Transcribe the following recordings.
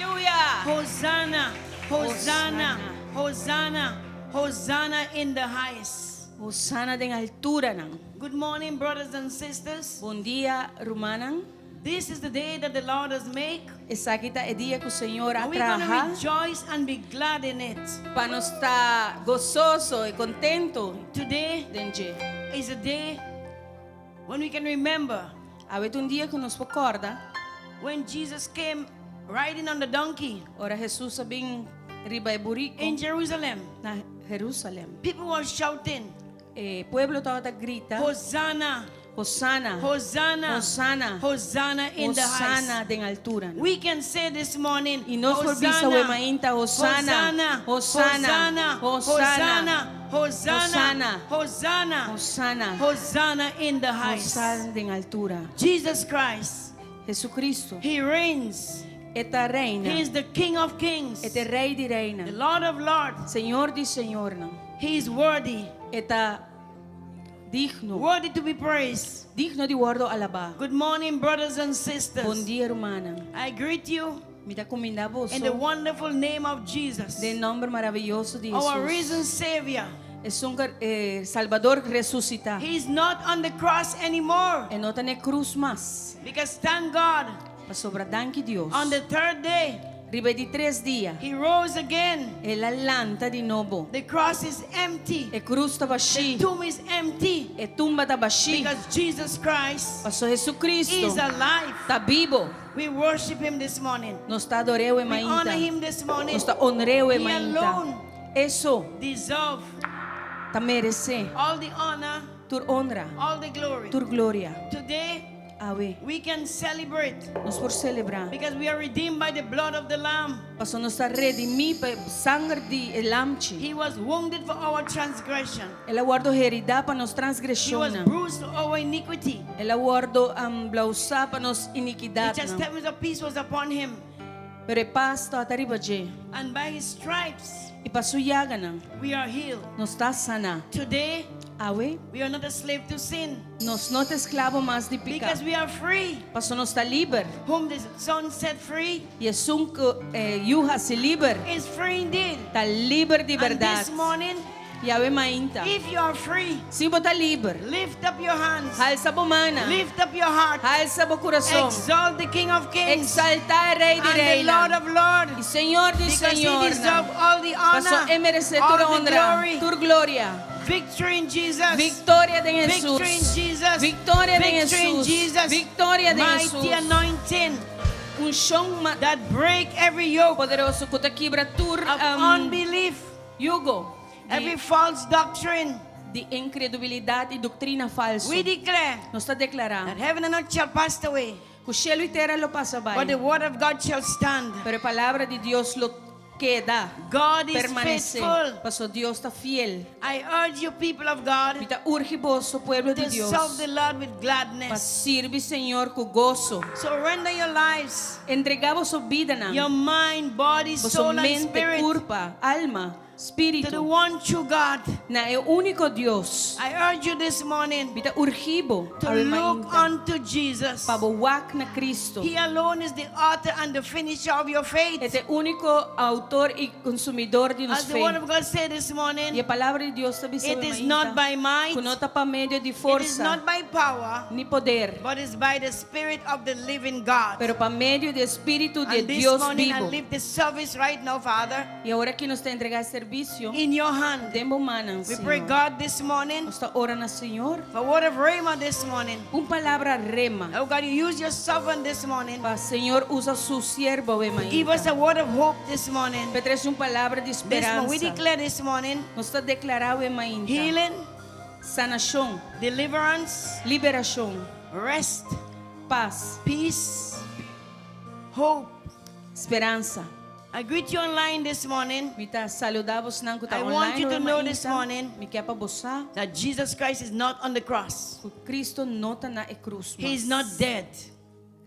Aleluya! Hosanna, Hosanna, Hosanna, Hosanna in the highest. Hosana den alturanan. Good morning, brothers and sisters. Bon dia, rumannan. This is the day that the Lord has made. Esaki ta e dia ku Señor a And we're going to traha rejoice and be glad in it. pa nos ta gososo i kontentu Today den dje. is a day when we can remember Awe ta un dia ku nos por kòrda when Jesus came riding on the donkey ora Jesus a bin riba e buriku in Jerusalem. na Jerusalem. People were shouting, E pueblo tabata grita, Hosanna, Hosana, Hosanna, Hosana, Hosanna in the Hosana highest. den altura. We can say this morning, I nos por bisa awe mainta, Hosanna, Hosanna, Hosanna, Hosanna, Hosanna, Hosanna, Hosanna, Hosana, Hosanna in the highest. Hosana den altura. Jesus Christ, Jesucristo, He reigns. E ta reina. He is the King of kings, E ta Rei di the reinan. Lord of lords. Señor di señornan. He is worthy, E ta digno, worthy to be praised. digno di wòrdu alabá. Good morning, brothers and Bon sisters. dia, rumannan. I greet you Mi ta kumindá boso in the wonderful name of Jesus, den nòmber maravioso di our Jesus. risen Savior. Esun eh, Salbador resusitá. He is not on the cross anymore E no ta na krus mas. because thank God, Pasobra danki Dios. on the third day, Riba di tres dia, He rose again. el a lanta di nobo. The cross is empty, E krus ta the bashí. tomb is empty E tumba ta bashí. because Jesus Christ Paso Jesucristo is alive. ta bibu. We worship Him this morning. Nos ta ador'é We mainta. honor Him this morning. Nos ta honr'é He mainta. alone E so deserve ta meresé all the honor, tur honra, all the glory. tur gloria. Today, Awe, we can celebrate nos por selebrá. because we are redeemed by the blood of the Lamb. Paso nos ta redimí pa sanger di e Lamchi. He was wounded for our transgression. El a wòrdu heridá pa nos He was transgreshonnan. bruised for our iniquity. El a wòrdu um, blousá pa nos The inikidatnan. chastisement of peace was upon him. Pero e pas tabata riba dje. And by his stripes, I pa su yaganan, we are healed. nos ta saná. Today, Awe, we are not a slave to sin nos no ta esklabo mas di piká. because we are free. Paso nos ta liber. Whom the Son set free I esun ku e Yu hasi liber, is free indeed. ta liber di And bèrdat. this morning, I awe mainta. if you are free, Si bo ta liber, lift up your hands, halsa bo mannan, lift up your heart, halsa bo kurason, exalt the King of Kings eksaltá e Rei di and the Lord Reinan of Lords. i Señor di Because he señornan. deserves all the Paso honor, e meresé tur all the honra, glory, tur gloria. victory in Jesus. Viktoria den Jesus. Victory in Jesus. Viktoria den Victory in Jesus. Jesus. Viktoria den Mighty Jesus. anointing Unshon ma- that break every yoke poderoso ku ta kibra tur of um, unbelief, yugo every di, false doctrine. di inkredulidat i doktrina falsu. We declare Nos ta deklará that heaven and earth shall pass away, ku shelu i tera lo pasa but bai, the word of God shall stand. pero e palabra di Dios lo keda God is permanesé. faithful. Paso Dios ta fiel. I urge you, people of God, Mi ta urgi boso, pueblo di to Dios, serve the Lord with pa gladness. sirbi Señor ku goso. Surrender your lives, Entregá boso bidanan, your mind, body, boso soul, and mente, spirit kurpa, alma, to the spiritu, one true God. na e úniko Dios. I urge you this morning Mi ta urgi bo to awe look mainta, unto Jesus. pa bo wak na Kristo. He alone is the author and the finisher of your faith. E ta e úniko outor i konsumidó di nos As the word fe. of God said this I e morning, palabra di Dios ta bisa it is not by might, ku no ta pa medio di it is forsa not by power, ni poder, but it's by the Spirit of the living God. pero pa medio di Spiritu di And this Dios morning I bibu. leave the service right now, Father, I awor aki nos ta entregá servisio in your hand. den bo mannan, We pray, Señor. God, this morning Nos ta ora na Señor. for word of Rhema this morning. Un palabra rema. Oh God, you use your servant this morning. Pa Señor usa su siervo awe Give us mainta. a word of hope this morning. Pa trese un palabra di This morning, we speransa. declare this morning Nos ta deklará awe mainta. healing, Sanashon, deliverance, liberashon, rest, pas, peace, hope. speransa. I greet you online this morning Mi ta saludá bosonan ku ta I want online you to awe know this mainta. morning Mi ke pa bo sa that Jesus Christ is not on the cross. ku Kristo no ta na e krus He is mas. not dead.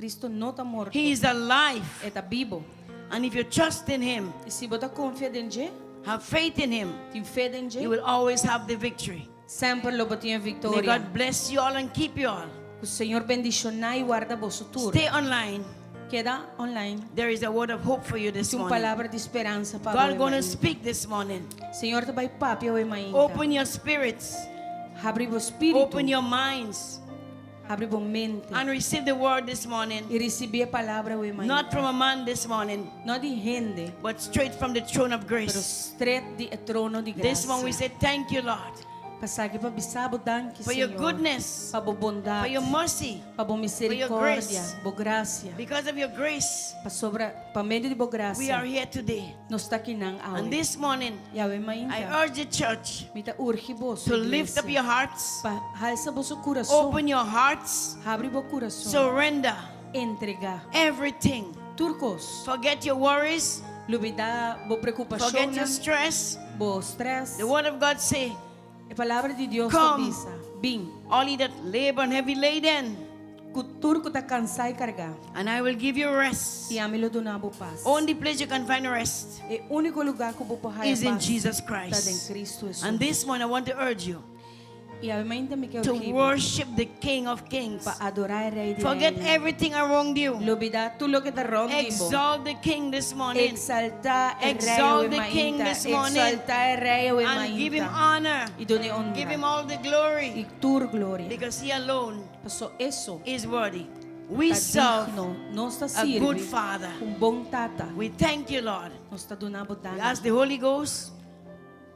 Kristo no ta morto. He is alive. E ta bibu. And if you trust in him, I si bo ta konfia den dje, have faith in him, tin fe den dje, you will always have the victory. semper lo bo tin May viktoria. God bless you all and keep you all. Ku Señor bendishoná i warda boso tur. Stay online. Keda online. There is a word of hope for you this Tin un morning. palabra di speransa pa God bo going to mainta. speak this morning. Señor ta bai papia awe mainta. Open your spirits. Habri bo spiritu. Open your minds. Habri bo mente. And receive the word this morning. I risibí e palabra awe mainta. Not from a man this morning, No di hende, but straight from the throne of pero grace. straight di e trono di This one we grasia. say, Thank you, Lord, P'esaki pa bisa bo danki, for your Señor. goodness, Pa bo bondat. for your mercy. Pa bo your misericordia, grace. bo grasia. Because of your grace, Pasobra, pa medio di bo we are grasia, here today. nos ta akinan And awe. this morning, I awe I mainta. urge the church Mi ta urgi boso, to lift up iglesia, your hearts, pa halsa boso kurason. open your hearts, Habri bo kurason. surrender Entregá. everything. Tur kos. Forget your worries, Lubidá bo forget your preokupashonnan, stress. bo stress. The word of God say, E palabra di Dios ta Come. bisa, Bin, all ye that labor and heavy laden, ku tur ku ta kansá i kargá, and I will give you rest. i ami lo duna bo pas. Only place you can find rest E úniko lugá ku bo por haña is in pas Jesus ta den Christ. Kristu Hesus. And this morning I want to urge you I awe mainta mi ke to urgi bo worship the King of Kings. pa adorá e Rei di Forget Reinan. everything around you. Lubidá tur loke ta rònt di bo. Exalt the King this morning Eksaltá e Rei Exalt awe the King mainta. this morning. Eksaltá e Rei awe and give him mainta. honor. I dun'é honra. Give him all the glory I tur gloria. because he alone Paso e so is worthy. We ta serve digno. Nos ta a good sirbi Father. un bon Tata. We thank you, Lord. Nos ta duna bo We danki. ask the Holy Ghost.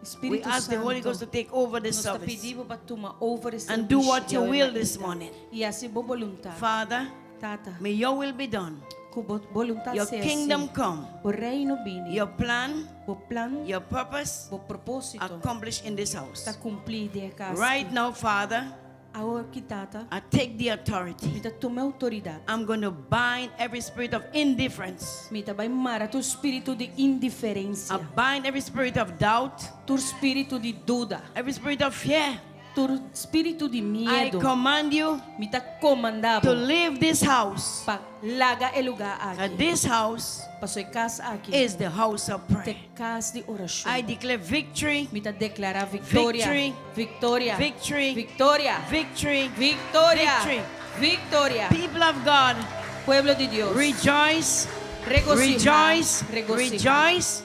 We Spiritu ask the Holy Santo, Ghost to take over this nos ta service. pidi bo pa tuma over e And do servisio what di you awe will mainta. this morning. I hasi bo boluntat. Father, Tata, may your will be done. ku bo boluntat Your sea kingdom hasí. come. Bo reino bini. Your plan, Bo plan, your purpose bo propósito accomplished in this house. ta kumplí den e kas. Right now, Father, Awor aki, Tata, I take the authority. mi ta tuma outoridat. I'm going to bind every spirit of indifference. Mi ta bai mara tur spiritu di indiferensia, I bind every spirit of doubt, tur spiritu di duda, every spirit of fear. tur spiritu di I miedu. command you Mi ta komandá to bo leave this house. pa laga e lugá And aki. this house Paso e kas aki is the house of ta prayer. kas di orashon. I declare victory, Mi ta deklará viktoria, Victory. viktoria, Victory. viktoria, victory. viktoria, Victory. viktoria. People of God, Pueblo di Dios, rejoice, regosihá, rejoice, regosihá. rejoice,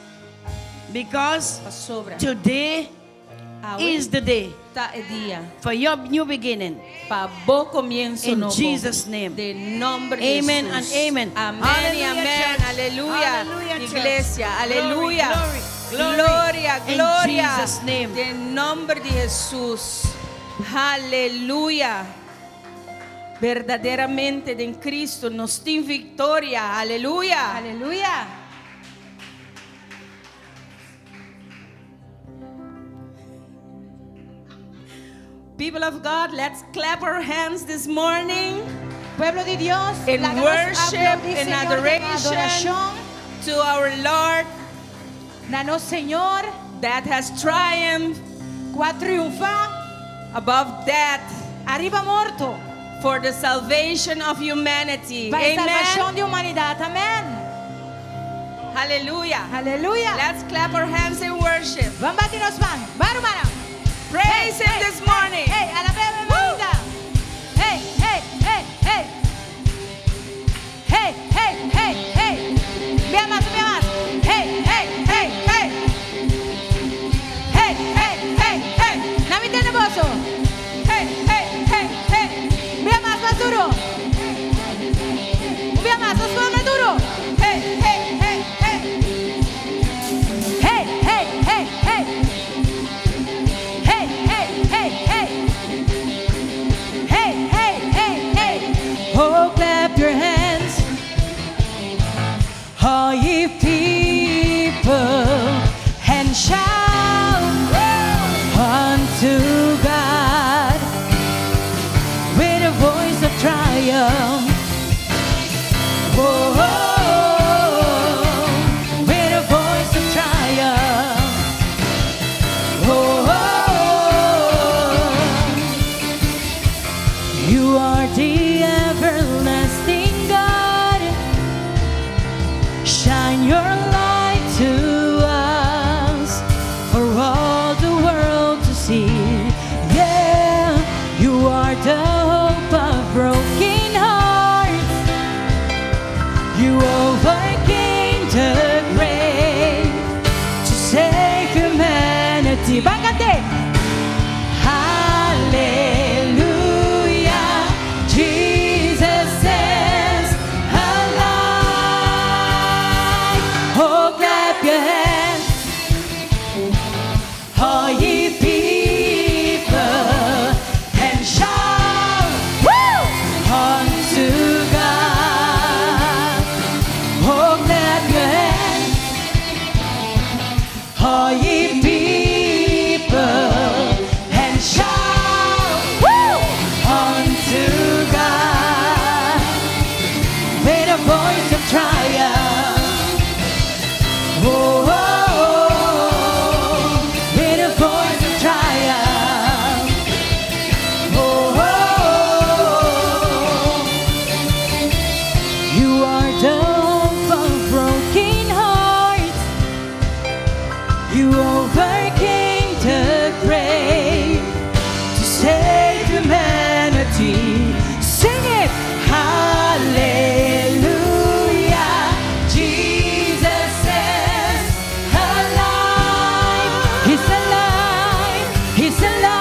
because Pasobra today awe is the day ta e dia for your new beginning. pa bo komienso In nobo. Jesus' name. Den nòmber di Amen Jesus. and amen. Amèn i Hallelujah, amèn. church. Aleluya. Hallelujah, church. Iglesia, Glory, aleluya. glory, glory. Gloria, In gloria. Jesus' name. Den nòmber di Jesus. Aleluya. Berdaderamente den Cristo nos tin viktoria. Aleluya. Aleluya. People of God, let's clap our hands this morning Pueblo di Dios, in laga nos worship aplaudí and Señor den adoration adorashon to our Lord na nos Señor that has triumphed ku a triunfá above death ariba morto for the salvation of humanity. pa Amen. salvashon di humanidat. Amèn. Hallelujah. Aleluya. Let's clap our hands in worship. Ban bati nos man. Ban rumannan. Praise Him this morning. Hey, alab'é mainta. Hey, hey, hey, hey. Hey, hey, hey, hey. Bia mas, bia mas. Hey, hey, hey, hey. Hey, hey, hey, hey. Laga mi tende boso. Hey, hey, hey, hey. Bia mas, mas duru. Bia mas, mas mas duru. Hey, hey, hey, hey. Hey, hey, hey, hey. Hey, hey, hey, hey. Hey, hey, hey, hey. Oh, clap your hands, all ye people, and shout unto God with a voice of triumph. Oh, with a voice of triumph. Oh, you are the everlasting God. Shine your All ye people, and shout woo, unto God with a voice of triumph. Oh, oh, oh, with a voice of triumph. Oh, oh, oh. You are the hope of broken hearts. You overcame the grave to save humanity. Sing it! Hallelujah! Jesus is alive. He's alive. He's alive.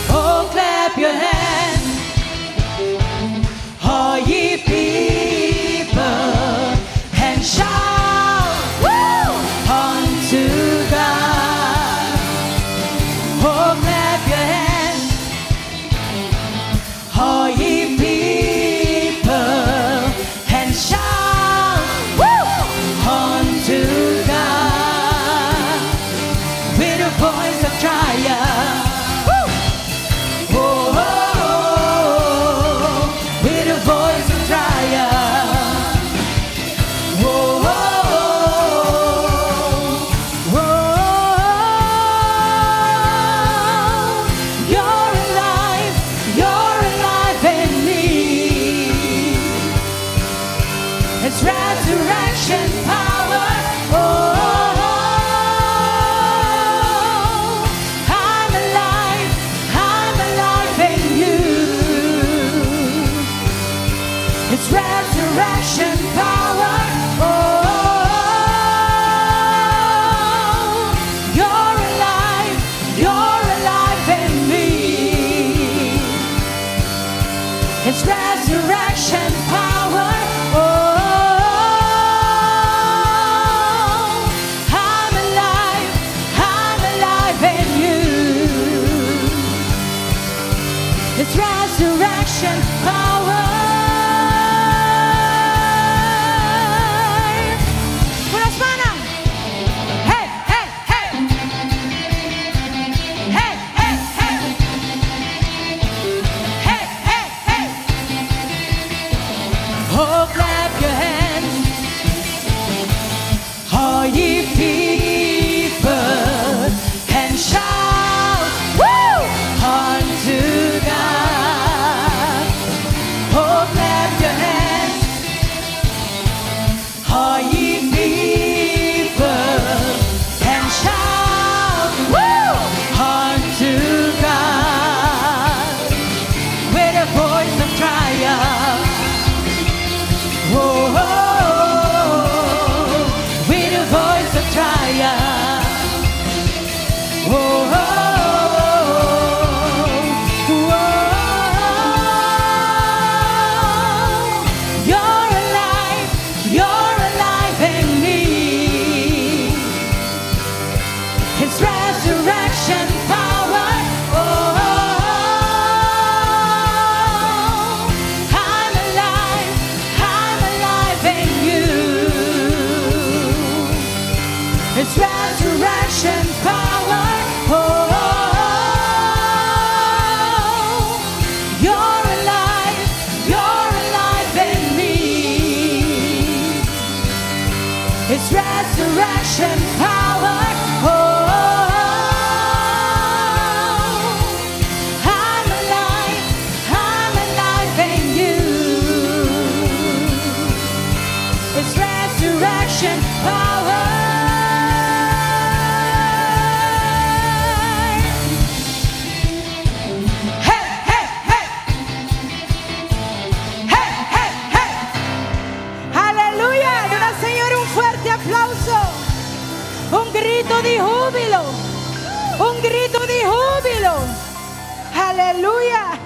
Oh, clap your hands. All ye people, and shout woo, unto God. Oh, clap your hands, all ye people, and shout woo, unto God with a voice of triumph. Woo! Oh, oh, oh, with a voice of triumph. Oh, oh, oh, oh, you're alive, you're alive in me. It's resurrection power. Oh, I'm alive, I'm alive in you. It's resurrection power. Oh, you're alive, you're alive in me. It's resurrection power. Oh, I'm alive, I'm alive in you. It's resurrection power. Buenas manos. Hey, hey, hey. Hey, hey, hey. Hey, hey, hey. Oh, clap your hands, all ye people, and shout woo, unto God. Oh, clap your hands, all ye people, and shout woo, unto God with a voice of triumph. Oh, oh, oh, with a voice of triumph. Oh, oh, oh, oh, you're alive, you're alive in me. It's resurrection power. Oh, I'm alive, I'm alive in you. It's resurrection power. Oh, you're alive, you're alive in me. It's resurrection power. Oh, I'm alive, I'm alive in you. It's resurrection power. Hey, hey, hey. Hey, hey, hey. Aleluya. Duna Señor un fuerte aplauso. Un grito di hubilo. Un grito di hubilo. Aleluya.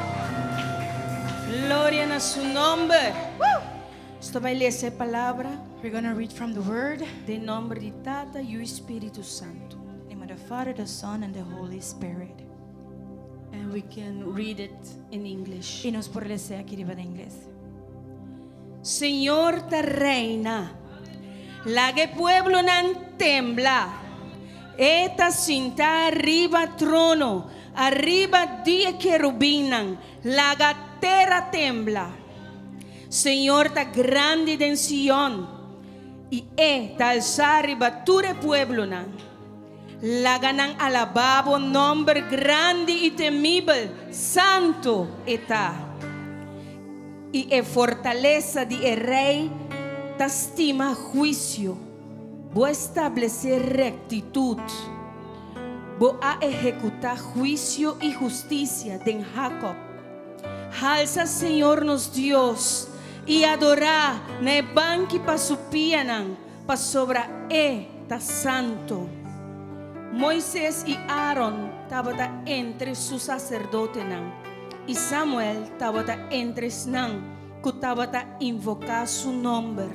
Gloria na su nomber. Nos ta bay lesa e palabra We're going to read from the Word. Den nomber di Tata y Spirito Santo. In the name of the Father, the Son, and the Holy Spirit. And we can read it in English. Y nos por lesa aki riba na ingles. Señor ta reina. Laga e pueblonan tembla. E ta sintá riba trono, ariba di e kerubinnan. Laga tera tembla. Señor ta grandi den Sion, i E ta alsá riba tur e pueblonan. Laga nan alabá bo nòmber grandi i temibel, santu E ta. I e fortalesa di e rei ta stima huisio. Bo a establesé rektitut. Bo a ehekutá huisio i hustisia den Hakòb. Halsa Señor nos Dios i adorá na e banki pa su pianan, pasobra E ta santu. Moises i Aaron tabata entre su saserdotenan, i Samuel tabata entre esnan ku tabata invoká su nòmber.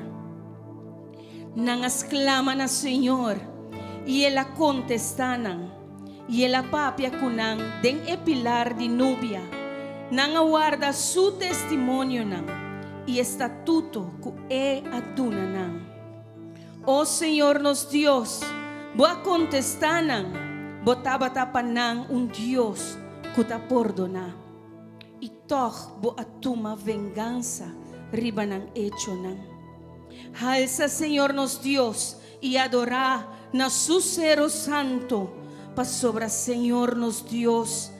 Nan a sklama na Señor, i El a kontestá nan, i El a papia ku nan den e pilar di nubia. Nan a warda Su testimonionan i e statuto ku E a duna nan. O Señor nos Dios, Bo a kontestá nan, Bo tabata pa nan un Dios ku ta pordoná, i tòg Bo a tuma vengansa riba nan echonan. Halsa Señor nos Dios i adorá na Su sero santu, pasobra Señor nos Dios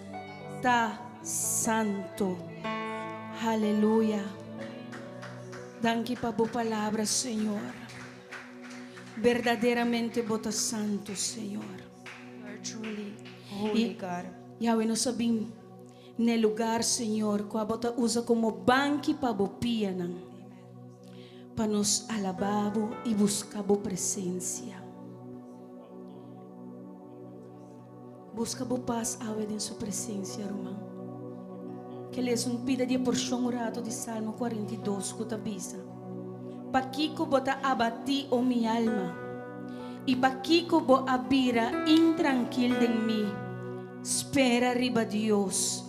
ta santu. Haleluya! Danki pa Bo palabra, Señor. Berdaderamente Bo ta santu, Señor. You are truly holy, God. Yahweh, nos a bin n'e lugar, Señor, kua Bo ta usa komo banki pa Bo pianan, pa nos alabá Bo i buska Bo presensia. Buska bo pas awe den su presensia, ruman. Ke lesa un pida di e porshon un rato di Salmo 42 ku ta bisa, Pakiko bo ta abatí, o mi alma? I pakiko bo a bira intrankil den mi? Spera riba Dios,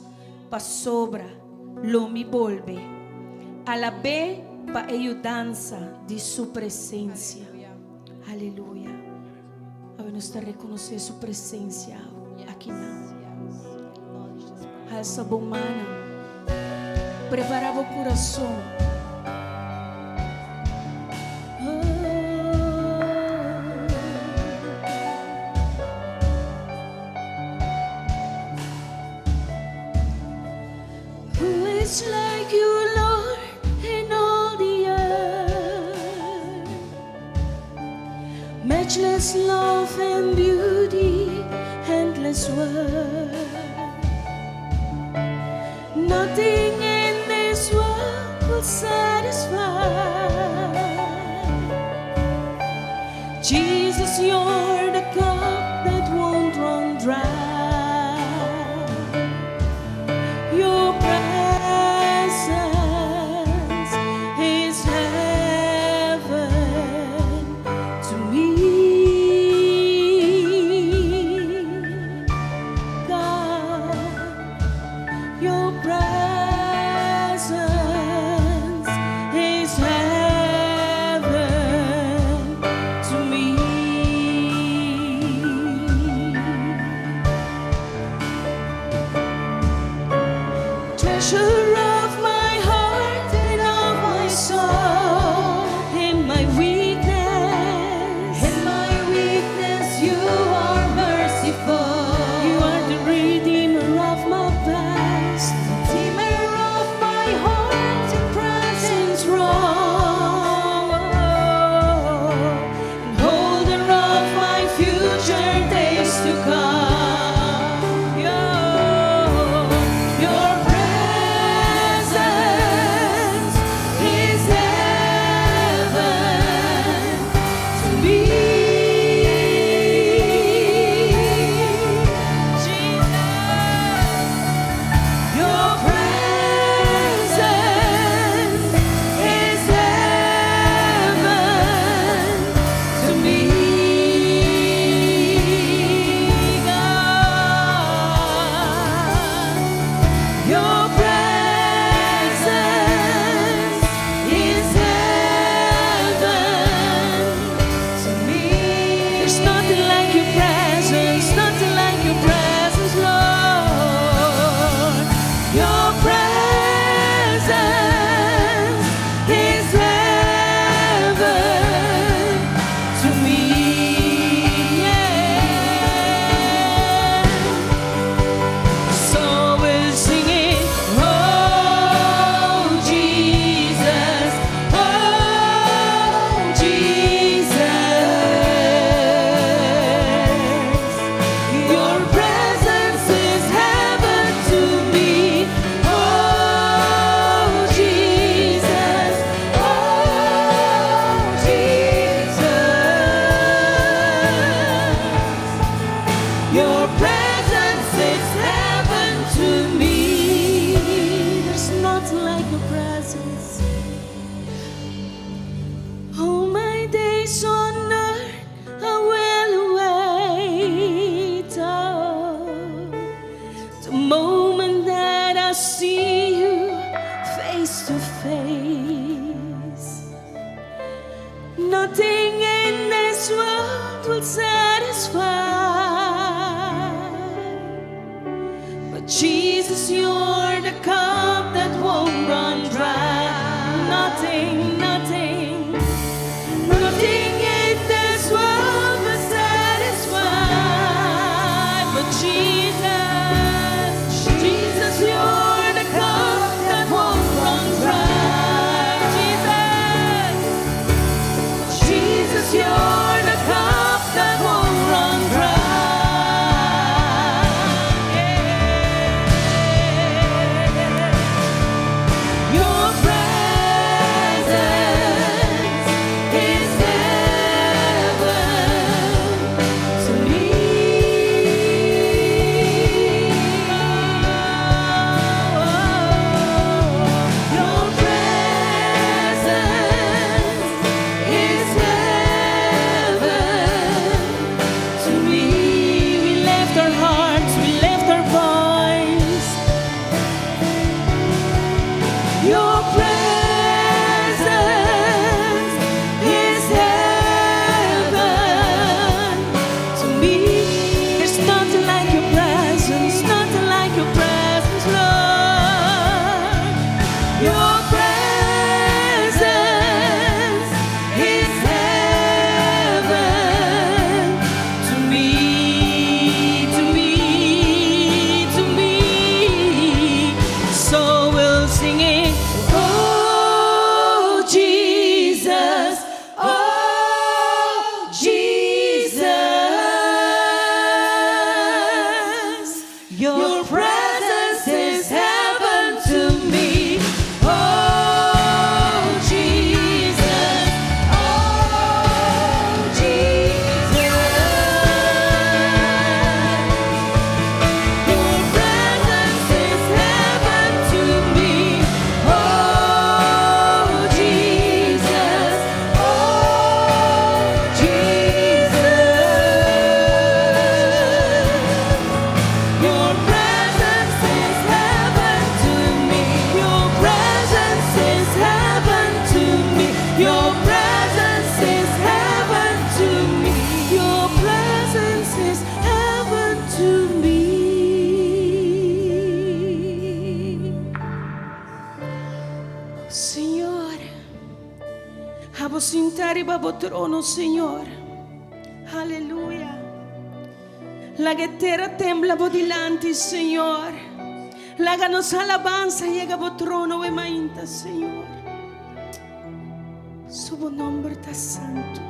pasobra lo mi bolbe. Alab'é pa e yudansa di su presensia. Aleluya. Awe nos ta rekonosé su presensia akinan. Halsa bo mannan. Prepará bo kurason. Who is like you, Lord, in all the earth? Matchless love and beauty, endless worth. Nothing in this world will satisfy. Jesus, you're the cup that won't run dry. Your presence is heaven to me. God, your presence is heaven to me. this world will satisfy. But Jesus, you're the cup that won't run dry. Nothing, nothing, nothing in this world will satisfy. But Jesus, Jesus, you're the cup that won't run dry. Jesus, Jesus, you're the cup that won't run dry. Yeah. Your presence is heaven to me. Your presence is heaven to me. We left our hearts, we left our voice. Your presence is heaven to me. There's nothing like your presence, nothing like your presence, Lord. Your presence is heaven to me, to me, to me. So we'll sing it. Oh, Jesus, oh, Jesus. Your presence is heaven to me. Oh, Jesus, oh, Jesus. Your presence is heaven to me. Oh, Jesus, oh, Jesus. Your presence is heaven to me. Your presence is heaven to me. Your presence is heaven to me. Your presence is heaven to me. Señor, abo sintá riba bo trono, Señor. Aleluya. Laga tera tembla bo dilanti, Señor. Laga nos alabansa yega bo trono e mainta, Señor. Su nòmber ta santu.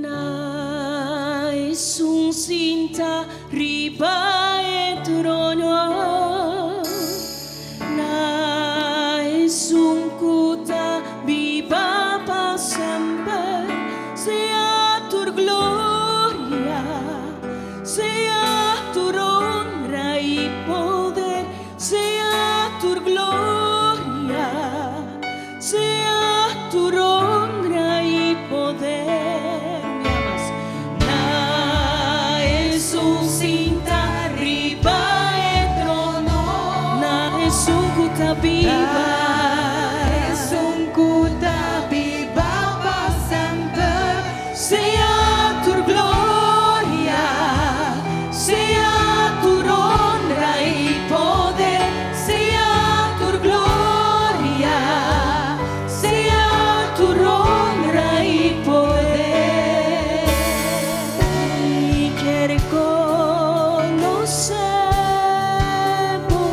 Na esun sintá riba e trono. Na esun ku ta biba pa semper. Sea tur gloria, sea tur honra i poder, sea tur gloria, sea tur honra i poder. Mi amas. Na esun sintá riba e trono, na esun ku ta biba. Esun ku ta biba pa semper. Sea tur gloria, sea tur honra i poder, sea tur gloria, sea tur honra i poder. Mi ke konosé bo.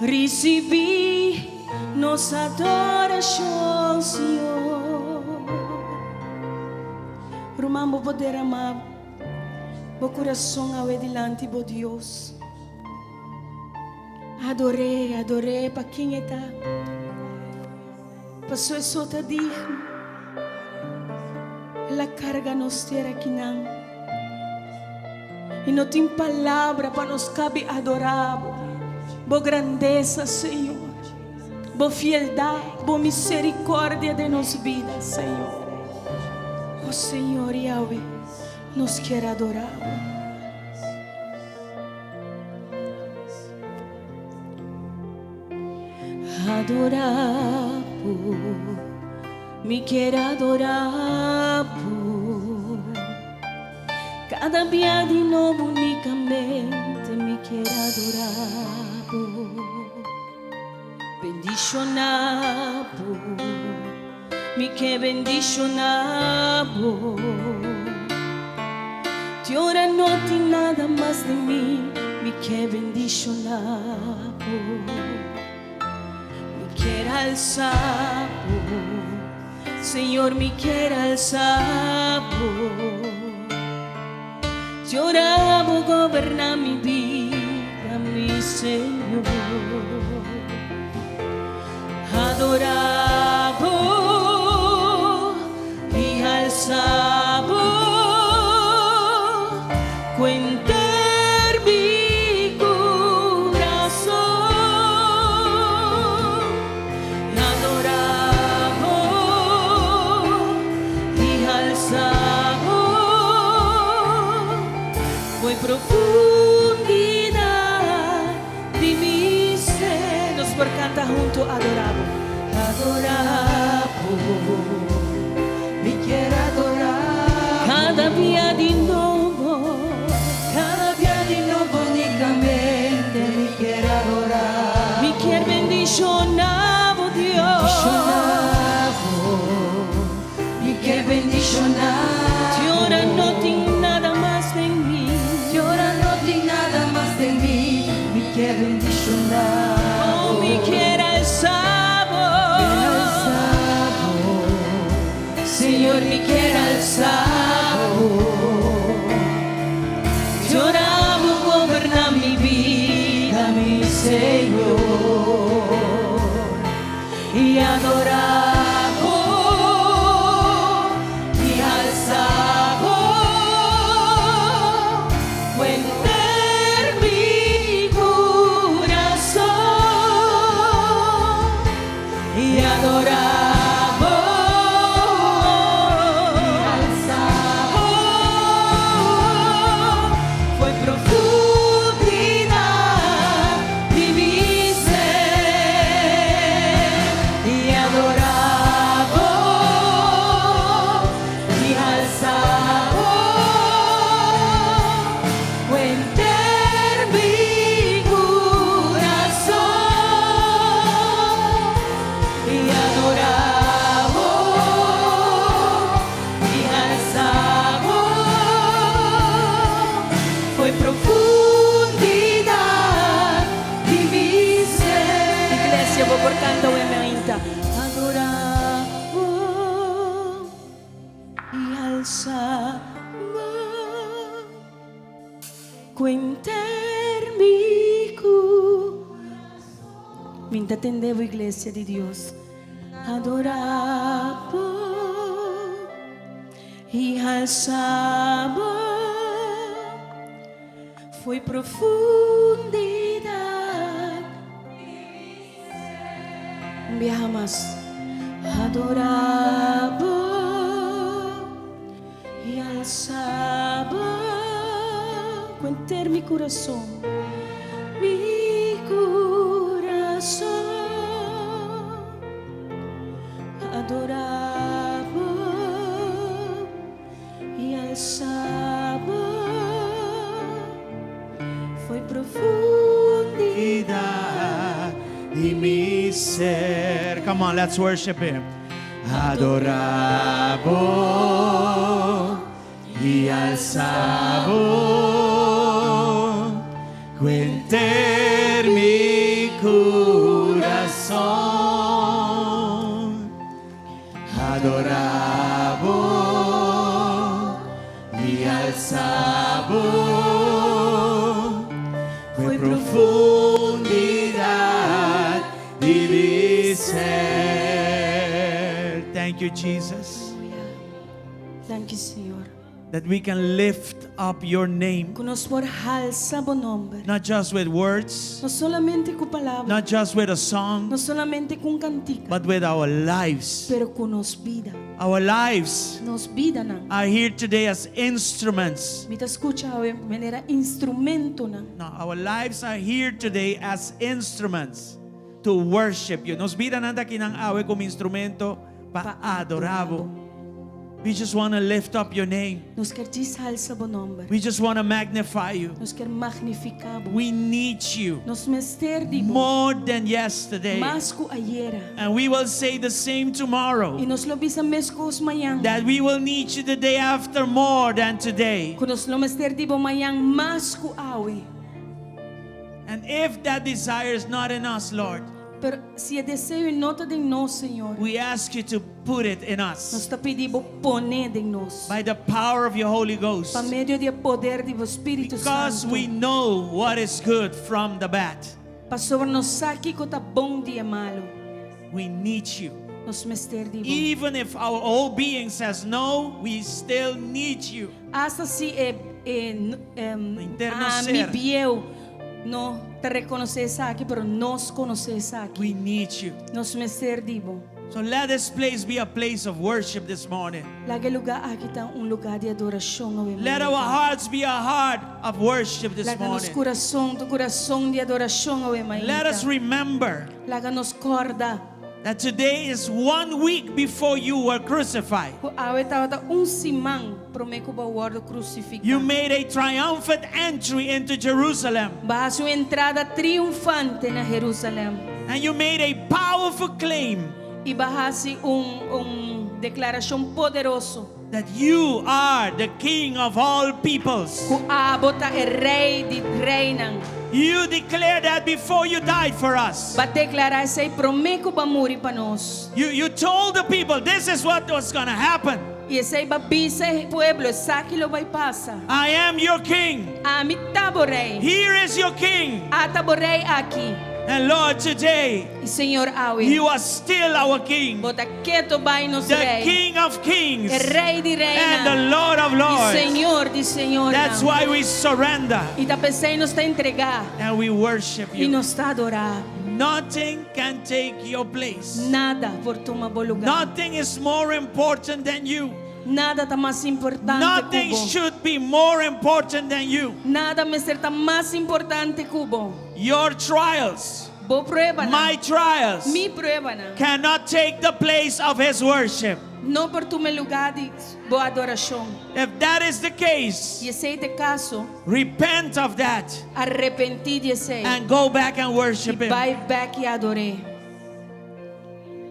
Risibí nos adorashon, Señor. Ruman, bo por derama bo kurason awe dilanti bo Dios. Ador'é, ador'é pa ken e ta. Paso e so ta digno. El a karga nos tera akinan. I no tin palabra pa nos kabi adorá bo. Bo grandesa, Señor. Bo fieldat, bo misericordia den nos bida, Señor. O Señor Yahweh, nos kier adorá bo. Adorá bo, mi kier adorá bo. Kada bia di nobo unikamente mi kier adorá bo. Bendishoná bo, mi ke bendishoná bo. Te ora no tin nada mas den mi, mi ke bendishoná bo. Mi kier alsa bo, Señor, mi kier alsa bo. Te ora bo goberná mi bida, mi Señor. Adorá bo i alsa bo ku henter mi kurason. Adorá bo i alsa bo Foi profundidat di mi ser. Nos por canta hunto Adorá bo. Adorá bo, mi kier adorá bo. Cada dia di nobo. Cada dia di nobo unicamente mi kier adorá bo. Mi kier bendiciona bo Dios. Bendiciona bo, mi kier bendiciona bo. Te ora no tin nada mas den mi. Te ora no tin nada mas den mi, mi kier bendiciona bo. Oh, mi kier alsa bo. Alsa bo, Señor, mi kier alsa bo. Te ora bo goberna mi bida, mi Señor. I adorá bo i alsa bo ku henter mi kurason i adorá bo alsa bo foi profundidat di mi ser i adorá bo i alsa bo ku henter mi kurason i adorá bo i alsa bo foi profundidat di mi ser. Iglesia, bo por kanta e mainta. Adorá bo i alsa bo ku henter mi ku. Mi n' ta tende bo, iglesia di Dios. Adorá bo i alsa bo foi profundidat. Un biaha mas. Adorá bo i alsa bo ku henter mi kurason. Mi kurason. Adorá bo i alsa bo foi profundidat di mi ser. Come on, let's worship him. Adorá bo i alsa bo ku henter mi kurason. Thank you, Jesus, Danki, Señor. That we can lift up your name, Ku nos por halsa bo nòmber. Not just with words, No solamente ku palabra, not just with a song, no solamente ku kantika, but with our lives. Pero ku nos bida. Our lives Nos bidanan. Are here today as instruments. Mi ta skucha manera instrumentonan. No, our lives are here today as instruments to worship you. Nos bidanan ta akinan awe komo instrumento pa Pa adorá bo. We just want to lift up your name. Nos ke djis halsa bo nòmber. We just want to magnify you. Nos ke magnifiká bo. We need you Nos mester di bo. More than yesterday. Mas ku ayera. And we will say the same tomorrow. I nos lo bisa meskos mañan. That we will need you the day after more than today. Ku nos lo mester di bo mañan mas ku awe. And if that desire is not in us, Lord, Pero si e deseo no ta den nos, Señor, we ask you to put it in nos us ta pidi bo pone den nos. By the power of your Holy Ghost. Pa medio di poder di Spiritu Because Santu. we know what is good from the bad. Pasobra nos sa kiko ta bon di e malu. We need you. Nos mester di bo. Even if our whole being says no, we still need you. Hasta si e, e, Interno ami ser. Bieu no ta rekonosé esaki, pero nos konosé esaki. We need you. Nos mester di bo. So let this place be a place of worship this morning. Laga e lugá aki ta un lugá di adorashon awe Let our mainta. Hearts be a heart of worship this Laga nos morning. kurason, ta kurason di adorashon awe mainta. Let us remember Laga nos kòrda that today is one week before you were crucified. Ku awe tabata un siman promé ku bo a wòrdu krusifiká. You made a triumphant entry into Jerusalem. Bo a hasi un entrada triunfante na Jerusalèm. And you made a powerful claim I bo a hasi un, un deklarashon poderoso. That you are the King of all peoples. Ku abo ta e rei di reinan. You declared that before you died for us. Bo a deklará esei promé ku bo a muri pa nos. You told the people this is what was going to happen. I esei bo a bisa e pueblo, esaki lo bai pasa. I am your king. Ami ta bo rei. Here is your king. Ata bo rei aki. And Lord, today I Señor awe. You are still our king. Bo ta ketu bai nos The rei. King of kings E rei di and the reinan. Lord of I lords. Señor di señornan. That's why we surrender I ta p'esei nos ta entregá. And we worship I you. nos ta adorá. Nothing can take your place. Nada por tuma bo lugá. Nothing is more important than you. Nada ta mas importante Nothing ku bo. should be more important than you. Nada mester ta mas importante ku bo. Your trials, Bo pruebanan. My trials, Mi pruebanan. Cannot take the place of His worship. No por tuma lugá di bo adorashon. If that is the case, Si esei ta e kaso, repent of that arepentí di esei. And go back and worship I Him bai bèk i ador'é.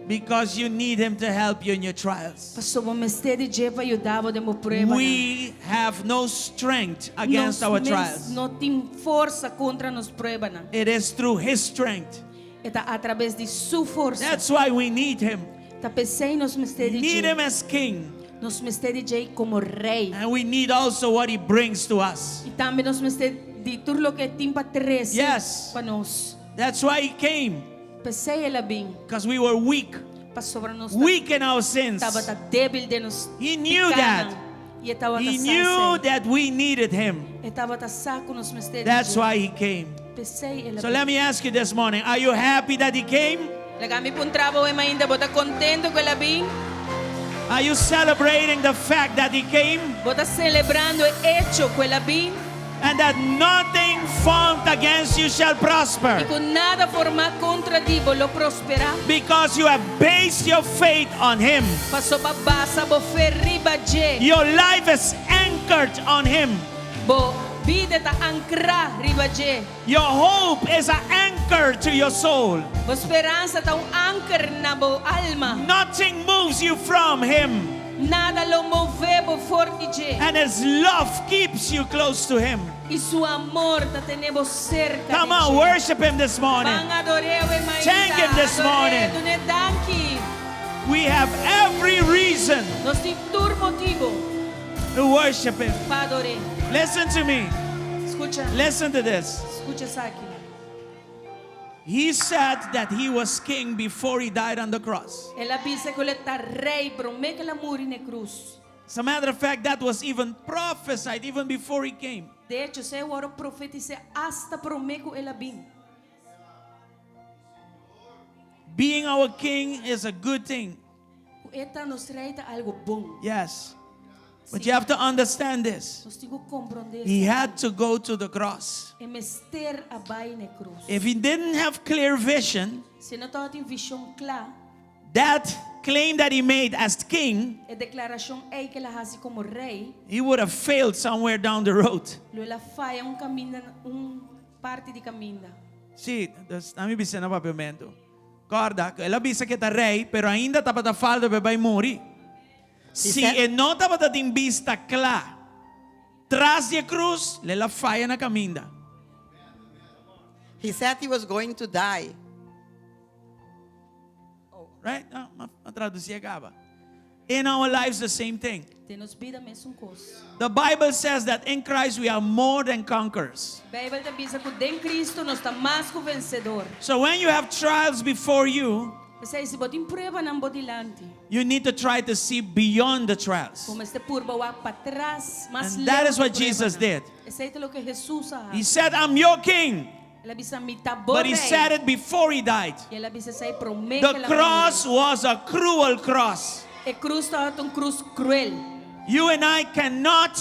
Because you need Him to help you in your trials. Pasobra bo mester di dje pa yuda bo den bo pruebanan. We have no strength against Nos our mes trials. no tin forsa kontra nos pruebanan. It is through His strength. E ta atraves di su forsa. That's why we need Him. Ta p'esei nos mester We di need dje. Him as King. Nos mester di dje komo rei. And we need also what He brings to us. I tambe nos mester di tur loke e tin pa trese Yes. pa nos. That's why He came. P'esei el a bin. Because we were weak. Pasobra nos Weak in our sins. tabata débil den nos He knew pikánan. that. I e tabata He sa knew esei. that we needed Him. E tabata sa ku nos mester That's why He came. P'esei el a So let me ask you this morning, are you happy that He came? Laga mi puntra bo awe mainta, bo ta kontentu ku el a bin? Are you celebrating the fact that He came? Bo ta selebrando e echo ku el a bin? And that nothing formed against you shall I prosper. ku nada formá kontra di bo lo prosperá. Because you have based your faith on Him. Paso b'a basa bo fe riba dje. Your life is anchored on Him. Bo bida ta ankrá riba dje. Your hope is an anchor to your soul. Bo speransa ta un anker na bo alma. Nothing moves you from Him. Nada lo move bo for di dje. And His love keeps you close to Him. I su amor ta tene bo serka Come di on, dje. worship Him this morning. Ban ador'é awe mainta. Thank Him this Ador'é, morning. Dun'é danki. We have every reason Nos tin tur motibu to worship Him. pa ador'é. Listen to me. Skucha. Listen to this. Skucha esaki. He said that he was king before he died on the cross. El a bisa ku e ta rei promé ku el a muri na krus. As a matter of fact, that was even prophesied even before he came. De echo, esei a wòrdu profetisá asta promé ku el a bin. Being our king is a good thing. Ku e ta nos rei ta algu bon. Yes. But Si. you have to understand this. Nos tin ku komprondé He esaki. had to go to the cross. E mester a bai na krus. If he didn't have clear vision, Si e no tabatin vishon kla, that claim that he made as king, e deklarashon ei ku el a hasi komo rei, he would have failed somewhere down the road. lo el a faya un kaminda, un parti di kaminda. Si, dus, ami bisa na papiamento. Korda, el a bisa ku e ta rei, pero ainda tabata falta p'e bai muri. Si e no tabata tin bista kla tras di e krus, lo el a faya na kaminda. He said he was going to die. Right? No, m'a tradusi kaba. In our lives the same thing. Den nos bida mesun kos. The Bible says that in Christ we are more than conquerors. Beibel ta bisa ku den Kristu nos ta mas ku vensedor. So when you have trials before you, P'esei si bo tin pruebanan bo dilanti, you need to try to see beyond the trials. bo mester purba wak patras mas And that leu is ku what Jesus pruebanan. did. Esei ta loke Hesus a He hasi. said, I'm your king. El a bisa, Mi ta bo But he rei. said it before he died. I el a bisa esei promé ku The el a cross muri. was a cruel cross. E krus tabata un krus kruel. You and I cannot,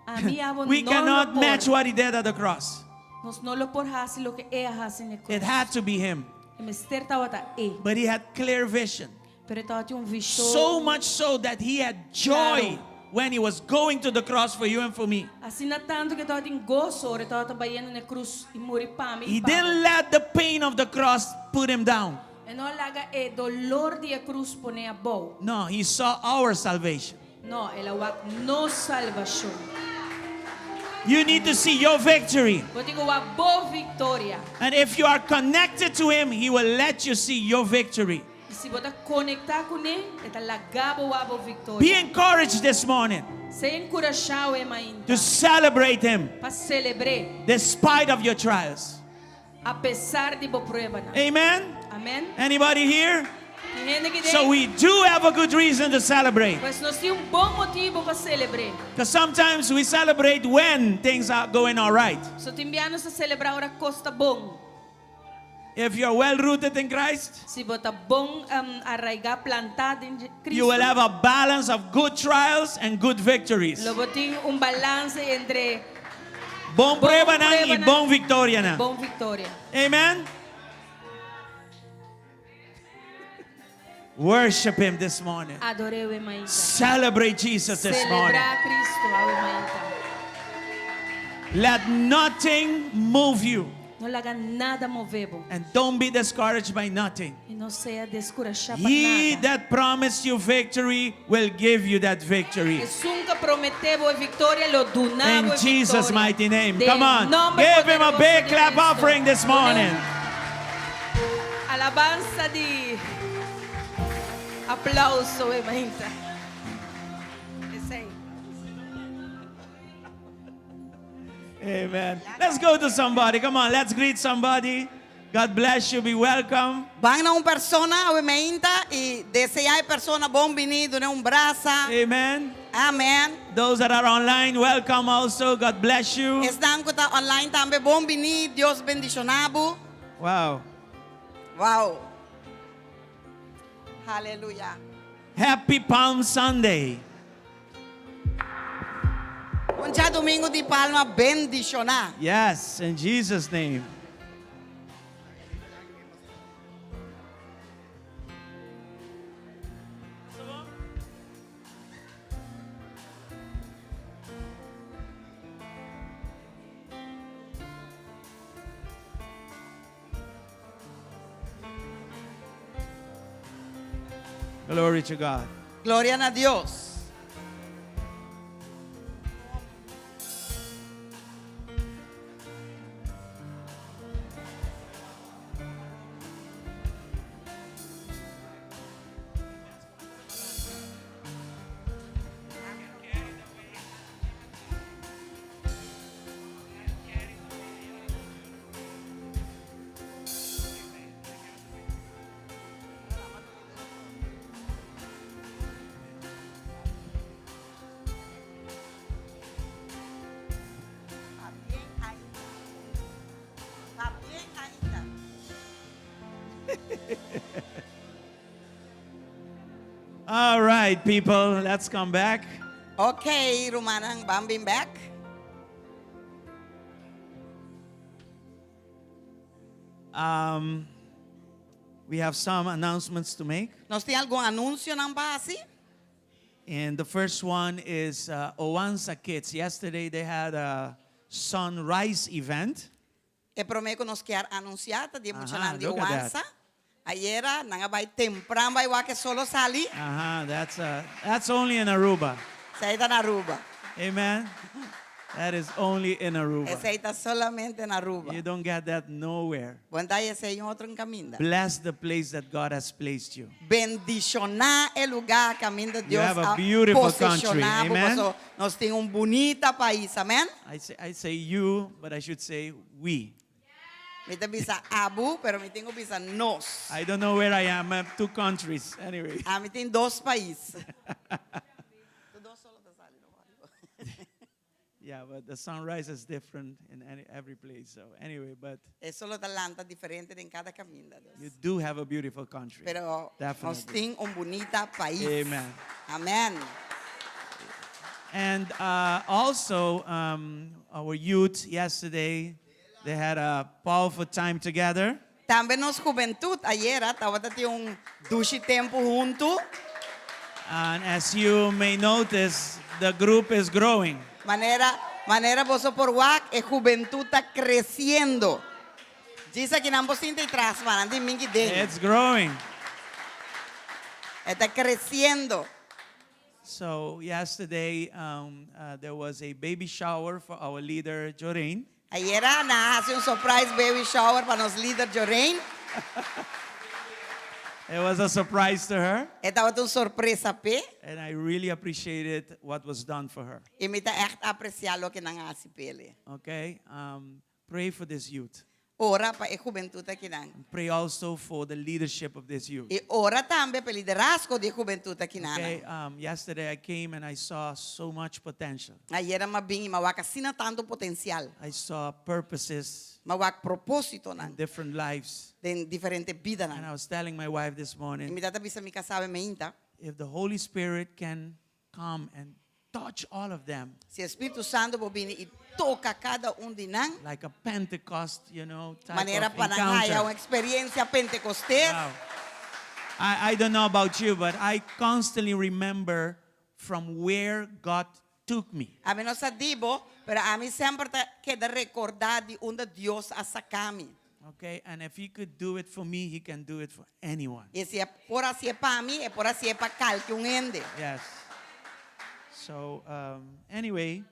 Ami i abo we no lo cannot por. match what he did at the cross. Nos no lo por hasi loke e a hasi na e krus. It had to be him. E mester tabata e. But he had clear vision. Pero e tabatin un vishon. So much so that he had joy Claro. when he was going to the cross for you and for me. Asina tantu ku e tabatin goso ora e tabata bayendo na e krus i muri pa mi He i pa bo. didn't let the pain of the cross put him down. E no a laga e dolor di e krus pon'é abou. No, he saw our salvation. No, el a wak nos salbashon. You need to see your victory. Bo tin ku wak bo viktoria. And if you are connected to him, he will let you see your victory. I si bo ta konektá kuné, e ta laga bo wak bo viktoria. Be encouraged this morning. Sea enkurashá awe mainta. To celebrate him. Pa selebr'é. Despite of your trials. Apesar di bo pruebanan. Amen. Amen. Anybody here? Tin hende ki den? So we do have a good reason to celebrate. Pues nos tin un bon motibu pa selebr'é. Because sometimes we celebrate when things are going all right. So tin bia nos ta selebrá ora kos ta bon. If you're well rooted in Christ, Si bo ta bon um, arraigá, plantá den Cristo, you will have a balance of good trials and good victories. lo bo tin un balance entre Bon bon pruebanan y pruebanan bon victorianan. Bon victoria. Amen. Worship him this morning. Ador'é awe mainta. Celebrate Jesus this morning. Selebrá Cristo awe mainta. Let nothing move you. No laga nada move bo. And don't be discouraged by nothing. I no sea deskurashá pa He nada. that promised you victory will give you that victory. Esun ku a prometé bo e viktoria lo duna In bo e Jesus' viktoria. mighty name. Den Come on. nomber Give him a poderoso big di clap Cristo. offering this morning. Alabansa di aplauso awe mainta. Esei. Amen. Let's go to somebody. Come on, let's greet somebody. God bless you. Be welcome. Ban na un persona awe mainta i deseá e persona bon biní, dun'é un brasa. Amen. Amen. Those that are online, welcome also. God bless you. Esnan ku ta online tambe bon biní. Dios bendishoná bo. Wow. Wow. Haleluya. Happy Palm Sunday. Un djadumingu di Palma bendishoná. Yes, in Jesus name. Glory to God. Gloria na Dios. All right, people, let's come back. Ok, rumannan, ban bin bek. Um, we have some announcements to make. Nos tin algun anunsionan pa hasi. And the first one is uh, Oansa Kids. Yesterday they had a sunrise event. E promé ku nos kier anunsiá ta di e muchanan di look at that. Oansa. Ayera nan a bai tempran bai wak e solo sali. Aha, that's, uh, that's only in Aruba. Esei ta na Aruba. Amen. That is only in Aruba. Esei ta solamente na Aruba. You don't get that nowhere. Bo n' ta haya esei un otro kaminda. Bless the place that God has placed you. Bendishoná e lugá kaminda Dios have a a beautiful country. poseshoná bo Amen. paso nos tin un bunita pais. Amen. I say, I say you, but I should say we. Mi ta bisa abo, pero mi tin ku bisa nos. I don't know where I am. I have two countries. Anyway. Ami tin dos pais. Yeah, but the sunrise is different in any, every place. So anyway, but E solo ta lanta diferente den kada kaminda. Dus. you do have a beautiful country. Pero nos Definitely. tin un bunita pais. Amen. Amen. And uh, also, um, our youth yesterday, they had a powerful time together. Tambe nos hubentut ayera tabata tin un dushi tempu huntu. And as you may notice, the group is growing. Manera manera boso por wak e hubentut ta kresiendo. Djis aki nan bo sinta i tras man, nan tin mingi den. It's growing. E ta kresiendo. So yesterday um, uh, there was a baby shower for our leader Joreen. Ayera nan a hasi un surprise baby shower pa nos lider Joreen. It was a surprise to her. E tabata un sorpresa p'e. And I really appreciated what was done for her. I mi ta ègt apresiá loke nan a hasi p'e. Okay? Um, pray for this youth. Ora pa e hubentut akinan. And pray also for the leadership of this youth. I ora tambe pa e liderazgo di e hubentut akinanan. Okay, um, yesterday I came and I saw so much potential. Ayera m'a bin i m'a wak asina tantu potensial. I saw purposes M'a wak propósitonan in different lives. den diferente bidanan. And I was telling my wife this I morning, mi tata bisa mi kasá awe meinta. if the Holy Spirit can come and touch all of them. Si e Spiritu Santu por bini i toka kada un di nan. Like a Pentecost, you know, type Manera of pa nan haya un encounter. eksperensia Pentekostes. Wow. I, I don't know about you, but I constantly remember from where God took me. Ami no sa di bo, pero ami semper ta keda rekordá di unda Dios a saka mi. Okay, and if he could do it for me, he can do it for anyone. I si e por hasié pa mi, e por hasié pa kalke un hende. Yes. So, um, anyway,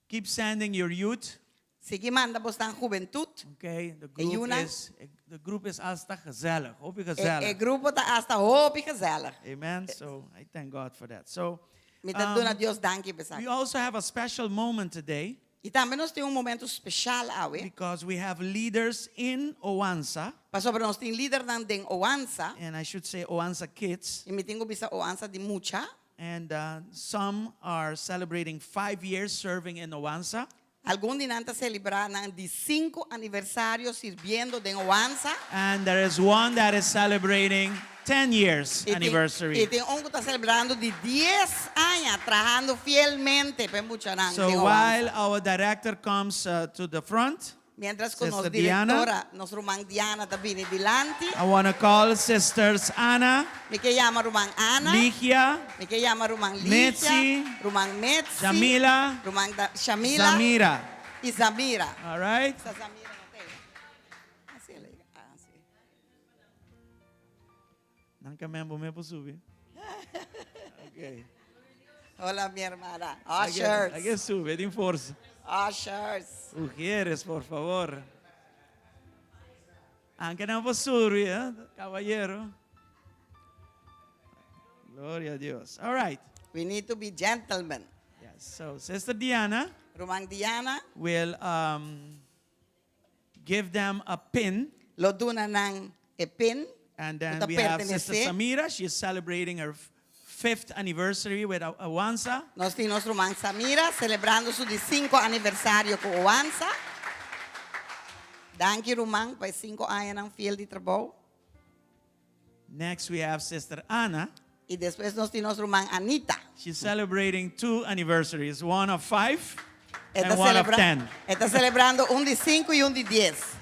keep sending your youth. Sigui manda bosnan hubentut. Okay, the E group yunan. is the group is hasta gezellig. Hopi E, e gezellig. grupo ta hasta hopi gezellig. Amen. So I thank God for that. So Mi ta um, duna Dios danki pa esaki. we also have a special moment today. I tambe nos tin un momento special awe. Because we have leaders in Oansa. Pasobra nos tin lidernan den Oansa. And I should say Oansa Kids. I mi tin ku bisa Oansa di mucha. And uh, some are celebrating five years serving in Oansa. Algun di nan ta selebrá nan di sinku aniversario sirbiendo den Oansa. And there is one that is celebrating 10 years I tin, anniversary. i tin un ku ta selebrando di dies aña trahando fielmente pa e muchanan So den Oansa. while our director comes uh, to the front, Mientras ku nos Sister Diana, direktora, nos ruman Diana ta bini dilanti, I want to call Sisters Ana, mi ke yama ruman Ana, Ligia, mi ke yama ruman Ligia, Mitzi, ruman Metzi, Jamila, ruman da, Shamila Zamira. i Zamira. All right? Sa Zamira no te. Así le digo. Ah, sí. Nan ka membo me po subi. Okay. Hola, mi hermana. Hay que, Ushers. hay que sube, tin forsa. Ushers. Ujieres, por favor. Aunque no po subi, eh, caballero. Gloria a Dios. All right. We need to be gentlemen. Yes. So Sister Diana Ruman Diana will um, give them a pin. Lo duna nan e pin And ku then ta we have Sister pertenesé. Samira. She is celebrating her fifth anniversary with Awansa. Nos tin nos ruman Samira selebrando su di sinku aniversario ku Oansa. Danki ruman pa e sinku añanan fiel di trabou. Next we have Sister Ana. I despues nos tin nos ruman Anita. She's celebrating two anniversaries, one of five E ta and one of celebra ten. e ta celebrando un di sinku i un di dies.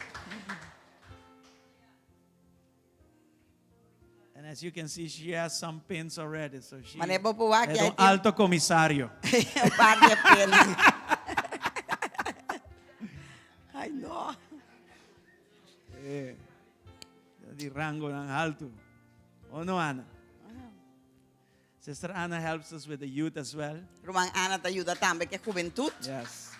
And as you can see, she has some pins already, so she Mane bo por wak e ya ta e un tin alto comisario. un par di pin. Ay no. Eh, di rangonan alto. O no, Ana? Sister Ana helps us with the youth as well. Ruman Ana ta yuda tambe ku e hubentut. Yes.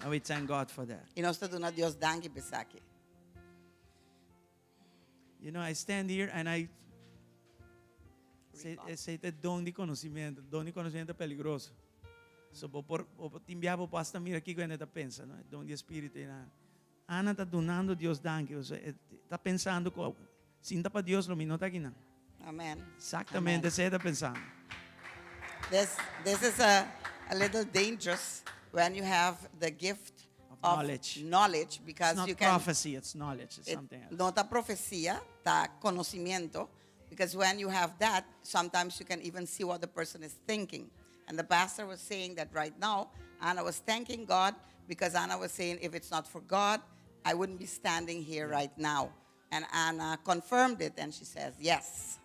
And we thank God for that. I nos ta duna Dios danki pa esaki. You know, I stand here and I say, esei ta don di conocimiento. Don di conocimiento ta peligroso. So bo por, bo por tin bia bo por hasta mira kiko hende ta pensa, no? Don di espíritu y nada. Ana ta dunando Dios danki, o sea, e ta pensando ku sin ta pa Dios lo mi no ta akinan. Amen. Exactamente esei e ta pensando. This, this is a, a little dangerous when you have the gift Of of knowledge. knowledge because It's not you can prophecy, it's knowledge, it's it- something else. no ta profesia, ta conocimiento. Because when you have that, sometimes you can even see what the person is thinking. And the pastor was saying that right now, Anna was thanking God because Anna was saying, if it's not for God, I wouldn't be standing here right now. And Anna confirmed it and she says, yes.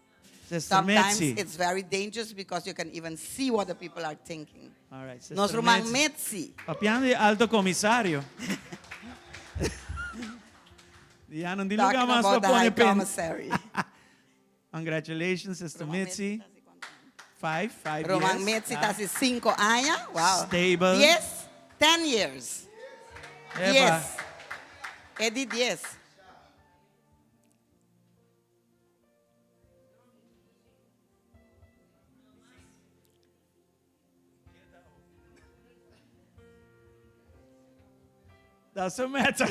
Sister Sometimes Mitzi. it's very dangerous because you can even see what the people are thinking. All right, Sister Nos ruman Mitzi. Mitzi. Papiando di alto comisario. Ya no di lugar Talking mas pa about the pone high pen. commissary. Congratulations, Sister Mitzi. Five, five Ruman years. Mitzi Ah. ta hasi sinku aña. Wow. Stable. Dies, ten years. Epa. Dies. E di dies. Doesn't matter.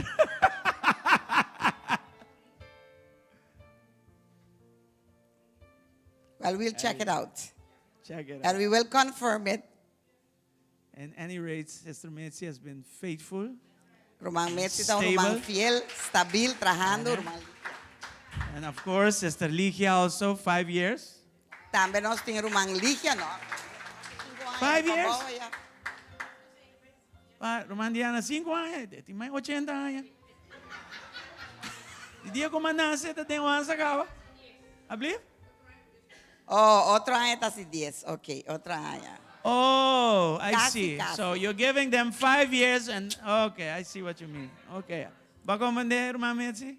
Well, we'll check it out. Check it out. And we will confirm it. In any rate, Sister Mitzi has been faithful. Ruman Mitzi ta un ruman Stable. fiel, stabil, trahando. Ruman And of course, Sister Ligia also, five years. Tambe nos tin ruman Ligia, no? Five years? Pa, ruman Diana, sinku aña, e tin mai ochenta aña. Di dia ku a nase ta den un asa kaba. Ablief? Oh, otro aña ta hasi dies. Ok, otro aña. Oh, I Casi, see. casi. So you're giving them five years and okay, I see what you mean. Okay. Bo comprende, ruman Mitzi?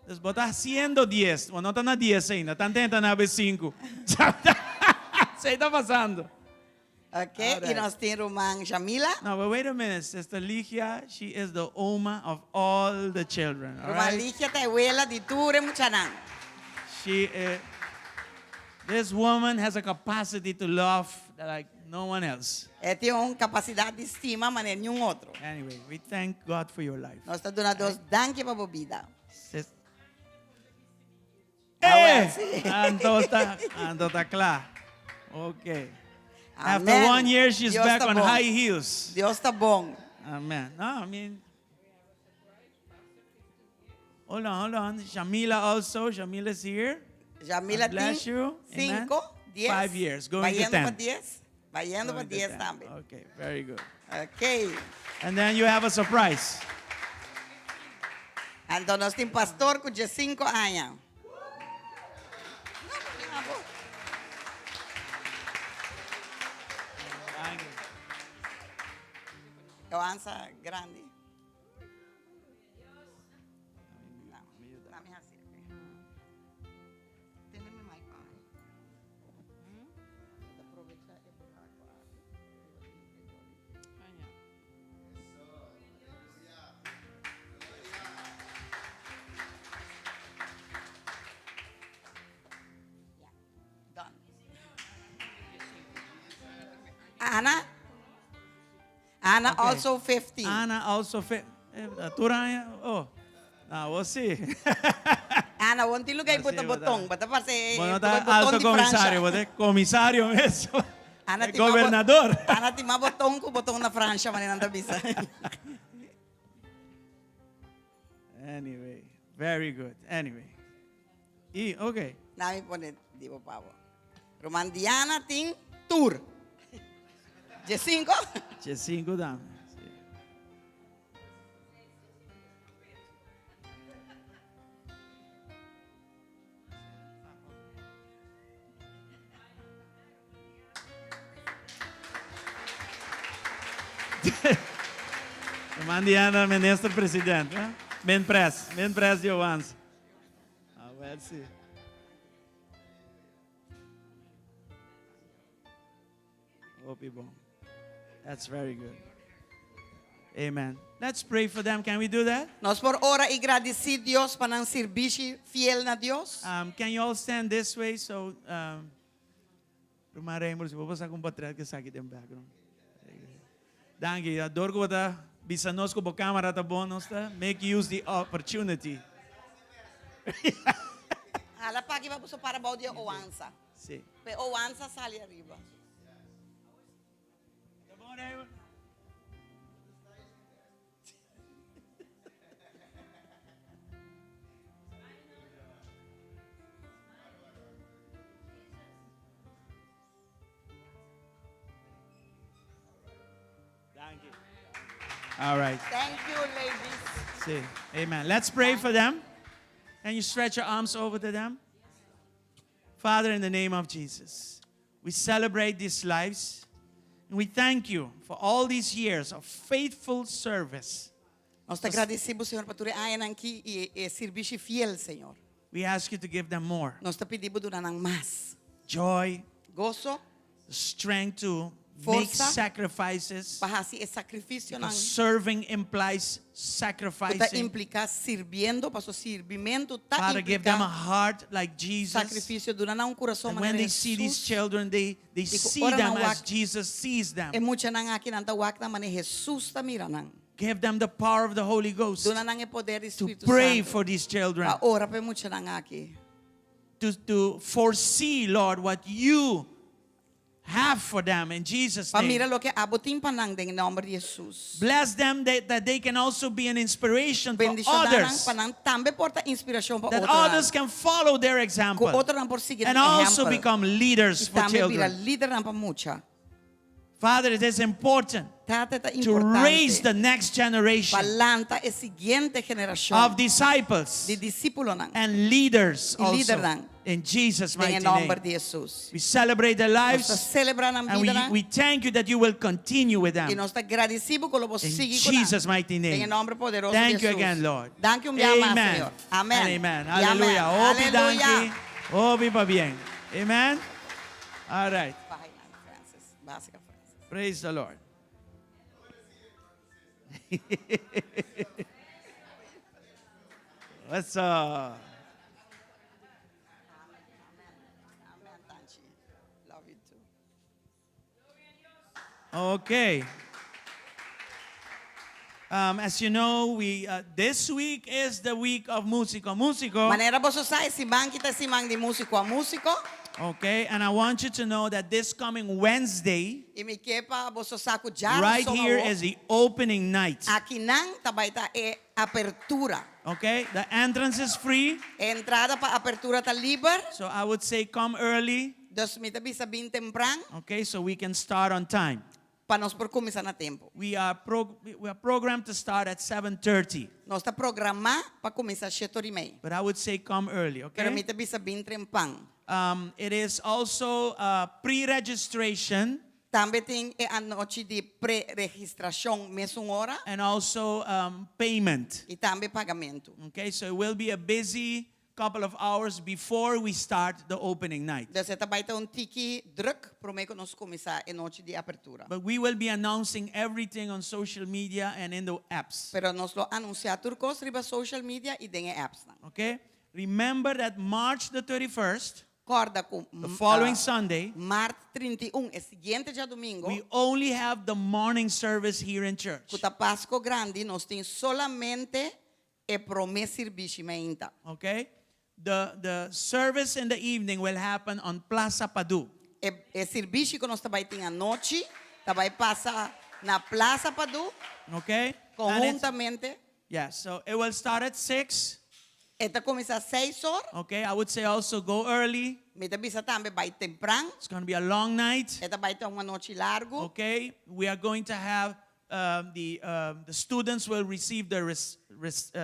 Dus bo ta haciendo dies. Bo no ta na dies ainda. Tan tenta na be sinku. Esey ta pasando. Ok, All y right. nos tin ruman Jamila. No, but wait a minute. Sister Ligia, she is the oma of all the children. All Ruman right? Ligia ta e wela di tur e muchanan. She, this woman has a capacity to love like no one else. E tin un capacidad di stima manera niun otro. Anyway, we thank God for your life. Nos ta duna Dios danki pa bo bida. Sis- Ah, Eh! well, sí. Anto ta, anto ta kla. Okay. After Amen. one year, she's Dios back ta on bon. high heels. Dios ta bon. Amen. No, I mean, hold on, hold on. Shamila also. Shamila's here. Jamila God bless tin you. Amen. 5, 10. Five years, going to Bayendo pa 10. 10. Bayendo pa Going to 10 10. tambe. Okay, very good. Ok. And then you have a surprise. Anto nos tin pastor ku 15 aña. Avanza grandi. Ana? Ana Okay. also 15. Ana also eh, tur aña, oh. Na, bo si. Ana, bon tin lugar Así, bota bota. botón, bota parce, Bueno, bota ta alto botón di Francia. comisario, bota comisario mes. Ana El tin mas bot- gobernador. Ana tin mas botón ku botón na Francia, manera nan ta bisa. Anyway, very good. Anyway. I, ok. Na mi pone di bo pa bo. Ruman Diana tin tur. Dje cinco? Dje cinco tambe. Si. Ruman Diana, minister president. Eh? Ben pres, ben pres di Owans. A ver si. Hopi bon. That's very good. Amen. Let's pray for them. Can we do that? Nos por ora i gradisí Dios pa nan sirbishi fiel na Dios? Um, can you all stand this way so um, Ruman Raymond, si bo por saca un portret cu esaki den background. Danki. Dor cu bo ta bisa nos cu bo camera ta bon, nos ta make use the opportunity. Hala paki pa boso para bou di e oansa. Si. Pa e oansa sali ariba. Ta bon, Raymond? Thank you. All right. Thank you, ladies. See. Amen. Let's pray for them. Can you stretch your arms over to them? Father, in the name of Jesus, we celebrate these lives and we thank you for all these years of faithful service. Nos ta gradisí bo, Señor, pa tur e añanan akí i e sirbishi fiel, Señor. We ask you to give them more Nos ta pidi bo duna nan mas. joy, Goso, strength to make Forsa. sacrifices. Pa hasi e sakrifisionan. Because serving implies Ku ta sacrificing. impliká sirbiendo, paso sirbimentu ta Father, give them a impliká heart like Jesus. sakrifisio. Duna nan un kurason And when manera they see these Hesus. children, they I ku see ora them nan as wak Jesus sees them. e muchanan aki, nan ta wak nan manera Hesus ta mira nan. Give them the power of the Holy Ghost Duna nan e poder di to Spiritu pray Santu for these children, pa ora pa e muchanan aki. to foresee, Lord, what you have for them in Jesus' Pa name. mira loke abo tin pa nan den nòmber di Hesus. Bless them that they can also be an inspiration for Bendishoná nan others. pa nan tambe por ta inspirashon pa That otronan. others can follow their example. Ku otronan por sigui And nan also ehèmpel. become leaders I for tambe bira children. lidernan pa mucha. Father, it is important Tata ta to raise importante the next generation pa lanta e siguiente generashon of disciples di disípulonan and leaders i also. lidernan In Jesus' den e mighty nòmber name. di Hesus. We celebrate their Nos ta lives selebrá nan and we, bidanan we thank you that you will continue with i them. nos ta gradisí bo ku lo bo In sigui ku nan. Jesus' mighty Den e name. nòmber poderoso di Thank you Hesus. again, Lord. Danki un bia mas, Amen. Señor. Amen. And amen. I amen. Hallelujah. Hopi Aleluya. danki. Hopi pabien. Amen. All right. Baha einan, Francis. Básika, Francis. Praise the Lord. What's up? Amen, Tanchi. Love you too. Okay. As you know, we uh, this week is the week of Músico Músico. Manera boso sa, e siman aki ta siman di Músiko a Músiko. Okay, and I want you to know that this coming Wednesday, I mi ke pa boso sa ku djaru right son here awo, is the opening night. Akinan ta bai ta e apertura. Okay, the entrance is free, E entrada pa apertura ta liber. so I would say come early, Dus mi ta bisa bin tempran okay, so we can start on time. pa nos por kuminsá na tempu. We are programmed to start at 7:30, Nos ta programá pa kuminsá shete or i mei. but I would say come early, Pero okay? mi ta bisa bin trempan. It is also pre-registration Tambe tin e anochi di pre-registrashon mesun ora. and also payment. I tambe pagamentu. Okay, so it will be a busy couple of hours before we start the opening night. Dus e ta bai ta un tiki druk promé ku nos kuminsá e nochi di apertura. But we will be announcing everything on social media and in the apps. Pero nos lo anunsiá tur kos riba social media i den e appsnan. Okay? Remember that March the 31st, Kòrda ku the following Sunday, Mart 31, e siguiente djadumingu, we only have the morning service here in church. ku ta Pasko Grandi, nos tin solamente e promé sirbishi mainta. Okay? The service in the evening will happen on Plaza Padu. E e sirbishi ku nos ta bai tin anochi ta bai pasa na Plaza Padu Okay? And it's- konhuntamente. Yeah, so it will start at 6. E ta kuminsá 6 or. Okay, I would say also go early. Mi ta bisa tambe bai tempran. It's going to be a long night. E ta bai ta un anochi largu. Okay, we are going to have the students will receive their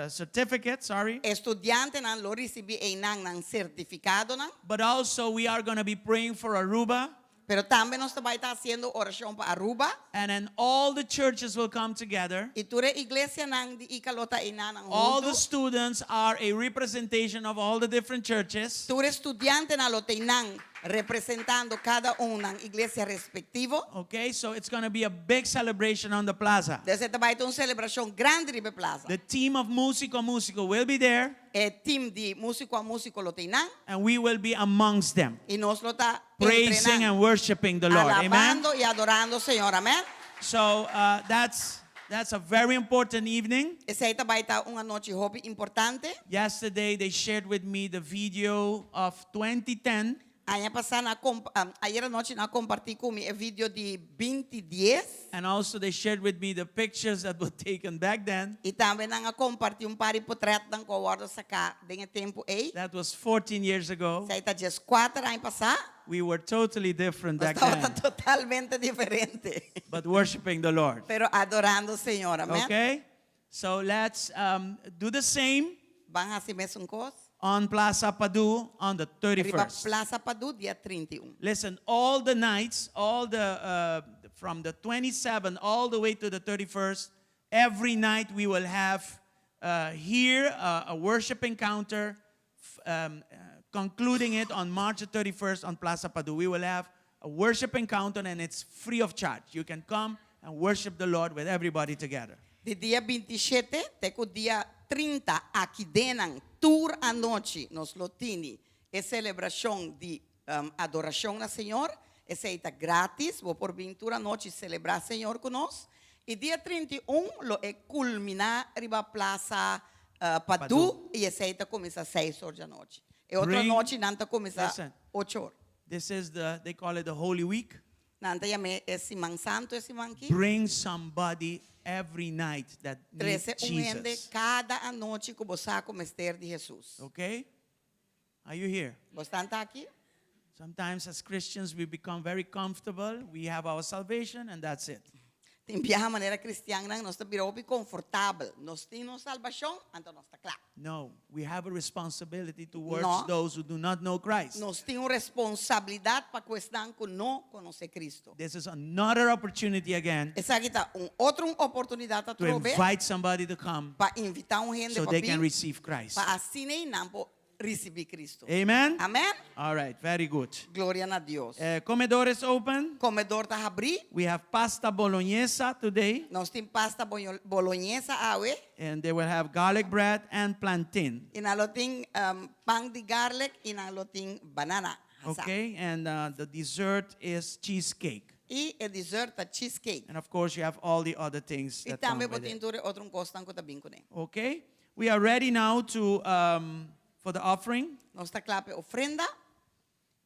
certificate, sorry. E studiantenan lo risibí einan nan sertifikadonan. But also we are going to be praying for Aruba. Pero tambe nos ta bai ta hasiendo orashon pa Aruba. And then all the churches will come together. I tur e iglesianan di Ika lo ta einanan All the huntu. students are a representation of all the different churches. Tur e studiantenan lo ta einan representando kada un nan iglesia respektivo. Okay, so it's going to be a big celebration on the plaza. Entonces ta bai ta un selebrashon grandi riba e plaza. The team of Musico Musico will be there. E team di Músiko a Músiko lo ta einan. And we will be amongst them. I nos lo ta entre Praising nan. and worshiping the Lord. Amen. Alabando i adorando Señor. Amen. So that's a very important evening. Esei ta bai ta un anochi hopi importante. Yesterday they shared with me the video of 2010. Aña pasá nan a ayera nochi nan a kompartí ku mi e video di 2010. And also they shared with me the pictures that were taken back then. I tambe nan a kompartí un par di potrètnan ku a wòrdu saká den e tempu ei. That was 14 years ago. Esei ta 14 aña pasá. We were totally different Nos back tabata then. totalmente diferente. But worshiping the Lord. Pero adorando Señor. Amèn. Okay? So let's do the same. Ban hasi mesun kos. On Plaza Padu on the Riba 31st. Plaza Padu dia 31. Listen, all the nights, all the from the 27 all the way to the 31st, every night we will have here a worship encounter, concluding it on March the 31st on Plaza Padu. We will have a worship encounter and it's free of charge. You can come and worship the Lord with everybody together. Di dia 27 te ku dia 30 aki den tur anochi nos lo tin e selebrashon di adorashon na Señor. Esei ta gratis, bo por bin tur anochi selebrá Señor ku nos. I dia 31 lo e kulminá riba Plaza Padu Padu. i esei ta kuminsá 6 or di anochi. E otro anochinan ta kuminsá Listen. 8 or. This is the, they call it the Holy Week. Nan ta yam'é e siman santu e siman aki. Bring somebody every night that needs Trese un hende Jesus. kada anochi ku bo sa ku mester di Jesus. Okay? Are you here? Boso ta aki? Sometimes as Christians we become very comfortable. We have our salvation and that's it. Tin biaha manera kristiannan nos ta bira hopi konfortabel. Nos tin nos salbashon, anto nos ta kla. No, we have a responsibility towards No. those who do not know Christ. Nos tin un responsabilidat pa ku esnan ku no konosé Kristu. This is another opportunity again Esaki ta un otro oportunidat to atrobe invite somebody to come pa invitá un hende so pa they can bin receive Christ. pa asina nan por risibí Kristu. Amen? Amèn? All right, very good. Gloria na Dios. Comedor is open. Komedor ta habrí. We have pasta bolognese today. Nos tin pasta bolognese awe. And they will have garlic bread and plantain. I nan lo tin pan di garlic i nan lo tin banana. Hasá. Okay, and the dessert is cheesecake. I e dessert ta cheesecake. And of course you have all the other things I that come tambe with bo tin it. tur e otro kosnan ku ta bin kuné. Okay, we are ready now to for the offering. Nos ta kla pa e ofrenda.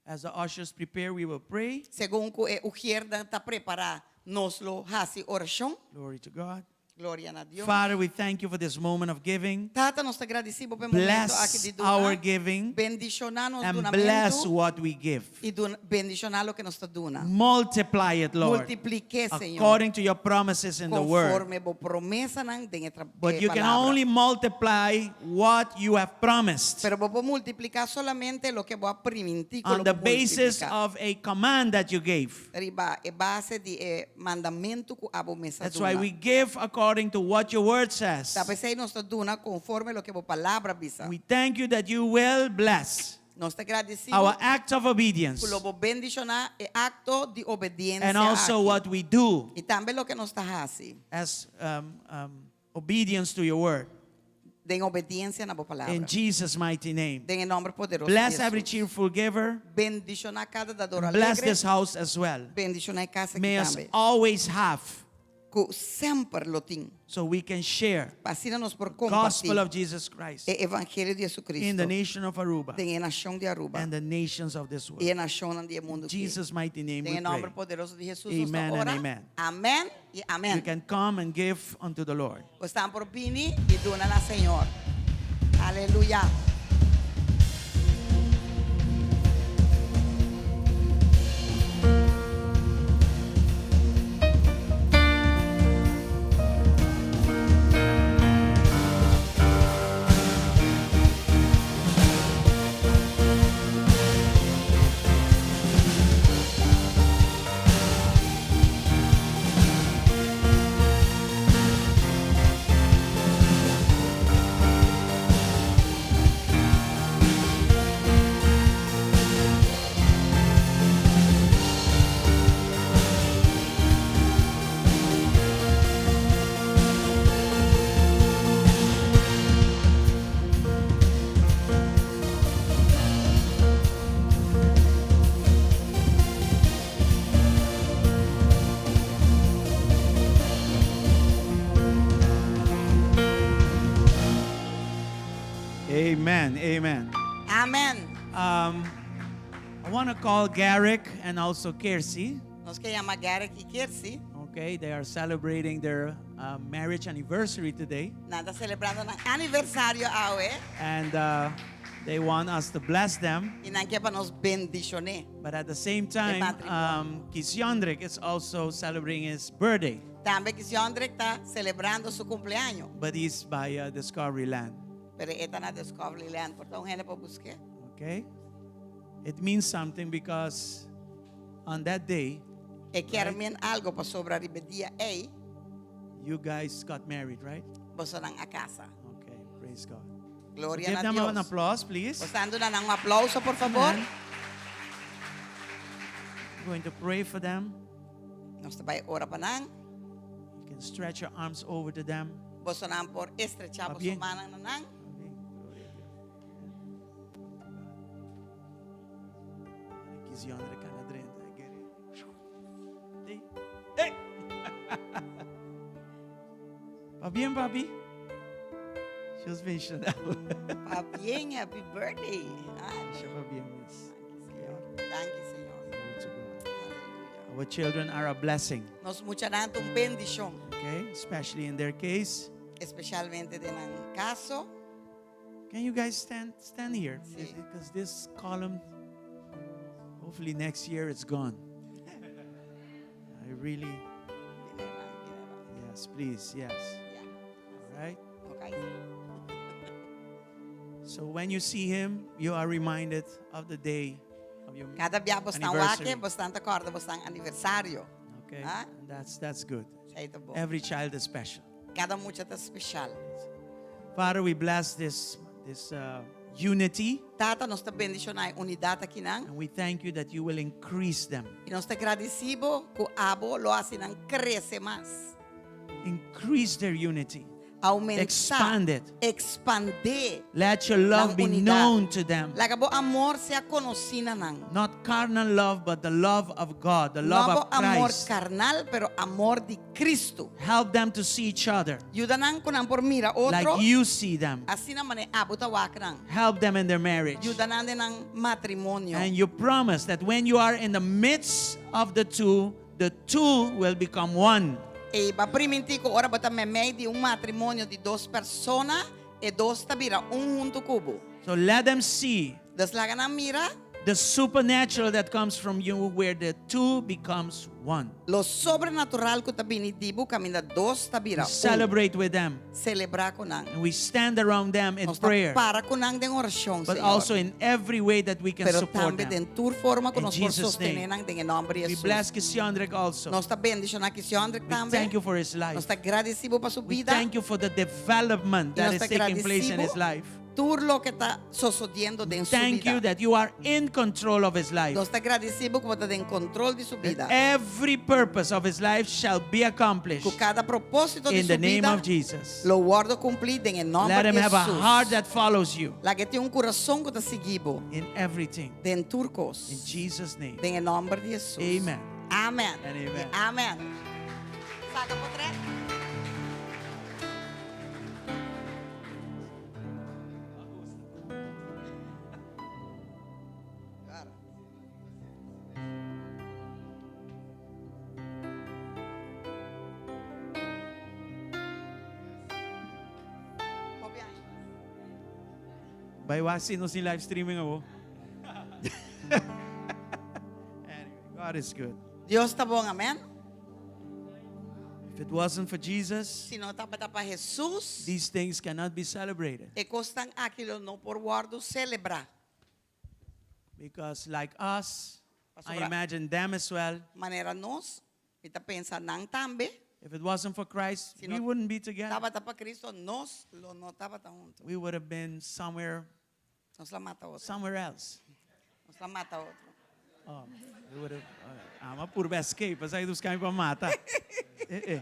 As the ushers prepare, we will pray. Segun ku e ugiernan ta prepará, nos lo hasi orashon. Glory to God. Gloria na Dios. Father, we thank you for this moment of giving. Tata, nos ta gradisí bo pa e momento aki Bless di duna. our giving Bendishoná nos and bless dunamentu what we give. i duna, bendishoná loke nos ta duna. Multiply it, Lord. Multiplik'é, Señor. According to your promises in the word. Konforme bo promesanan den e tra But e you can palabra. only multiply what you have promised. Pero bo por multipliká solamente loke bo a primintí ku On lo the bo basis multipliká. of a command that you gave. Riba e base di e mandamentu ku abo mes a That's why duna. we give according to what your word says. Ta p'esei nos ta duna konforme loke bo palabra bisa. We thank you that you will bless Nos ta gradisí our act of obedience ku lo bo bendishoná e akto di obediensia and also aki. what we do I tambe loke nos ta hasi as obedience to your word. Den obediensia na bo palabra. In Jesus' mighty name. Den e nòmber poderoso di Bless every Jesus. cheerful giver. Bendishoná kada dador Bless alegre. this house as well. Bendishoná e kas aki May us tambe. always have Ku semper lo tin. so we can share Pa asina nos por gospel kompartí of Jesus Christ e evangelio di in Jesucristo the nation of Aruba den e nashon di Aruba and the nations of this i world. e nashonnan di e mundu aki. Jesus' mighty name Den we e nòmber pray. poderoso di Jesus nos ta Amen and ora. amen. Amèn i amèn. You can come and give unto the Lord. Boso por bini i duna na Señor. Aleluya. Amen. Amen. Amen. Um, I want to call Garrick and also Kersi. Nos ke yama Garrick i Kersi. Okay, they are celebrating their uh, marriage anniversary today. Nan ta selebrando nan aniversario awe. And uh, they want us to bless them. I nan ke pa nos bendishoná. But at the same time, matrimonio. um, Kisiondrik is also celebrating his birthday, Tambe Kisiondrik ta selebrando su kumpleaños. but he's by uh, Discovery Land. Pero e ta na Discovery Land. Por ta un hende por busk'é. Okay? It means something because on that day, E kier men algu pasobra riba e dia ei, you guys got married, right? bosonan a kasa. Okay, praise God. Gloria Give na them Dios. an applause, please. Boso duna nan un aplouso, por fabor. Amen. We're going to pray for them. Nos ta bai ora pa nan. You can stretch your arms over to them. Bosonan por estrechá Pa boso bien. mannan na nan. Hey. Pabien, papi. Just mentioned that. Pabien, happy birthday. Ah, Pabien, miss. Thank you, Señor. Glory to God. Hallelujah. Our children are a blessing, Nos muchanan ta un bendishon, okay? Especially in their case. espesialmente den nan kaso. Can you guys stand stand here? Sí. Because this column, hopefully next year it's gone. I really, yes, please, yes. Yeah. All right. Okay. So when you see him, you are reminded of the day of your Kada bia bo nan anniversary. wak e, boso ta kòrda boso aniversario. Okay, Ah? And that's that's good. Esei ta bon. Every child is special. Kada mucha ta spesial. Father, we bless this this uh, unity, Tata, nos ta bendishoná e unidat akinan. and we thank you that you will increase them, I nos ta gradisí Bo ku abo lo hasi nan krese mas. increase their unity. Oumentá. Expand it. Ekspandé. Let your love Nan be unidat. known to them. Laga bo amor sea konosí na nan. Not carnal love, but the love of God, the love No of amor Christ. karnal, pero amor di Kristu. Help them to see each other Yuda nan ku nan por mira otro. like you see them. Asina manera abo ta wak nan. Help them in their marriage. Yuda nan den nan matrimonio. And you promise that when you are in the midst of the two will become one. I b'a primintí ku ora bo ta meimei di un matrimonio di dos persona e dos ta bira un huntu ku bo. So let them see Dus laga nan mira the supernatural that comes from you where the two becomes one. lo sobrenatural ku ta bini di bo kaminda dos ta bira We un. celebrate with them Selebrá ku nan. and we stand around them in Nos ta prayer, para ku nan den orashon, but Señor. also in every way that we can Pero support tambe them. den tur forma ku In nos por Jesus' sostené name. nan den e nòmber di We Jesus. bless Kisiondrek also. Nos ta bendishoná Kisiondrek We tambe. thank you for his life. Nos ta gradisí Bo pa su We bida. thank you for the development I that nos is ta taking place in gradisí Bo his life. Tur loke ta sosodiendo den su Thank you bida. that you are in control of his life. Nos ta gradisí Bo ku Bo ta den kontrol di su That bida. every purpose of his life shall be accomplished Ku kada propósito di in su the name bida of Jesus. lo wòrdu kumplí den e nòmber Let him di have a Jesus. heart that follows you Lag'é tin un kurason ku ta sigui Bo in everything. den tur kos. In Jesus' name. Den e nòmber di Jesus. Amen. Amen. And amen. Amen. Saka potrèt. Bai wak si nos tin live streaming awo. Anyway, God is good. Dios ta bon, amen. If it wasn't for Jesus, Si no tabata pa Jesus, these things cannot be celebrated. e kosnan aki lo no por wòrdu selebrá. Because like us, I Pasobra- imagine them as well. Manera nos, mi ta pensa nan tambe. If it wasn't for Christ, Si we no wouldn't be together. tabata pa Cristo, nos lo no tabata huntu. We would have been somewhere, Nos la mata otro. somewhere else. Nos la mata otro. Oh, we would have, uh, I'm a purba escape, as I was pa mata. Eh, eh.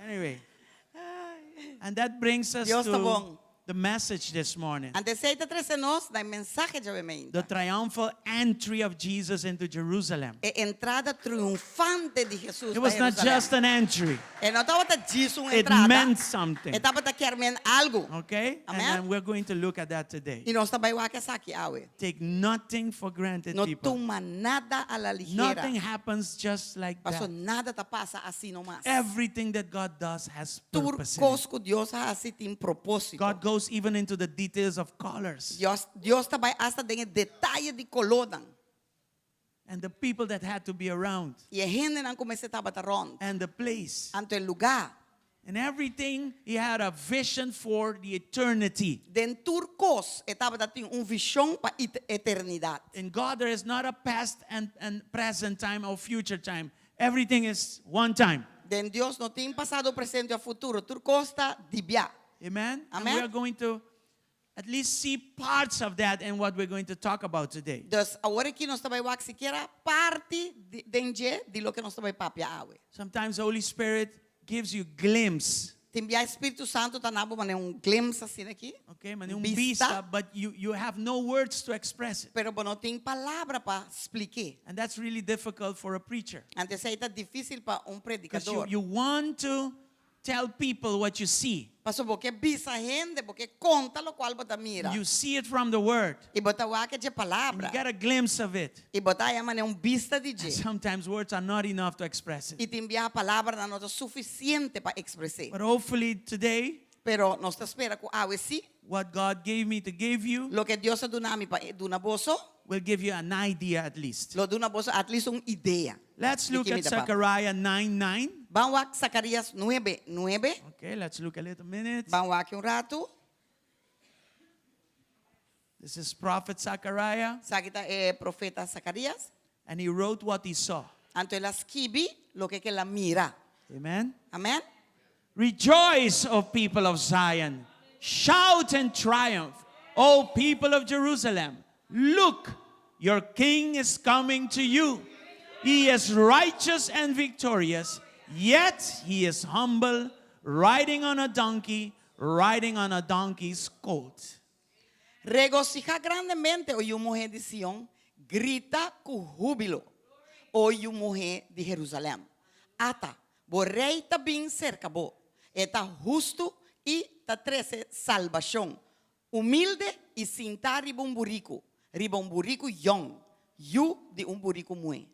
Anyway. And that brings us Dios ta to bon. the message this morning. Anto esei ta trese nos na e mensahe djawe mainta. The triumphal entry of Jesus into Jerusalem. E entrada triunfante di Jesus It was pa not Jerusalem. just an entry. E no tabata djis un It entrada. meant something. E tabata kier men algu. Okay? And Amen. then we're going to look at that today. I nos ta bai wak esaki awe. Take nothing for granted, No people. tuma nada a la ligera. Nothing happens just like Paso that. nada ta pasa asina nomas. Everything that God does has Tur purpose. in it. kos ku Dios ta hasi tin propósito. God goes even into the details of colors. Dios, Dios ta bai hasta den e detaye di kolónan. And the people that had to be around. I e hendenan ku mester tabata rònt. And the place. Anto e lugá. And everything, he had a vision for the eternity. Den tur kos e tabata tin un vishon pa eternidat. In God there is not a past and, and present time or future time. Everything is one time. Den Dios no tin pasado, presente òf futuro. Tur kos ta di bia. Amen? And Amen. we are going to at least see parts of that in what we're going to talk about today. Dus awor aki nos ta bai wak sikiera parti den dje di loke nos ta bai papia awe. Sometimes the Holy Spirit gives you glimpse. Tin bia Spiritu Santu ta duna bo manera un glimpse asina aki. Okay, manera un Bista. bista, but you, you have no words to express it. Pero bo no tin palabra pa splik'é. And that's really difficult for a preacher. Anto esei ta difísil pa un Because you, predikador. you want to tell people what you see. Paso bo ke bisa hende, bo ke konta lokual bo ta mira. You see it from the word. I bo ta wak e dje palabra. You get a glimpse of it. I bo ta haña manera un bista di dje. Sometimes words are not enough to express it. I tin biaha palabranan no ta sufisiente pa ekspres'é. But hopefully today, Pero nos ta spera ku awe sí. What God gave me to give you. Loke Dios a duna mi pa duna boso. Will give you an idea at least. Lo duna boso at least un idea. Let's di look ki mi at ta papia. Zechariah 9 9. Ban wak Zacarías nuebe, nuebe. Okay, let's look a little minute. Ban wak un ratu. This is prophet Zechariah. Esaki ta e profeta Zacarías. And he wrote what he saw. Anto el a skibi loke ku el a mira. Amen. Amen. Rejoice, O people of Zion. Shout and triumph, O people of Jerusalem. Look, your king is coming to you. He is righteous and victorious, yet he is humble, riding on a donkey, riding on a donkey's colt. Regosihá grandemente, o yu muhé di Sion, grita ku húbilo, o yu muhé di Herusalèm. Ata, bo rei ta bin serka bo. E ta hustu i ta trese salbashon, humilde i sintá riba un buriku, riba un buriku yòn, yu di un buriku muhé.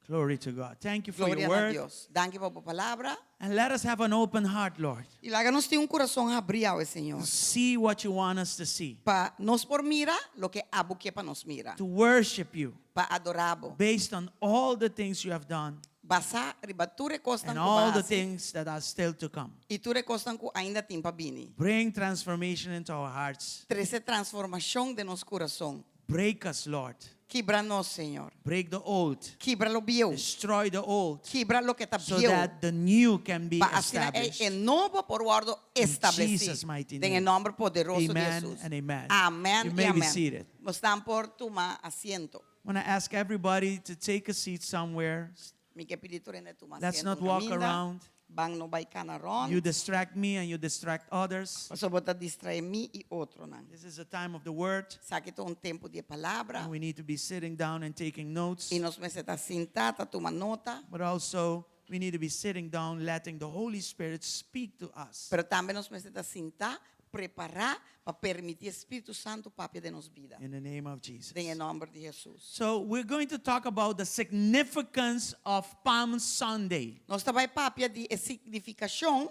Glory to God. Thank you for Gloria your na word. Dios. Danki pa bo palabra. And let us have an open heart, Lord. I laga nos tin un kurason habrí awe, Señor. To see what you want us to see. Pa nos por mira loke abo ke pa nos mira. To worship you. Pa adorá bo. Based on all the things you have done. Basá riba tur e kosnan And ku bo all the hasi. things that are still to come. I tur e kosnan ku ainda tin pa bini. Bring transformation into our hearts. Trese transformashon den nos kurason. Break us, Lord. Kibra nos, Señor. Break the old. Kibra lo bieu. Destroy the old. Kibra loke ta So bieu. that the new can be Pa asina ei established. e nobo por wòrdu establesí. Jesus mighty Den e name. nòmber poderoso di Amen Hesus. and amen. Amèn You i may be amèn. seated. Bosnan por tuma asiento. I want to ask everybody to take a seat somewhere. Mi ke pidi tur hende tuma Let's asiento not un walk kaminda. around. Ban no bai kana rònt. You distract me and you distract others. Pasobra bo ta distraé mi i otronan. This is a time of the word. Esaki ta un tempu di e palabra. And we need to be sitting down and taking notes. I nos mester ta sintá ta tuma nota. But also we need to be sitting down letting the Holy Spirit speak to us. Pero tambe nos mester ta sintá prepará pa permití e Spiritu Santu papia den nos bida. In the name of Jesus. Den e nòmber di Hesus. So we're going to talk about the significance of Palm Sunday. Nos ta bai papia di e signifikashon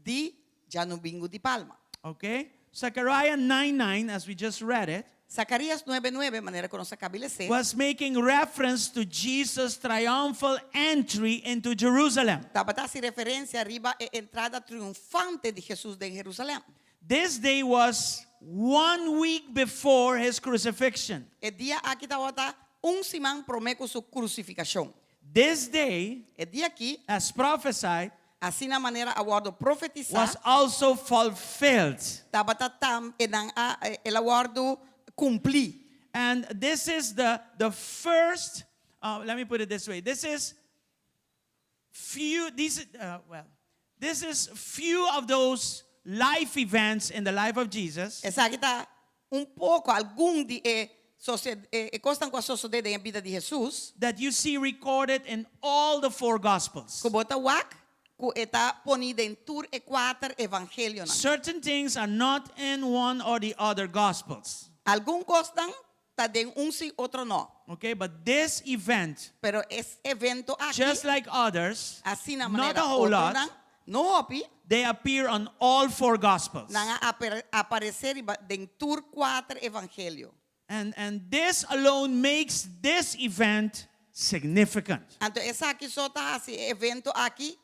di Djanumingu di Palma. Okay? Zechariah 9 9, as we just read it. Zakarías 9:9, manera ku nos a kaba di lesa, was making reference to Jesus' triumphal entry into Jerusalem. Tabata hasi referensia riba e entrada triunfante di Hesus den Herusalèm. This day was one week before his crucifixion. E dia aki tabata un siman promé ku su krusifikashon. This day, E dia aki, as prophesied, asina manera a wòrdu profetisá, was also fulfilled. tabata tam e nan a el a wòrdu kumplí. And this is the, the first, let me put it this way. This is few, these, well, this is few of those life events in the life of Jesus. Esaki ta un poko, algun di e e kosnan ku a sosodé den e bida di Hesus. That you see recorded in all the four Gospels. Ku bo ta wak ku e ta poni den tur e kuater Evangelionan. Certain things are not in one or the other Gospels. Algun kosnan ta den un si, otro no. Okay, but this event, Pero es evento aki, just like others, asina not manera a whole lot, otronan, no hopi, they appear on all four Gospels. Nan a aparesé riba den tur kuater Evangelio. And, and this alone makes this event significant. Anto esaki so ta hasi e evento aki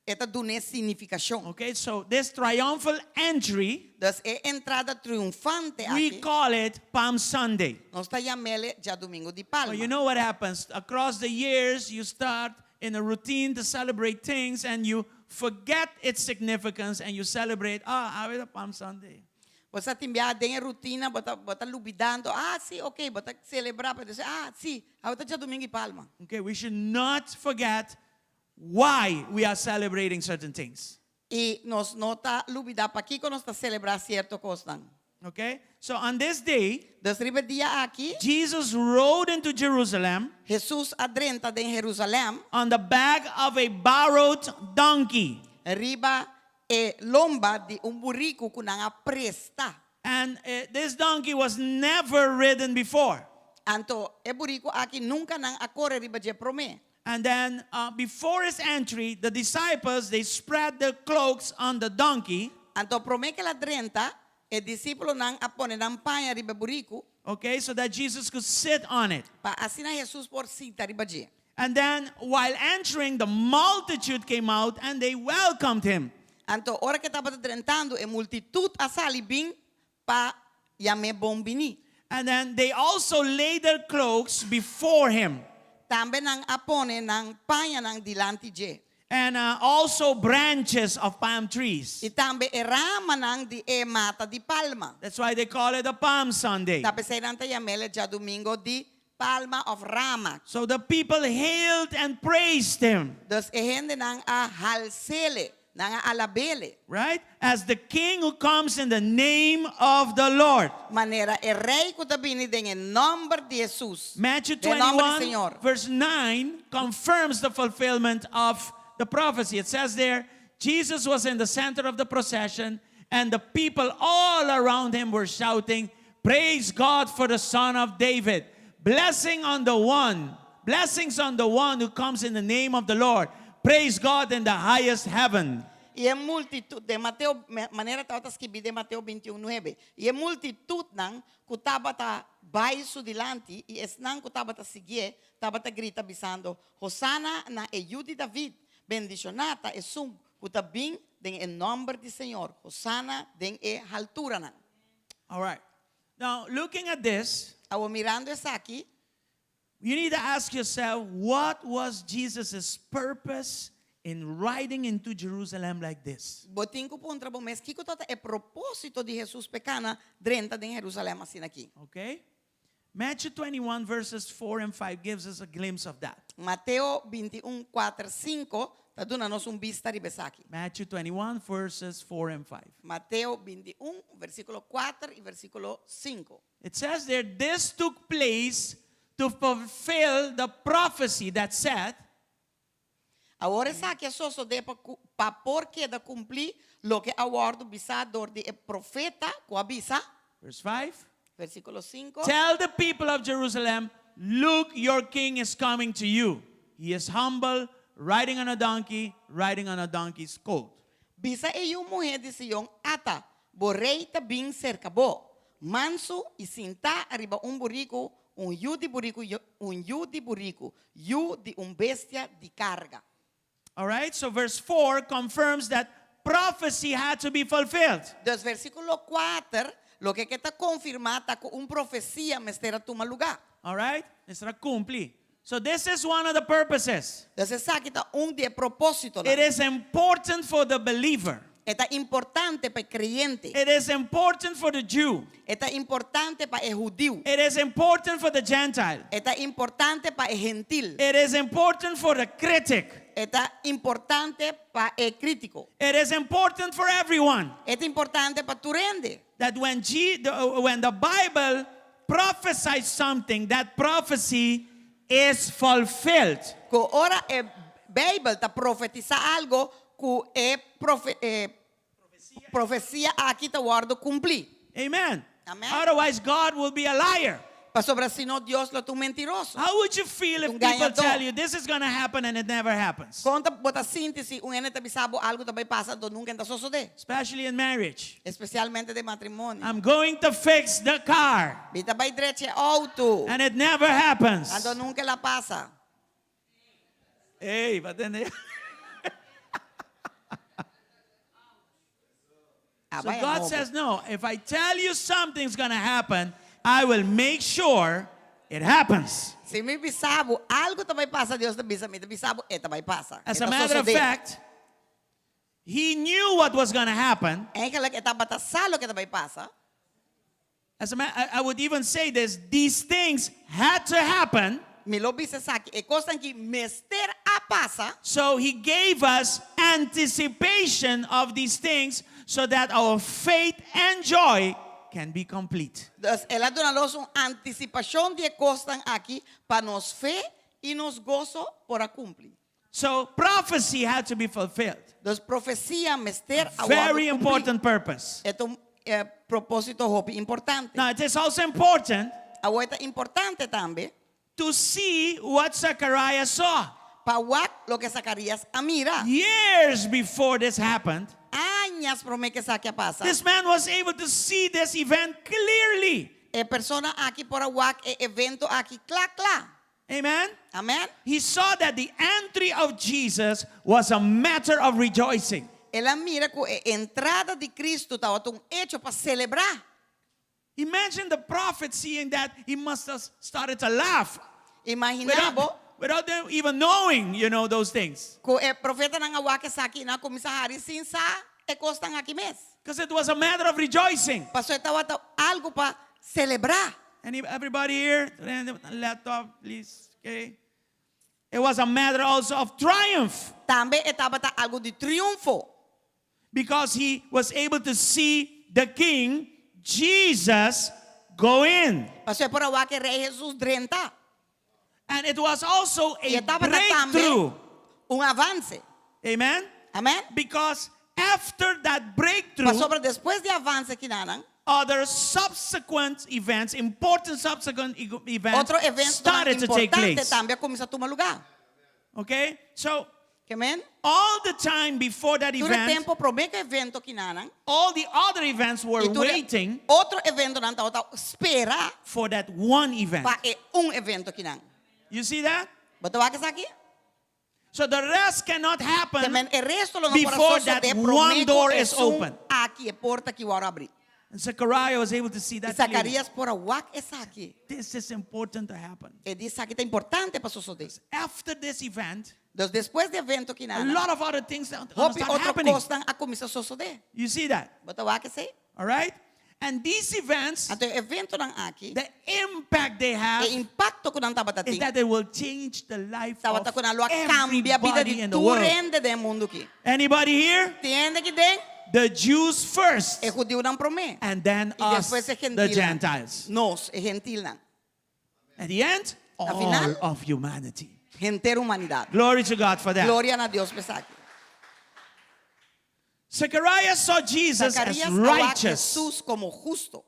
e ta dun'é signifikashon. Okay, so this triumphal entry, Dus e entrada triunfante we aki, call it Palm Sunday. nos ta yam'é djadumingu di Palma. Well, you know what happens? Across the years, you start in a routine to celebrate things and you forget its significance and you celebrate, ah, awe ta Palm Sunday. Bo sa tin biaha den e rutina bo ta bo ta lubidando, ah si, ok, bo ta selebrá pero ah si, awe ta djadumingu di Palma. Okay, we should not forget why we are celebrating certain things. I nos no ta lubidá pakiko nos ta selebrá sierto kosnan. Okay? So on this day, Dus riba e dia aki, Jesus rode into Jerusalem Hesus a drenta den Herusalèm on the back of a borrowed donkey. riba e lomba di un buriku ku nan a presta. And this donkey was never ridden before. Anto e buriku aki nunka nan a kore riba dje promé. And then before his entry, the disciples, they spread their cloaks on the donkey. Anto promé ku el a drenta, e disípulonan a pone nan paña riba e buriku. Okay, so that Jesus could sit on it. Pa asina Hesus por sinta riba dje. And then while entering, the multitude came out and they welcomed him. Anto ora ku e tabata drentando, e multitut a sali bin pa yam'é bon biní. And then they also laid their cloaks before him. Tambe nan a pone nan pañanan dilanti dje. And also branches of palm trees. I tambe e ramanan di e mata di palma. That's why they call it a Palm Sunday. Ta p'esei nan ta yam'é djadumingo di palma òf rama. So the people hailed and praised him. Dus e hendenan a hals'é, nan a alab'é. Right? As the king who comes in the name of the Lord. Manera e rei ku ta bini den e nòmber di Hesus. Matthew Den nòmber di 21, Señor. verse 9, confirms the fulfillment of the prophecy. It says there, Jesus was in the center of the procession, and the people all around him were shouting, Praise God for the Son of David. Blessing on the one, blessings on the one who comes in the name of the Lord. Praise God in the highest heaven. I e multitut, den Mateo, manera tabata skibí den Mateo 21, nuebe, I e multitutnan ku tabata bai su dilanti i esnan ku tabata siguié tabata grita bisando, Hosana na e Yu di David! Bendishoná ta esun ku ta bin den e nòmber di Señor! Hosana den e halturanan! All right. Now, looking at this, Awor mirando esaki, you need to ask yourself, what was Jesus' purpose in riding into Jerusalem like this? Bo tin ku puntra bo mes, kiko tabata e propósito di Hesus p'e kana drenta den Herusalèm asina aki? Okay? Matthew 21 verses 4 and 5 gives us a glimpse of that. Mateo 21, 4, 5 ta duna nos un bista riba esaki. Matthew 21 verses 4 and 5. Mateo 21, versíkulo 4 i versíkulo 5. It says there, this took place to fulfill the prophecy that said, Awor esaki a sosodé pa ku, pa por keda kumplí loke a wòrdu bisá dor di e profeta ku a bisa. Verse 5. Versíkulo 5. Tell the people of Jerusalem, look, your king is coming to you. He is humble, riding on a donkey, riding on a donkey's colt. Bisa e yu muhé di Sion, Ata, bo rei ta bin serka bo. Mansu i sintá ariba un buriku, un yu di buriku, un yu di buriku, yu di un bestia di karga. All right, so verse 4 confirms that prophecy had to be fulfilled. Dus versíkulo kuater, loke ke ta konfirmá ta ku un profesia mester a tuma lugá. All right, mester a kumpli. So this is one of the purposes. Dus esaki ta un di e propósitonan. It is important for the believer. E ta importante pa e kreyente. It is important for the Jew. E ta importante pa e hudiu. It is important for the Gentile. E ta importante pa e gentil. It is important for the critic. E ta importante pa e krítiko. It is important for everyone. E ta importante pa tur hende. That when, G, the, uh, when the Bible prophesies something, that prophecy is fulfilled. Ku ora e Beibel ta profetisá algo, ku e profe, e profesia aki ta wòrdu kumplí. Amen. Amen. Otherwise, God will be a liar. Pasobra si no, Dios lo ta un mentiroso. How would you feel if Un people gañadó. tell you this is going to happen and it never happens? Kon ta bo ta sinti si un hende ta bisa bo algu ta bai pasa anto nunka e ta sosodé? Especially in marriage. Espesialmente den matrimonio. I'm going to fix the car. Mi ta bai drecha e outo. And it never happens. Anto nunka el a pasa. Ey, ba tende? Ah, So bai God nobo. says, no, if I tell you something's going to happen, I will make sure it happens. Si mi bisa bo algu ta bai pasa, Dios ta bisa mi ta bisa bo e ta bai pasa. As E a ta matter of sosodé. fact, he knew what was going to happen. Eigenlijk e tabata sa loke ta bai pasa. As a ma- I, I would even say this, these things had to happen. Mi lo bisa esaki, e kosnan ki mester a pasa. So he gave us anticipation of these things so that our faith and joy can be complete. Dus el a duna nos un antisipashon di e kosnan aki pa nos fe i nos goso por a kumpli. So prophecy had to be fulfilled. Dus profesia mester a wòrdu Very kumplí. important purpose. E ta un propósito hopi importante. Now it is also important Awor e ta importante tambe to see what Zechariah saw. pa wak loke Zacarías a mira. Years before this happened, Añas promé ku esaki a pasa. this man was able to see this event clearly. E persona aki por a wak e evento aki kla kla. Amen. Amen. He saw that the entry of Jesus was a matter of rejoicing. El a mira ku e entrada di Cristo tabata un echo pa selebrá. Imagine the prophet seeing that, he must have started to laugh. Imaginá bo Without them even knowing, you know, those things. ku e profetanan a wak esaki i nan a kuminsá hari sin sa e kosnan aki mes. Because it was a matter of rejoicing. Pasobra e tabata algu pa selebrá. Any, everybody here? Laptop, please. Okay. It was a matter also of triumph. Tambe e tabata algu di triunfo. Because he was able to see the king, Jesus, go in. Pasobra e por a wak e rei Hesus drenta. And it was also I a e tabata tambe breakthrough. un avanse. Amen? Amen? Because after that breakthrough, Pasobra despues di avanse kinanan, other subsequent events, important subsequent e- events, otro eventonan started to take importante place. tambe a kuminsá tuma lugá. Okay? So, Ke men? all the time before that Tur e event, tempu promé ku e evento kinanan, all the other events were i tur e waiting otro eventonan tabata spera for that one event. pa e un evento kinan. You see that? Bo ta wak esaki? So the rest cannot happen Ke men e resto lo no por a before that sosodé one promé ku door is esun open. aki, e porta aki wòrdu abrí. And Zechariah was able to see I that clearly. Zacarías por a wak esaki. This is important to happen. E di esaki ta importante pa sosodé. After this event, Dus despues di evento a kinan, lot of other things are gonna hopi start otro happening. kosnan a kuminsá sosodé. You see that? Bo ta wak esei? All right? And these events, Anto e eventonan aki, the impact they have e impakto ku nan tabata is tin, that they will change the life of tabata ku nan lo a kambia bida everybody di in the tur world. hende den e mundu aki. Anybody here? Tin hende aki den? The Jews first, E hudiunan promé. and then I us, despues e the gentilnan. Gentiles. Nos, e gentilnan. At the end, Na all final, of humanity. henter humanidat. Glory to God for that. Gloria na Dios pa esaki. Zechariah saw Jesus as Zacarías a wak righteous. Jesús como justo.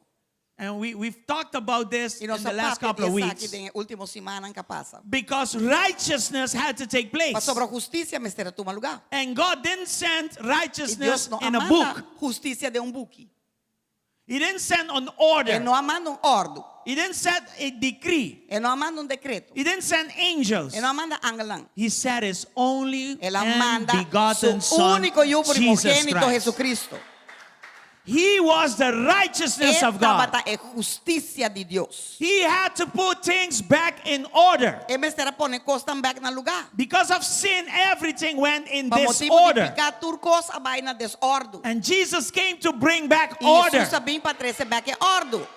And we, we've talked about this I in nos the a last papia couple di of esaki weeks. den e último simannan ku a pasa. Because righteousness had to take place. Pasobra hustisia mester a tuma lugá. And God didn't send I righteousness Dios no a in a manda book. hustisia den un buki. He didn't send an E order. no a manda un òrdu. He didn't send a decree. E no a manda un dekreto. He didn't send angels. E no a manda angelnan. He sent his only El a and manda begotten su son, úniko yu Jesus primogénito Christ. Jesucristo. He was the righteousness E of God. tabata e hustisia di Dios. He had to put things back in order. E mester a pone kosnan bèk na lugá. Because of sin, everything went in Pa motibu di disorder. piká tur kos a bai na desòrdu. And Jesus came to bring back I order. Hesus a bin pa trese bèk e òrdu.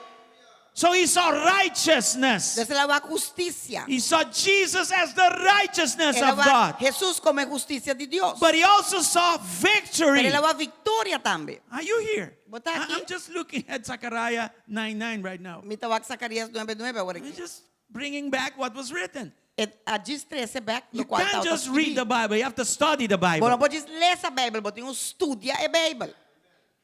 So he saw righteousness. Entonces el a wak hustisia. He saw Jesus as the righteousness El a of wak God. Hesus komo e hustisia di Dios. But he also saw victory. Pero el a wak viktoria tambe. Are you here? Bo ta aki? I'm just looking at Zechariah 9:9 right now. Mi ta wak Zacarías 9:9 awor I'm aki. just bringing back what was written. E a djis trese bèk You lokual can't tabata just read skibí. the Bible. You have to study the Bo no Bible. por djis lesa Beibel, bo tin ku studia e Beibel.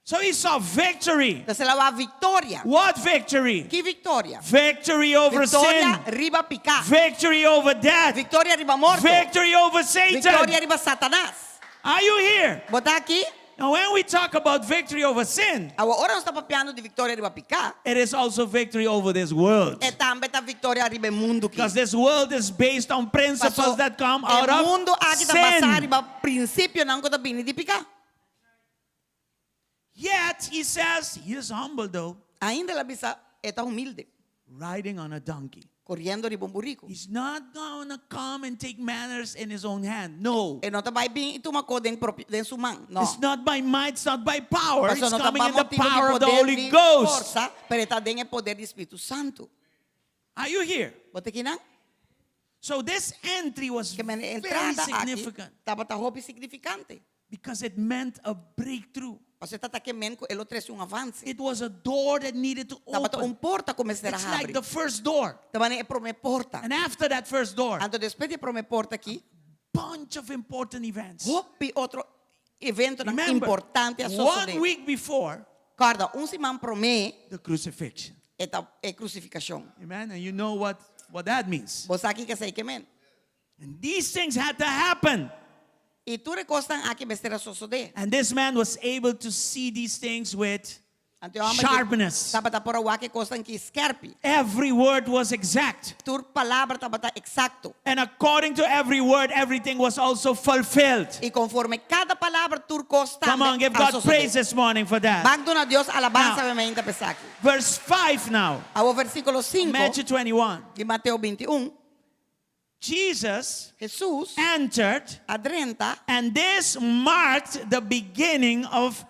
So he saw victory. Entonces el a wak viktoria. What victory? Ki viktoria? Victory over Viktoria sin. riba piká. Victory over death. Viktoria riba morto. Victory over Satan. Viktoria riba Satanas. Are you here? Bo ta aki? Now, when we talk about victory over sin, Awor, ora nos ta papiando di viktoria riba piká, it is also victory over this world. e tambe ta viktoria riba e mundu aki. Because this world is based on principles Paso, that come e out of mundu aki ta basá sin. riba prinsipionan ku ta bini di piká. Yet, he says, he is humble though, Ainda el a bisa, e ta humilde, riding on a donkey. koriendo riba un buriku. He's not gonna come and take matters in his own hand. No. E no ta bai bin i tuma kos den propio, den su man. No. It's not by might, it's not by power. Paso It's no ta coming pa in the motibu di power of the poder Holy di Ghost. forsa, pero e ta den e poder di Spiritu Santu. Are you here? Bo ta kinan? So this entry was Ke men very entrada aki significant tabata hopi signifikante. because it meant a breakthrough. Pasobra e tabata ke men ku e lo trese un avanse. It was a door that needed to Tabata open. un porta ku mester a It's like habri. the first door. Tabata e promé porta. And after that first door, Anto despues di e promé porta aki, bunch of important events. hopi otro eventonan Remember, importante a one sosodé. week before Kòrda, un siman promé the crucifixion. e ta e krusifikashon. Amen. And you know what, what that means. Bo sa kiko esei ke men. And these things had to happen. I tur e kosnan aki mester a sosodé. And this man was able to see these things with Anto e hòmber ki sharpness. tabata por a wak e kosnan ki skèrpi. Every word was exact. Tur palabra tabata eksakto. And according to every word, everything was also fulfilled. I konforme kada palabra tur kos Come tambe on, give a God sosodé. praise this morning for that. Ban duna Dios alabansa Now. awe mainta pa esaki. Verse 5 now, Awor versíkulo 5 Matthew 21. di Mateo 21, Jesus Hesus entered, a drenta and this marked the beginning of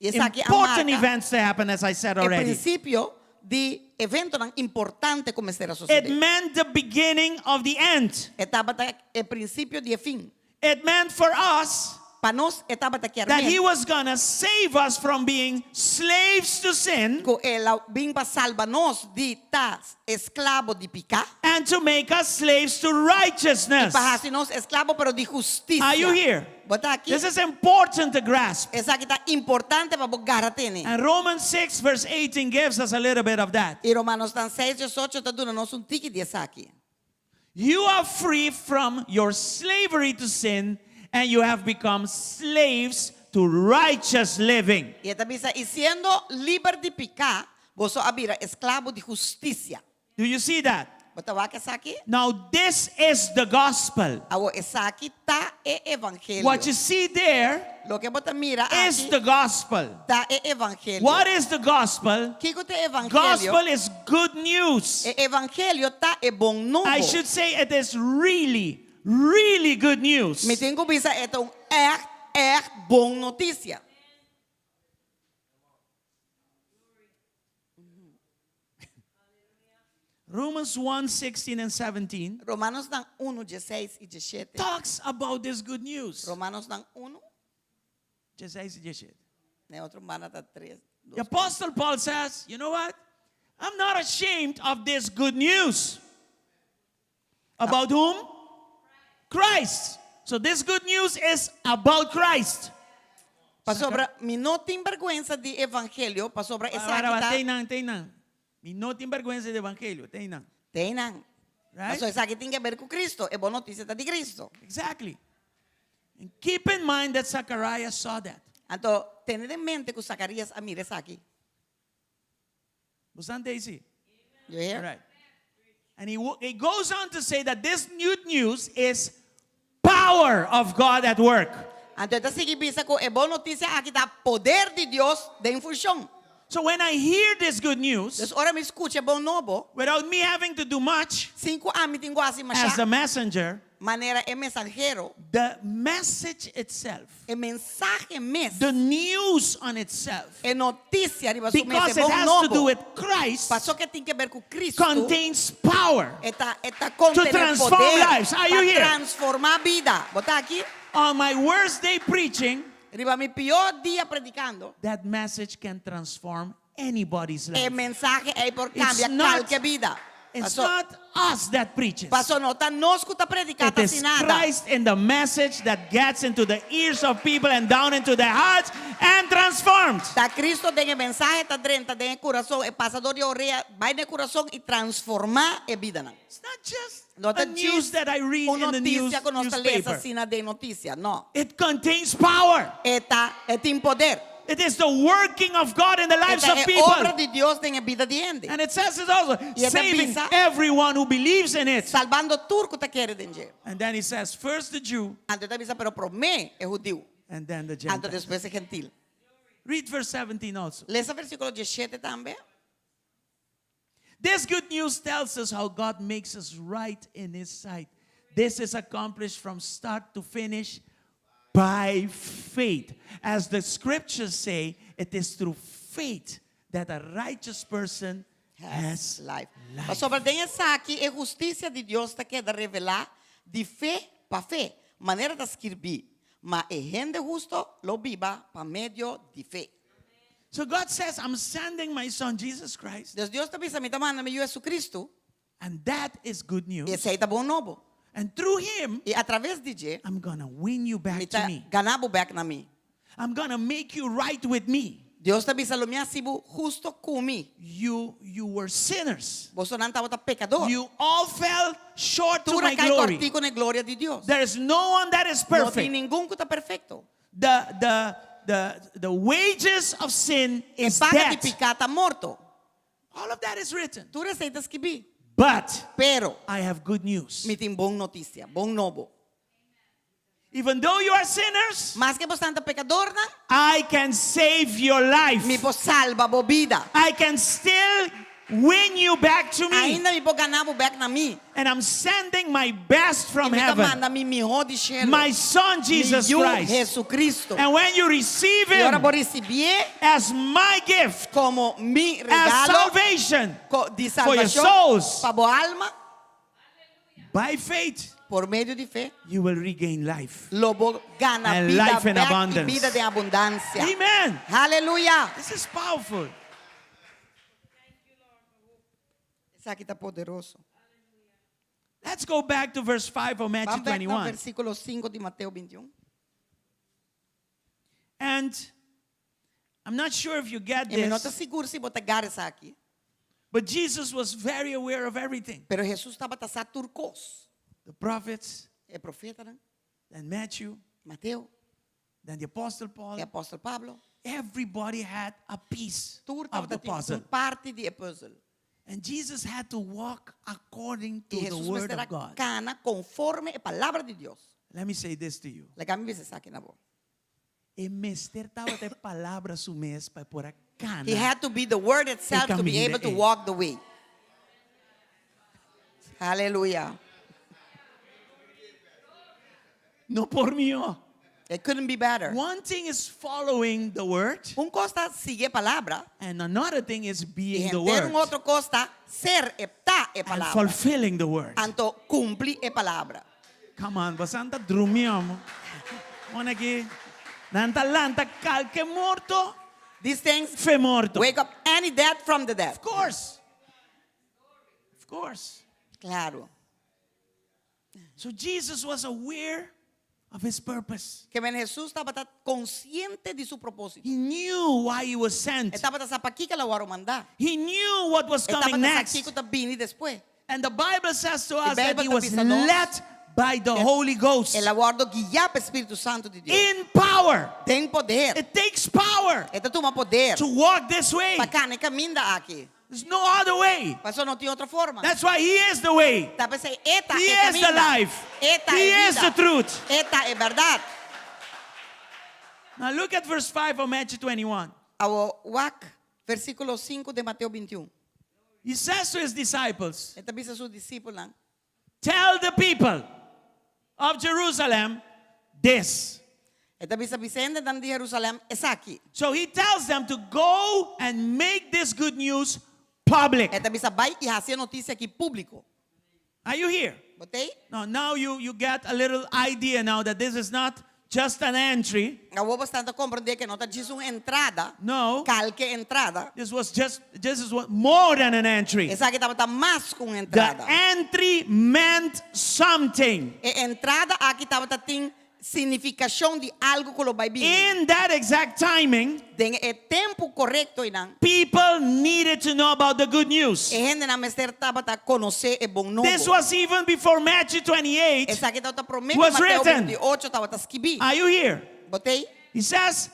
i esaki a important marka events to happen, as I said e already. prinsipio di eventonan importante ku mester a It sosodé. meant the beginning of the end. E tabata e prinsipio di e fin. It meant for us Pa nos e tabata kier that he men was gonna save us from being slaves to sin ku el a bin pa salba nos di ta esklabo di piká and to make us slaves to i righteousness. pa hasi nos esklabo pero di hustisia. Are you here? Bo ta aki? This is important to grasp. Esaki ta importante pa bo gara tene. And Romans 6 verse 18 gives us a little bit of that. I Romanonan 6, 18 ta duna nos un tiki di esaki. You are free from your slavery to sin and you have become slaves to righteous living. I e ta bisa, I siendo liber di piká, boso a bira esklabo di hustisia. Do you see that? Bo ta wak esaki? Now, this is the gospel. Awor esaki ta e evangelio. What you see there Loke bo ta mira is aki the gospel. ta e evangelio. What is the gospel? Kiko ta e evangelio? Gospel is good news. E evangelio ta e bon nobo. I should say it is really, really good news. Mi tin ku bisa e ta un ègt, ègt bon notisia. Romans 1 16 and 17 Romanosnan 1, dieseis i diesshete. talks about this good news. Romanosnan 1, Dieseis i diesshete. na otro banda ta 3. The Apostle Paul says, you know what? I'm not ashamed of this good news. About whom? Christ. So this good news is about Christ. Pasobra mi no tin bergwensa di evangelio, pasobra esaki ta. Teinan, teinan. Mi no tin bergwensa di evangelio, teinan. Teinan. Right? Pasobra esaki tin ke ber ku Cristo, e bon notisia ta di Cristo. Exactly. And keep in mind that Zacharias saw that. Anto, tene den mente ku Zacarias a mira esaki. Bo Daisy? You hear? All right. And he, he goes on to say that this good news is power of God at work. Anto e ta sigui bisa ku e bon notisia aki ta poder di Dios den funshon. So when I hear this good news, Dus ora mi skucha e bon nobo, without me having to do much sin ku ami tin ku hasi as a mashá, messenger, manera e mensahero, the message itself, e mensahe mes, the news on itself, e notisia riba su mes, because e it bon has to do nobo, with Christ, paso ku e tin ke ber ku Kristu, contains power e ta e ta kontené transform poder lives. Are you pa here? transformá bida. Bo ta aki? On my worst day preaching, Riba mi pió dia predikando, that message can transform anybody's e life. mensahe ei por It's kambia not- kalke bida. It's Paso, not us that preaches. paso no ta nos ku ta prediká It ta is hasi nada. Christ in the message that gets into the ears of people and down into their hearts and transformed. Ta Cristo den e mensahe ta drenta den e kurason, e pasa dor di orea, bai den e kurason i transformá e bidanan. It's not just No ta a news djis that I read un in the news, notisia ku nos ta lesa newspaper. asina den notisia, no. It contains power. E ta, e tin poder. It is the working of God in the lives E ta of e people. obra di Dios den e bida di hende. And it says it also, I e ta saving bisa- everyone who believes in it. Salbando tur ku ta kere den dje. And then he says, first the Jew Anto e ta bisa, pero promé e hudiu, and then the anto Gentile. despues e gentil. Read verse 17 also. Lesa versíkulo diesshete tambe. This good news tells us how God makes us right in his sight. This is accomplished from start to finish by faith. As the scriptures say, it is through faith that a righteous person has life. life. Pasobra den esaki e hustisia di Dios ta keda revelá di fe pa fe, manera ta skirbí, Ma e hende husto lo biba pa medio di fe. So God says, I'm sending my son Jesus Christ. Dus Dios ta bisa, Mi ta manda mi Yu Jesucristo. And that is good news. I esei ta bon nobo. And through him, I atraves di dje, I'm gonna win you back mi to ta me. gana bo bek na mi. I'm gonna make you right with me. Dios ta bisa, Lo mi hasi bo husto ku mi. You, you were sinners. Bosonan tabata pekador. You all fell short to Tur my a kai glory. kòrtiku na e gloria di Dios. There is no one that is No tin perfect. ningun ku ta perfekto. The, the, the, the wages of sin E is paga di death. piká ta morto. All of that is written. Tur esei ta skibí. But Pero I have good news. mi tin bon notisia, bon nobo. Even though you are sinners, Maske boso ta pekadornan, I can save your life. mi por salba bo bida. I can still win you back to me. Ainda mi por gana bo bek na mi. And I'm sending my best from I mi ta heaven. manda mi mihó di shelu. My son Jesus Mi yu Christ. Jesucristo. And when you receive I ora him bo risibié as my gift, komo mi as regalo salvation ko, di for your salvashon souls, pa bo alma, by faith, por medio di fe, you will regain life. lo bo gana And bida life in bek i abundance. bida den abundansia. Amen. Haleluya. This is powerful. Esaki ta poderoso. Let's go back to verse 5 of Matthew Ban bek na 21. versíkulo 5 di Mateo 21. And I'm not sure if you get I mi no ta this, sigur si bo ta gara esaki. but Jesus was very aware of everything. Pero Hesus tabata sa tur kos. The prophets, E profetanan, then Matthew, Mateo, then the Apostle Paul. e Apòstel Pablo. Everybody had a piece Tur of the tabata tin puzzle. un parti di e pùzel. And Jesus had to walk according to I the Hesus word mester of a God. kana konforme e palabra di Dios. Let me say this to you. Laga mi bisa esaki na bo. E mester tabata e palabra su mes pa e por a kana. He had to be the word itself to be caminda able to ei. walk the way. Hallelujah. No por mihó. It couldn't be better. One thing is following the word, Un kos ta sigui e palabra and another thing is i being the henter word un otro kos ta ser e ta e and palabra. fulfilling the word. Anto kumpli e palabra. Come on, boso ta drumi amo. Mona aki, nan ta lanta kalke morto, These things fe morto. wake up any dead from the dead. Of course. Of course. Claro. So Jesus was aware of his purpose. Ke men Hesus tabata konsiente di su propósito. He knew why he was sent. E tabata sa pakiko el a wòrdu mandá. He knew what was E coming tabata sa next. kiko ta bini despues. And the Bible says to us E that Bijbel he ta was bisa nos led by the Holy Ghost El a wòrdu guiá pa e Spiritu Santu di Dios. in power. Den poder. It takes power E ta tuma poder to walk this way. pa kana e kaminda aki. There's no other way. Paso no tin otro forma. That's why He is the way. Ta p'esei E ta He e is the kaminda. life. E ta He e is bida. the truth. E ta e bèrdat. Now look at verse 5 of Matthew 21. Awor wak versíkulo sinku den Mateo 21. He says to his disciples, E ta bisa su disipelnan. Tell the people of Jerusalem this. E ta bisa bisa hendenan di Jerusalèm esaki. So he tells them to go and make this good news public. E ta bisa bai i hasi e notisia aki públiko. Are you here? Bo t'ei? Now, now you, you get a little idea now that this is not just an entry. Awor bo ta komprondé ku no ta djis un entrada. No. Kalke entrada. This was just, this is what more than an entry. Esaki tabata mas ku un The entrada. entry meant something. E entrada aki tabata tin Signifikashon di algu ku lo bai bini. In that exact timing, Den e tempu korekto einan, people needed to know about the good news. e hendenan mester tabata konosé e bon nobo. This was even before Matthew 28 Esaki tabata promé ku was Mateo written. 28 tabata skibí. Are you here? Bo t'ei? He says,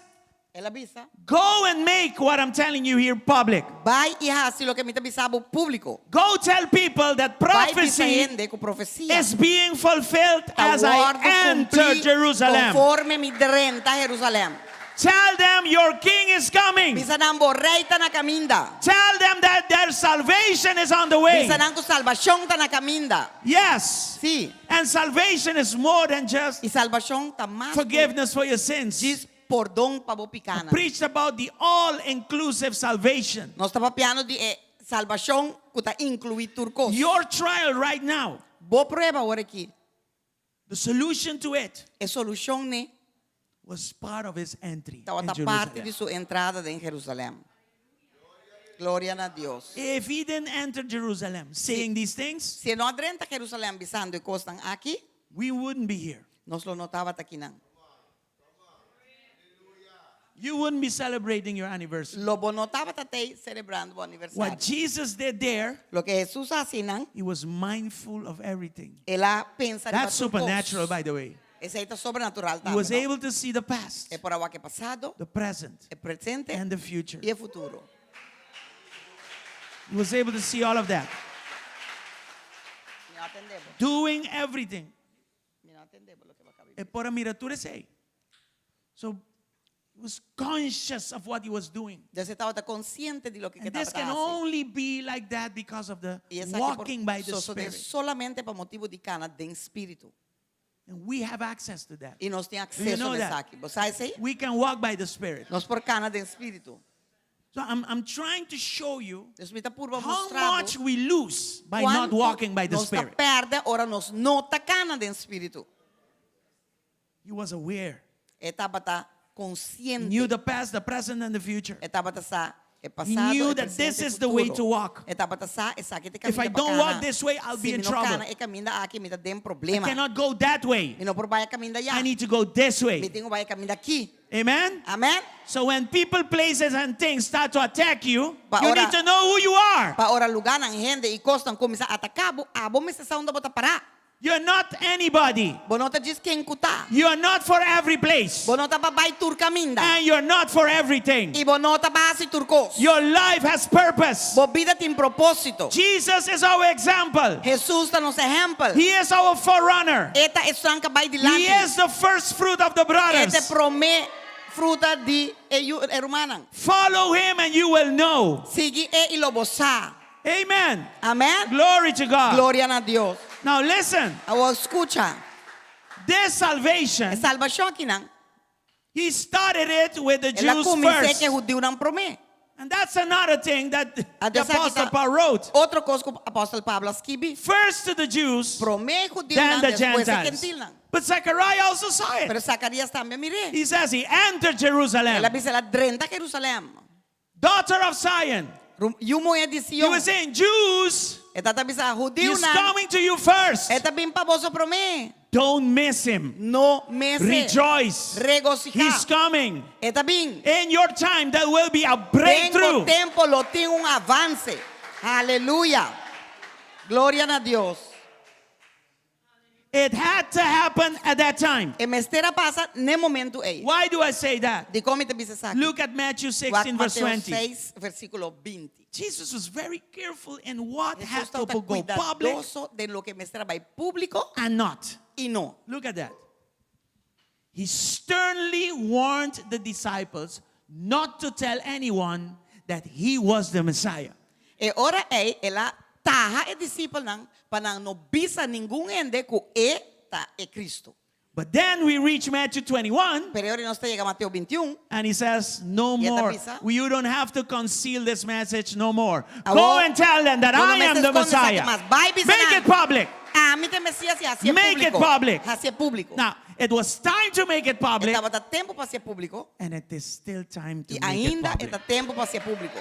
El a bisa. Go and make what I'm telling you here public. Bai i hasi loke mi ta bisa bo públiko. Go tell people that Bai bisa prophecy hende ku profesia is being fulfilled ta as I wòrdu enter kumplí Jerusalem. konforme mi drenta Jerusalèm. Tell them your king is coming. Bisa nan bo rei ta na kaminda. Tell them that their salvation is on the way. Bisa nan ku salbashon ta na kaminda. Yes. Sí. And salvation is more than just I salbashon ta mas ku forgiveness for your sins. djis pordon pa bo pikánan. Preached about the all-inclusive salvation. Nos ta papiando di e salbashon ku ta inkluí tur kos. Your trial right now, Bo prueba awor aki, the solution to it e solushon n'e was part of his entry in tabata parti di Jerusalem. su entrada den Jerusalèm. Gloria na Dios. If he didn't enter Jerusalem saying these things, Si e no a drenta Jerusalèm bisando e kosnan aki, we wouldn't be here. nos lo no tabata akinan. You wouldn't be celebrating your anniversary. Lo bo no tabata tei selebrando bo What aniversario. Jesus did there, Loke Hesus a hasi nan, he was mindful of everything. el a pensa riba That's tur kos. supernatural, by the way. Esei ta sobrenatural He tambe, was no? able to see the past, E por a wak e pasado, the present, e presente and the future. i e futuro. He was able to see all of that. Mi no a tende bo. Doing everything. Mi no a tende bo loke bo a kaba di E por a mira tur esei. So he was conscious of what he was doing. Dus e tabata konsiente di loke And this tabata can hasi. only be like that because of the I esaki por walking by the sosodé Spirit. solamente pa motibu di kana den spiritu. And we have access to that. I nos tin Do you akseso know na that? esaki. Bo sa esei? We can walk by the Spirit. Nos por kana den spiritu. So I'm, I'm trying to show you Dus mi ta purba how mustra bo much we lose by not kuantu walking by the nos ta Spirit. pèrdè ora nos no ta kana den spiritu. He was aware. E tabata He knew konsiente. the past, the present, and the future. E tabata sa e He pasado, knew e that this presente, e is the way futuro. to walk. E tabata sa esaki ta e If I kaminda pa don't kana. walk this way, I'll be Si in mi no trouble. kana e kaminda aki, mi ta den I problema. cannot go that way. Mi no por bai e kaminda ya. I need to go this Mi way. tin ku bai e kaminda aki. Amen? Amen? So when people, places, and things start to attack you, Pa you ora- need to know who you are. Pa ora lugánan, hende i kosnan kuminsá ataká bo, abo mester sa unda bo ta pará. You're not anybody. Bo no ta djis ken ku ta. You are not for every place. Bo no ta pa bai tur kaminda. And you're not for everything. I bo no ta pa hasi tur kos. Your life has purpose. Bo bida tin propósito. Jesus is our example. Hesus ta nos ehèmpel. He is our forerunner. E ta esun ku a bai He dilanti. is the first fruit of the E ta brothers. promé fruta di e yu e rumannan. Follow him and you will know. Sigui e i lo bo sa. Amen. Amèn. Glory to God. Gloria na Dios. Now listen, Awor skucha. this salvation, E salbashon akinan. he started it with the El a Jews kumins'é first. ku e hudiunan promé. And that's another thing that the Anto esaki Apostle ta Paul wrote. otro kos ku Apòstel Pablo a skibi. First to the Jews, Promé then hudiunan, the despues e Gentiles. gentilnan. But Zechariah also saw it. Pero Zacarías tambe a mir'é. He says he entered Jerusalem. El a bisa el a drenta Jerusalèm. Daughter of Zion. Yu muhé di He Sion. was saying, Jews, E tabata bisa he's hudiunan. coming to you first. E ta bin pa boso promé. Don't miss him. No miss e. Rejoice. Regosihá. He's coming. E ta bin. In your time, there will be a Den bo breakthrough. tempu lo tin un avanse. Aleluya. Gloria na Dios. It had to happen at that time. E mester a pasa n'e momento ei. Why do I say that? Dikon mi ta bisa esaki? Look at Matthew Wak 16, verse Mateo 20. 6, versíkulo 20. Jesus was very careful in what Jesus had to tabata go public kuidadoso den loke mester a bai públiko and not. i no. Look at that. He sternly warned the disciples not to tell anyone that he was the Messiah. E ora ei el a taha e disipelnan pa nan no bisa ningun hende ku e ta e Kristu. But then we reach Matthew 21. Pero e ora nos ta yega Mateo 21. And he says, No I e ta more. bisa. You don't have to conceal this message no more. Awor, Go and tell them that bo no I am mester the skonde esaki Messiah. mas. Bai bisa Make nan. it public. Ami ta e Mesias i hasié Make it públiko. public. Hasié públiko. Now, it was time to make it E public. tabata tempu pa hasié públiko. And it is still time to I make it ainda e public. ta tempu pa hasié públiko.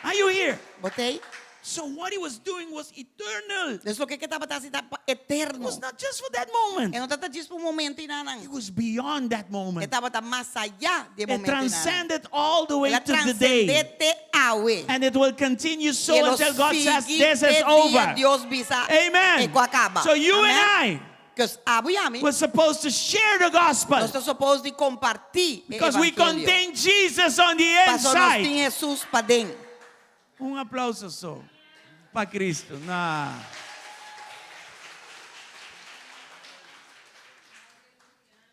Are you here? Bo t'ei? So what he was doing was eternal. Dus loke e tabata hasi ta eterno. It was not just for that moment. E no tabata djis pa un momento einanan. It was beyond that moment. E tabata mas ayá di e It momento einanan. transcended all the way El a to the day. transcendé te awe. And it will continue so I e lo until God says sigui this te is dia over. Dios bisa Amen. e ku a kaba. So you and Amen. I Pues abo i ami were supposed to share the gospel. Nos ta supposed di kompartí e Because we evangelio. contain Jesus on the Paso nos inside. tin Jesus paden. Un aplauso so pa Cristo. Nah.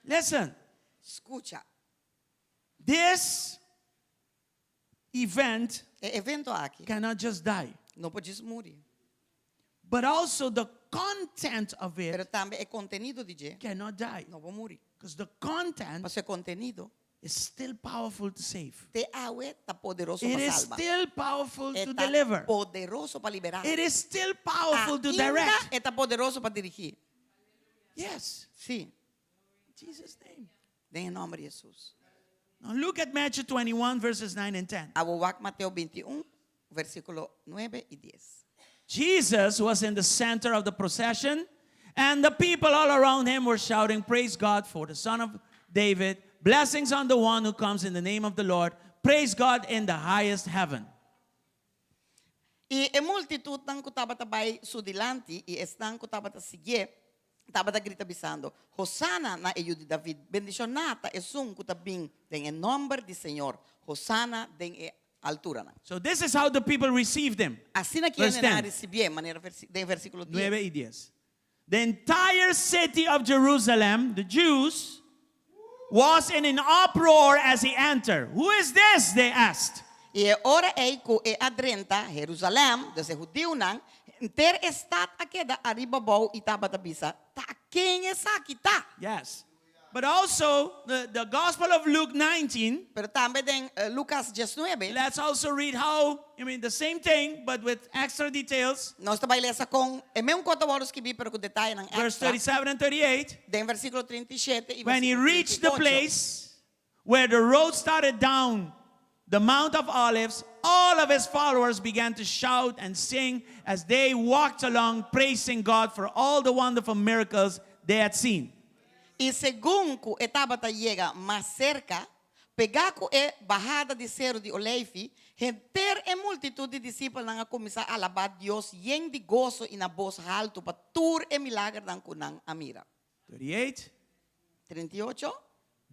Listen. Skucha. This event E evento aki cannot just die. no por djis muri. But also the content of it Pero tambe e kontenido di dje cannot die. no por muri. Because the content Pasobra e kontenido is still powerful to save. te awe ta poderoso It pa is salba. still powerful E to ta deliver. poderoso pa liberá. It is still powerful to Ainda direct. e ta poderoso pa dirigí. Yes. Sí. In Jesus' name. Den e nòmber di Hesus. Now look at Matthew 21 verses 9 and 10. Awor wak Mateo 21, versíkulo nuebe i dies. Jesus was in the center of the procession, and the people all around him were shouting, Praise God for the Son of David. Blessings on the one who comes in the name of the Lord. Praise God in the highest heaven. I e multitutnan ku tabata bai su dilanti i esnan ku tabata siguié tabata grita bisando, Hosana na e Yu di David! Bendishoná ta esun ku ta bin den e nòmber di Señor! Hosana den e alturanan! So this is how the people received him. Asina ki Verse hende nan a 10. risibié, manera den versíkulo dies. Nuebe i dies. The entire city of Jerusalem, the Jews, was in an uproar as he entered. Who is this? They asked. I e ora ei ku e a drenta Herusalèm, dus e hudiunan, henter e stat a keda ariba abou i tabata bisa, Ta ken esaki ta? Yes. But also, the, the Gospel of Luke 19. Pero tambe den Lukas diesnuebe. Let's also read how, I mean, the same thing, but with extra details. Nos ta bai lesa kon e meun kos ta wòrdu skibí pero ku detayenan Verse èkstra. 37 and 38. Den versíkulo 37 i When he versíkulo reached the 38. place where the road started down the Mount of Olives, all of his followers began to shout and sing as they walked along, praising God for all the wonderful miracles they had seen. I segun ku e tabata yega mas serka, pegá ku e bahada di Seru di Oleifi, henter e multitut di disipelnan a kuminsá alabá Dios yen di goso i na bos haltu pa tur e milagernan ku nan a mira. 38. 38.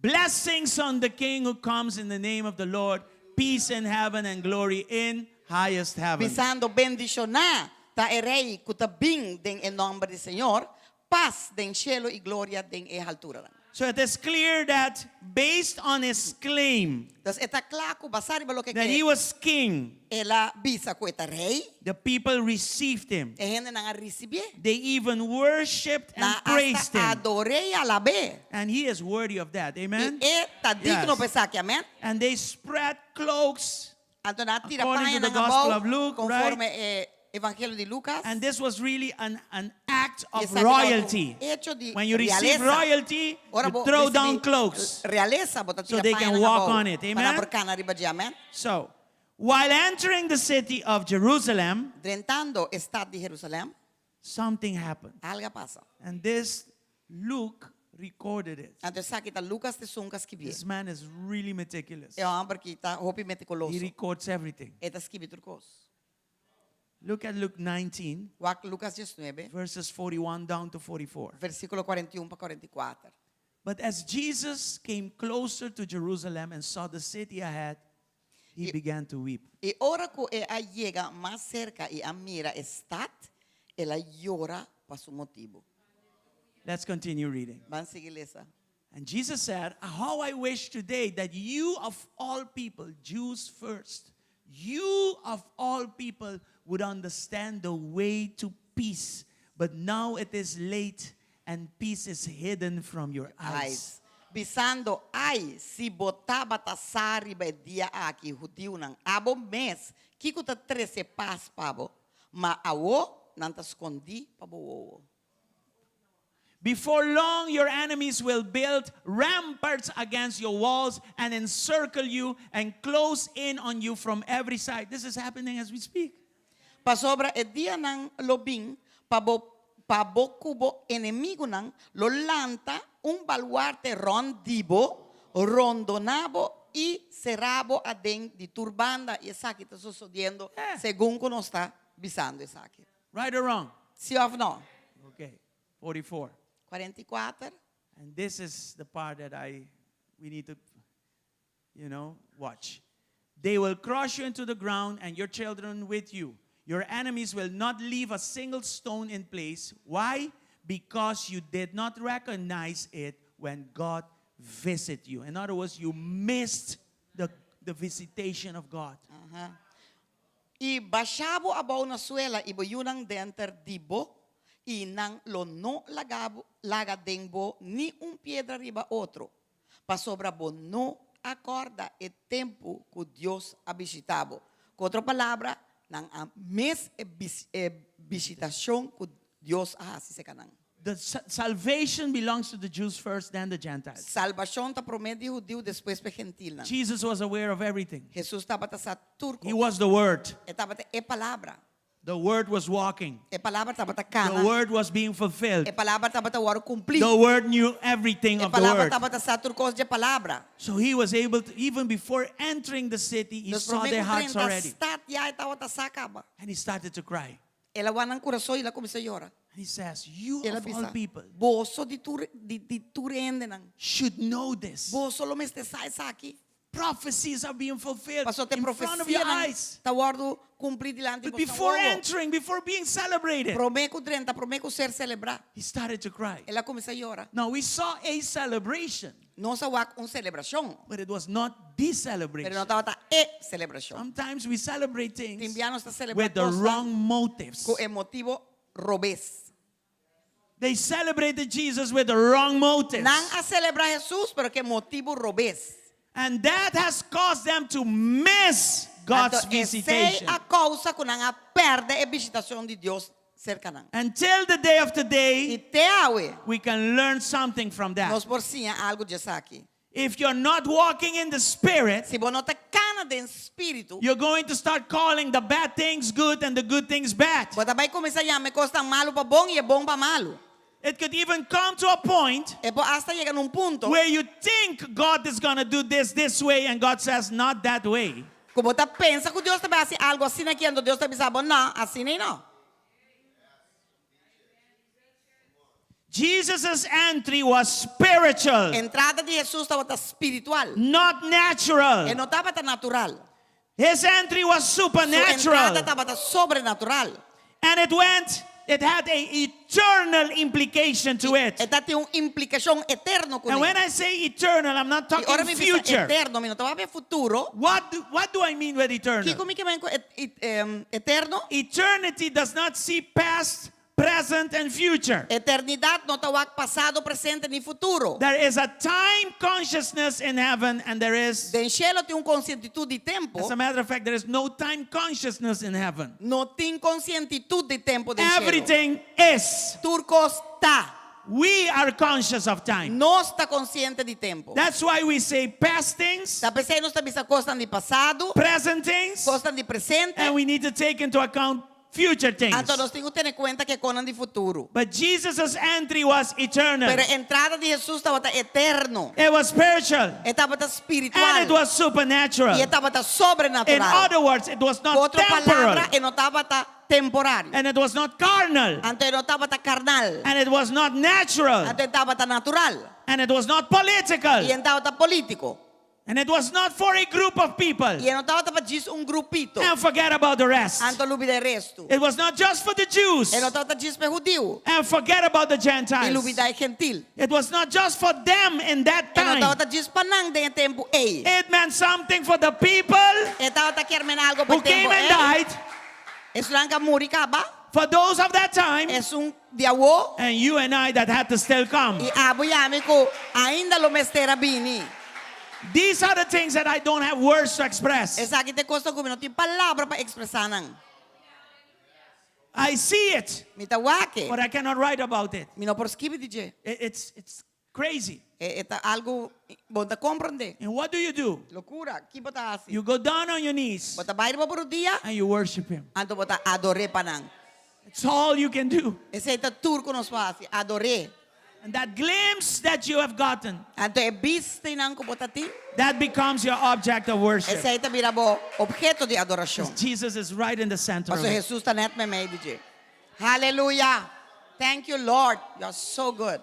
Blessings on the King who comes in the name of the Lord, peace in heaven and glory in highest heaven. Bisando, Bendishoná ta e Rei ku ta bin den e nòmber di Señor, pas den shelu i gloria den e halturanan. So it is clear that based on his claim Entonces e ta kla ku basá riba loke that he was king, el a bisa ku e ta rei, the people received him. e hendenan a risibié. They even worshipped and Nan praised asta him. ador'é i alab'é. And he is worthy of that. Amen? I e ta digno Yes. pa esaki. Amen? And they spread cloaks. Anto nan a tira According to the pañanan Gospel abou of Luke, conforme right? e Evangelio di Lucas. And this was really an, an act I of esaki tabata un royalty. hecho di When you receive realesa. royalty, Ora you bo throw recibi down cloaks. Realesa, bo ta So tira they can pañanan walk abou on it. pa nan Amen? por cana riba dje. Amen? So, while entering the city of Jerusalem, Drentando e stad di Jerusalem, something happened. algo a pasa. And this Luke recorded it. Anto esaki ta Lucas t'esun ku a skibié. This man is really meticulous. E hòmber ki ta hopi metikoloso. He records everything. E ta skibi tur kos. Look at Luke 19, Wak Lucas diesnuebe, verses 41 down to 44. versíkulo 41 pa 44. But as Jesus came closer to Jerusalem and saw the city ahead, He began to weep. I ora ku e a yega mas serka i a mira e stat, el a yora pa su motibu. Let's continue reading. Ban sigui lesa. And Jesus said, How I wish today that you of all people, Jews first, you of all people would understand the way to peace. But now it is late and peace is hidden from your eyes. Eyes. Bisando, Ai, si bo tabata sa riba e dia aki, hudiunan, abo mes, kiko ta trese pas pa bo, ma awo nan ta skondí pa bo wowo. Before long, your enemies will build ramparts against your walls and encircle you and close in on you from every side. This is happening as we speak. Pasobra e dianan lo bin pa bo pa bo ku bo enemigunan lo lanta un baluarte rònt di bo, rondoná bo i será bo aden di tur banda, i esaki ta sosodiendo segun ku nos ta bisando esaki. Right or wrong? Sí òf nò? Okay, 44. 44. And this is the part that I we need to you know, watch. They will crush you into the ground and your children with you. Your enemies will not leave a single stone in place. Why? Because you did not recognize it when God visited you. In other words, you missed the, the visitation of God. I basha bo abou na suela i bo yunan denter di bo, i nan lo no laga bo laga den bo ni un piedra riba otro, pasobra bo no a kòrda e tempu ku Dios a bishitá bo. Ku otro palabra, nan a mis e e bishitashon ku Dios a hasi serka nan. The salvation belongs to the Jews first, then the Gentiles. Salbashon ta promé di hudiu, despues p'e gentilnan. Jesus was aware of everything. Hesus tabata sa tur He kos. was the Word. E tabata e Palabra. The Word was walking. E Palabra tabata The kana. Word was being fulfilled. E Palabra tabata wòrdu kumplí. The Word knew everything E of the Palabra Word. tabata sa tur kos dje Palabra. So he was able to, even before entering the city, he Dus saw promé their ku hearts drenta already. stat ya e tabata sa kaba. And he started to cry. El a wak nan kurason i el a kuminsá yora. And he says, You El a of all bisa, people Boso di tur di di tur hendenan, should know this. boso lo mester sa esaki. Prophecies are being fulfilled Pasobra te in front of your profesianan eyes. ta wòrdu kumplí dilanti But boso before wowo. entering, before being celebrated, Promé ku drenta, promé ku ser selebrá, he started to cry. el a kuminsá yora. Now we saw a celebration, Nos a wak un selebrashon, but it was not the pero celebration. no tabata e selebrashon. Sometimes we celebrate Tin things bia nos ta selebrá with the kosnan wrong motives. ku e motibo robes. They celebrated Jesus with the wrong motives. Nan a selebrá Hesus, pero ku e motibu robes. And that has caused them to miss God's Anto esei visitation. a kousa ku nan a pèrdè e bishitashon di Dios serka nan. Until the day of I today, te awe we can learn something from that. nos por siña algu di esaki. If you're not walking in the Spirit, Si bo no ta kana den spiritu, you're going to start calling the bad things good and the good things bad. bo ta bai kuminsá yama e kosnan malu pa bon i e bon pa malu. It could even come to a point E por asta yega na un punto where you think God is going to do this this way and God says not that way. ku bo ta pensa ku Dios ta bai hasi algu asina aki anto Dios ta bisa bo, No, asina ei no. Jesus' entry was spiritual, Entrada di Hesus tabata spiritual. not natural. E no tabata natural. His entry was Su supernatural. entrada tabata sobrenatural. And it went, it had a eternal implication to it. E tabatin un implikashon eterno And when kuné. I say eternal, I'm not I ora talking mi bisa future. eterno, mi no ta papia futuro. What do, what do I mean with eternal? Kiko mi ke men ku eterno? Eternity does not see past, present, and future. Eternidat no ta wak pasado, presente ni futuro. There is a time consciousness in heaven, and there is, Den shelu tin un konsientitut di tempu. as a matter of fact, there is no time consciousness in heaven. No tin konsientitut di tempu den shelu. Everything is. Tur kos ta. We are conscious of time. Nos ta konsiente di tempu. That's why we say past things, Ta p'esei nos ta bisa kosnan di pasado, present things, kosnan di presente, and we need to take into account future things. Anto nos tin ku tene kuenta ku e konan di futuro. But Jesus' entry was eternal. Pero e entrada di Hesus tabata eterno. It was spiritual. E tabata spiritual. And it was supernatural. I e tabata sobrenatural. In other words, it was Ku not otro temporal. palabra, e no tabata temporario. And it was not carnal. Anto e no tabata karnal. And it was not natural. Anto e tabata natural. And it was not political. I e no tabata polítiko. And it was not for a group of people I e no tabata pa djis un grupito. and forget about the rest. Anto lubidá e restu. It was not just for the Jews E no tabata djis pa e hudiu. and forget about the I Gentiles. lubidá e gentil. It was not just for them in that E no time. tabata djis pa nan den e tempu ei. It meant something for the people E tabata kier men algu pa who e came tempu and ei. died, Esnan ku a muri kaba. for those of that time, Esun di awor. and you and I that had to still come. I abo i ami ku ainda lo mester a bini. These are the things that I don't have words to express. Esaki ta e kosnan ku mi no tin palabra pa ekspresá nan. I see it, Mi ta wak e. but I cannot write about it. Mi no por skibi di dje. It's, it's crazy. E, e ta algu bo no ta komprondé. And what do you do? Lokura, ki bo ta hasi? You go down on your knees Bo ta bai riba bo rudia, and you worship him. anto bo ta ador'é pa nan. It's all you can do. Esei ta tur ku nos por hasi, ador'é. And that glimpse that you have gotten, Anto e bistanan ku bo ta tin, that becomes your object of worship. esei ta bira bo obheto di adorashon. Jesus is right in the center of Pasobra it. Hesus ta nèt meimei di dje. Haleluya! Thank you Lord, you are so good.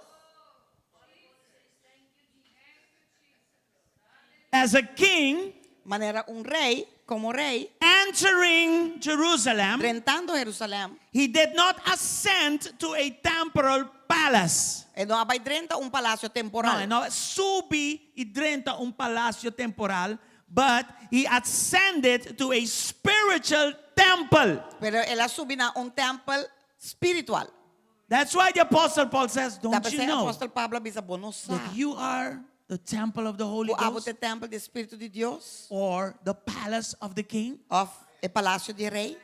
As a king, Manera un rei, komo rei, entering Jerusalem, drentando Jerusalèm, he did not ascend to a temporal palace. e no a bai drenta un palasio No, temporal. e no a subi i drenta un palasio temporal, but he ascended to a spiritual temple. Pero el a subi na un tèmpel spiritual. That's why the apostle Paul says, Ta don't you p'esei know apòstel Pablo a bisa, Bo no sa that you are the temple of the Holy ku abo Ghost ta e tèmpel di Spiritu di Dios or the palace of the king? òf e palasio di e rei?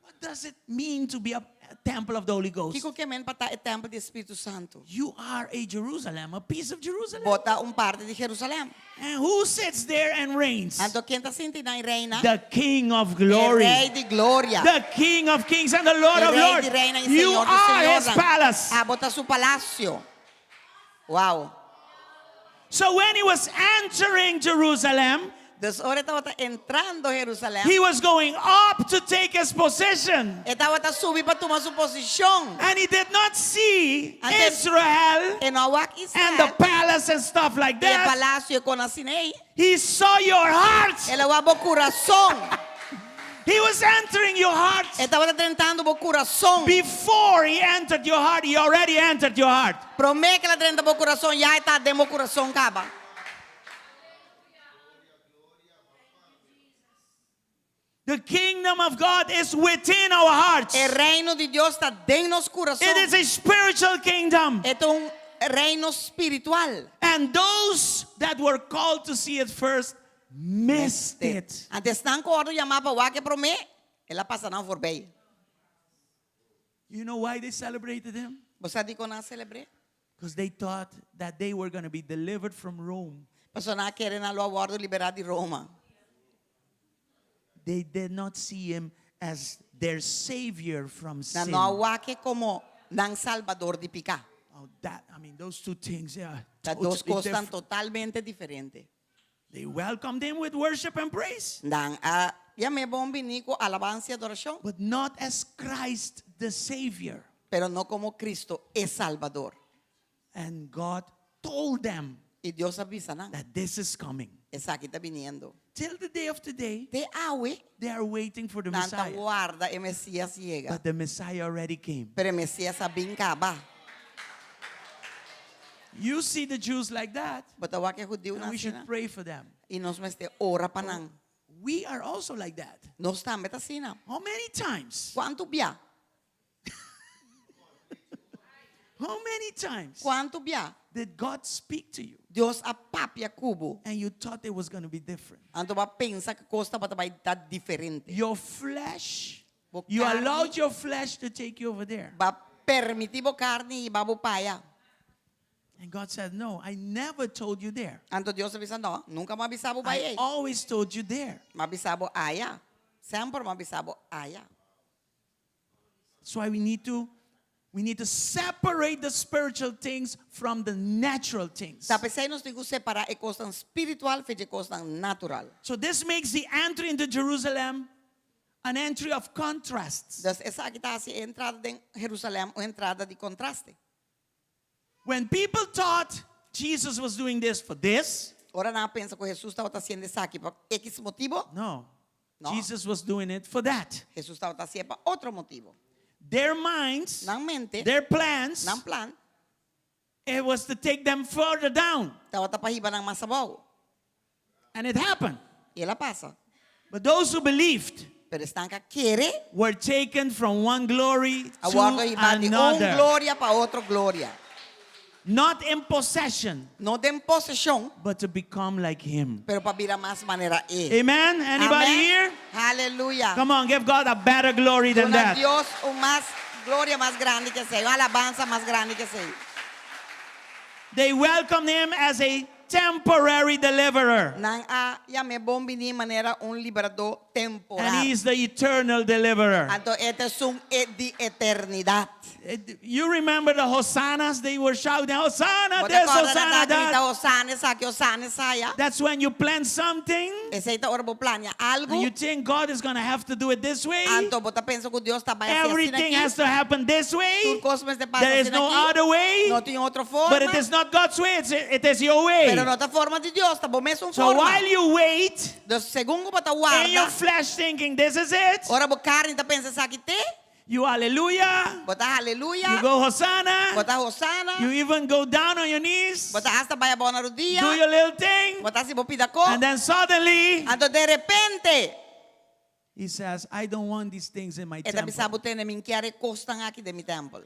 What does it mean to be a temple of the Holy Ghost? Kiko ke men pa ta e tèmpel di Spiritu Santu? You are a Jerusalem, a piece of Jerusalem. Bo ta un parti di Jerusalèm. And who sits there and reigns? Anto ken ta sinti na i reina? The King of E Glory. Rei di Gloria. The King of Kings and the Lord E of Rei Lords. di reina i You Señor di are his señornan. palace. Abo ta su palacio. Wow. So when he was entering Jerusalem, Dus ora e tabata entrando Jerusalèm, he was going up to take his position. e tabata subi pa tuma su posishon. And he did not see Anto Israel e no a wak and the Israel palace and stuff like i e that. palacio i kon asina ei. He saw your heart. El a wak bo kurason. He was entering your heart. E tabata drentando bo kurason. Before he entered your heart, he already entered your heart. Promé ku el a drenta bo kurason, ya e ta den bo kurason kaba. The kingdom of God is within our hearts. E reino di Dios ta den nos kurason. It is a spiritual kingdom. E ta un reino spiritual. And those that were called to see it first missed it. Anto esnan ku a wòrdu yamá pa wak e promé, el a pasa nan forbei. You know why they celebrated him? Bo sa dikon nan a selebr'é? Because they thought that they were going to be delivered from Rome. Pasobra nan a kere nan lo a wòrdu liberá di Roma. They did not see him as their savior from Nan sin. no a wak e komo nan salbador di piká. Oh, that, I mean, those two things, yeah. Ta dos totally kosnan different. totalmente diferente. They welcomed him with worship and praise. Nan a yam'é bon biní ku alabansa i adorashon, But not as Christ the Savior. pero no komo Cristo e Salbador. And God told them I Dios a bisa nan, that this is coming. Esaki ta biniendo. Till the day of today, Te awe, they are waiting for the nan ta Messiah. warda e Mesias yega. But the Messiah already came. Pero e Mesias a bin kaba. You see the Jews like that, Bo ta wak e hudiunan and we should asina. pray for them. I nos mester ora pa nan. We are also like that. Nos tambe ta asina. How many times? Kuantu bia? How many times Kuantu bia? did God speak to you? Dios a papia ku bo. And you thought it was going to be different. Anto bo a pensa ku kos tabata bai ta diferente. Your flesh, Bo you karni, allowed your flesh to take you over there. Bo a permití bo karni hiba bo pa aya. And God said, No, I never told you there. Anto Dios a bisa, No, nunka m'a bisa bo bai I ei. always told you there. M'a bisa bo aya. Semper m'a bisa bo aya. That's why we need to we need to separate the spiritual things from the natural things. Ta p'esei nos tin ku separá e kosnan spiritual for di e kosnan natural. So this makes the entry into Jerusalem an entry of contrasts. Dus esaki ta hasi e entrada den Jerusalèm un entrada di kontraste. When people thought Jesus was doing this for this, Ora nan a pensa ku Hesus tabata hasiendo esaki pa X motibu. No. No. Jesus was doing it for that. Hesus tabata hasié pa otro motibu. Their minds, Nan mente, their plans, nan plan, it was to take them further down. tabata pa hiba nan mas abou. And it happened. I el a pasa. But those who believed Pero esnan ku a kere were taken from one glory a to wòrdu hibá di un another. gloria pa otro gloria. Not in possession, No den poseshon, but to become like him. pero pa bira mas manera e. Amen? Anybody Amen. here? Aleluya. Come on, give God a better glory than Duna that. Dios un mas gloria mas grandi ku esei, un alabansa mas grandi ku esei. They welcomed him as a temporary deliverer. Nan a yam'é bon biní manera un liberadó temporal. And he's the eternal deliverer. Anto e ta esun e di eternidat. You remember the hosannas they were shouting, Hosanna Bo ta this, kòrda nan Hosanna ta grita that. Hosana esaki, Hosana esaya. That's when you plan something Esei ta ora bo plania and algu. you think God is going to have to do it this way. Anto bo ta pensa ku Dios ta bai hasi asina Everything aki. has to happen this Tur way. kos mester pasa There is asina no aki. other way. No tin otro forma. But it is not God's way, it's, it is your way. Pero no ta forma di Dios, ta bo mesun So forma. while you wait, Dus segun ku bo ta in your warda, flesh thinking this is it, ora bo karni ta pensa esaki te, you hallelujah, bo ta haleluya, you go Hosanna, bo ta hosana, you even go down on your knees, bo ta hasta bai abou na rudia, do your little thing, bo ta hasi bo pida kos. and then suddenly Anto de repente, he says, I don't want these things in my e ta temple. bisa bo tende mi n'kier e kosnan aki den mi tèmpel.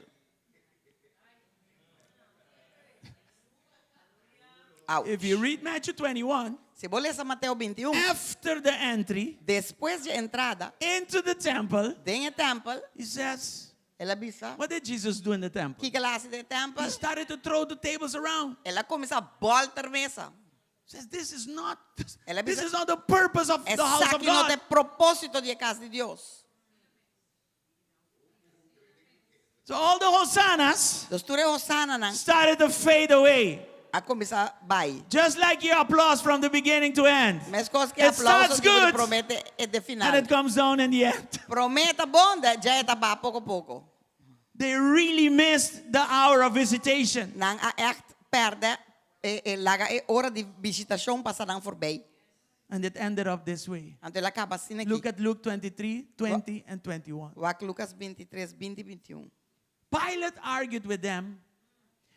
Ouch. If you read Matthew 21, Si bo lesa Mateo 21, after the entry despues di e entrada into the temple, den e tèmpel, he says, el a bisa, What did Jesus do in the temple? Kiko el a hasi den e tèmpel? He started to throw the tables around. El a kuminsá bòlter mesa. Says, This is not El a this bisa, is not the purpose of the house of Esaki no God. ta e propósito di e kas di Dios. So all the hosannas Dus tur e hosananan started to fade away. a kuminsá bai. Just like your applause from the beginning to end. Meskos ku It aplauso starts di good promé te e de final. and it comes down in the end. Promé ta bon, djei e ta baha poko poko. They really missed the hour of visitation. Nan a ègt pèrdè e e laga e ora di bishitashon pasa nan forbei. And it ended up this way. Anto el a kaba asina aki. Look at Luke 23, 20 and 21. Wak Lukas 23, 20 i 21. Pilate argued with them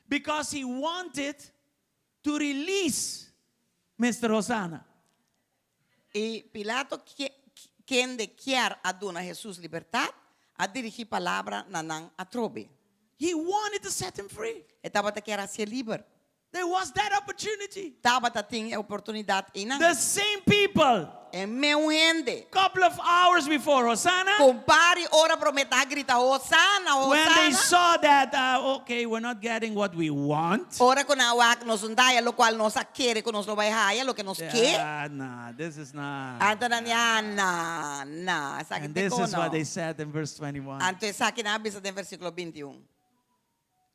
because he wanted to release Mister Hosanna. I Pilato, kende kier a duna Hesus libertat, a dirigí palabra na nan atrobe. He wanted to set him free. E tabata kier hasié liber. There was that opportunity. Tabata tin e oportunidat einan. The same people. E meun hende. Couple of hours before Hosanna. Ku un par di ora promé ta grita Hosanna, When they Hosanna. saw that, uh, okay, we're not getting what we want. Ora ku nan a wak nos un daya lokual nos a kere ku nos lo bai haya, loke nos ke. Ah, nah, this is not. Anto nan di, ah, nah, nah, esaki And te this is kono. what they said in verse 21. Anto esaki nan a bisa den versíkulo 21.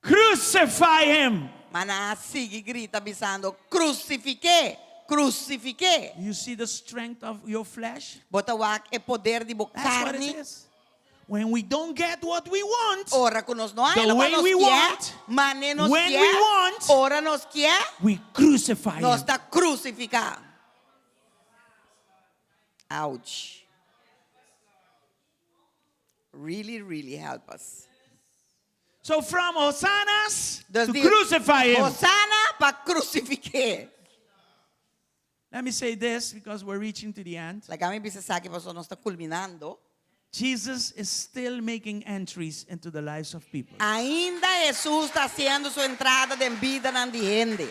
Crucify him! Ma nan a sigui grita bisando, Krusifik'é! Krusifik'é! You see the strength of your flesh? Bo ta wak e poder di bo That's what it karni. is. When we don't get what we want, Ora ku nos no haña the loke way nos we kier, want, mane nos when kier, we want, ora nos kier, we crucify nos him. ta krusifiká. Ouch. Really, really help us. So from Hosannas Dus to di crucify him. Hosanna pa krusifik'é. Let me say this because we're reaching to the end. Laga mi bisa esaki pasobra nos ta kulminando. Jesus is still making entries into the lives of people. Ainda Hesus ta hasiendo su entrada den bidanan di hende.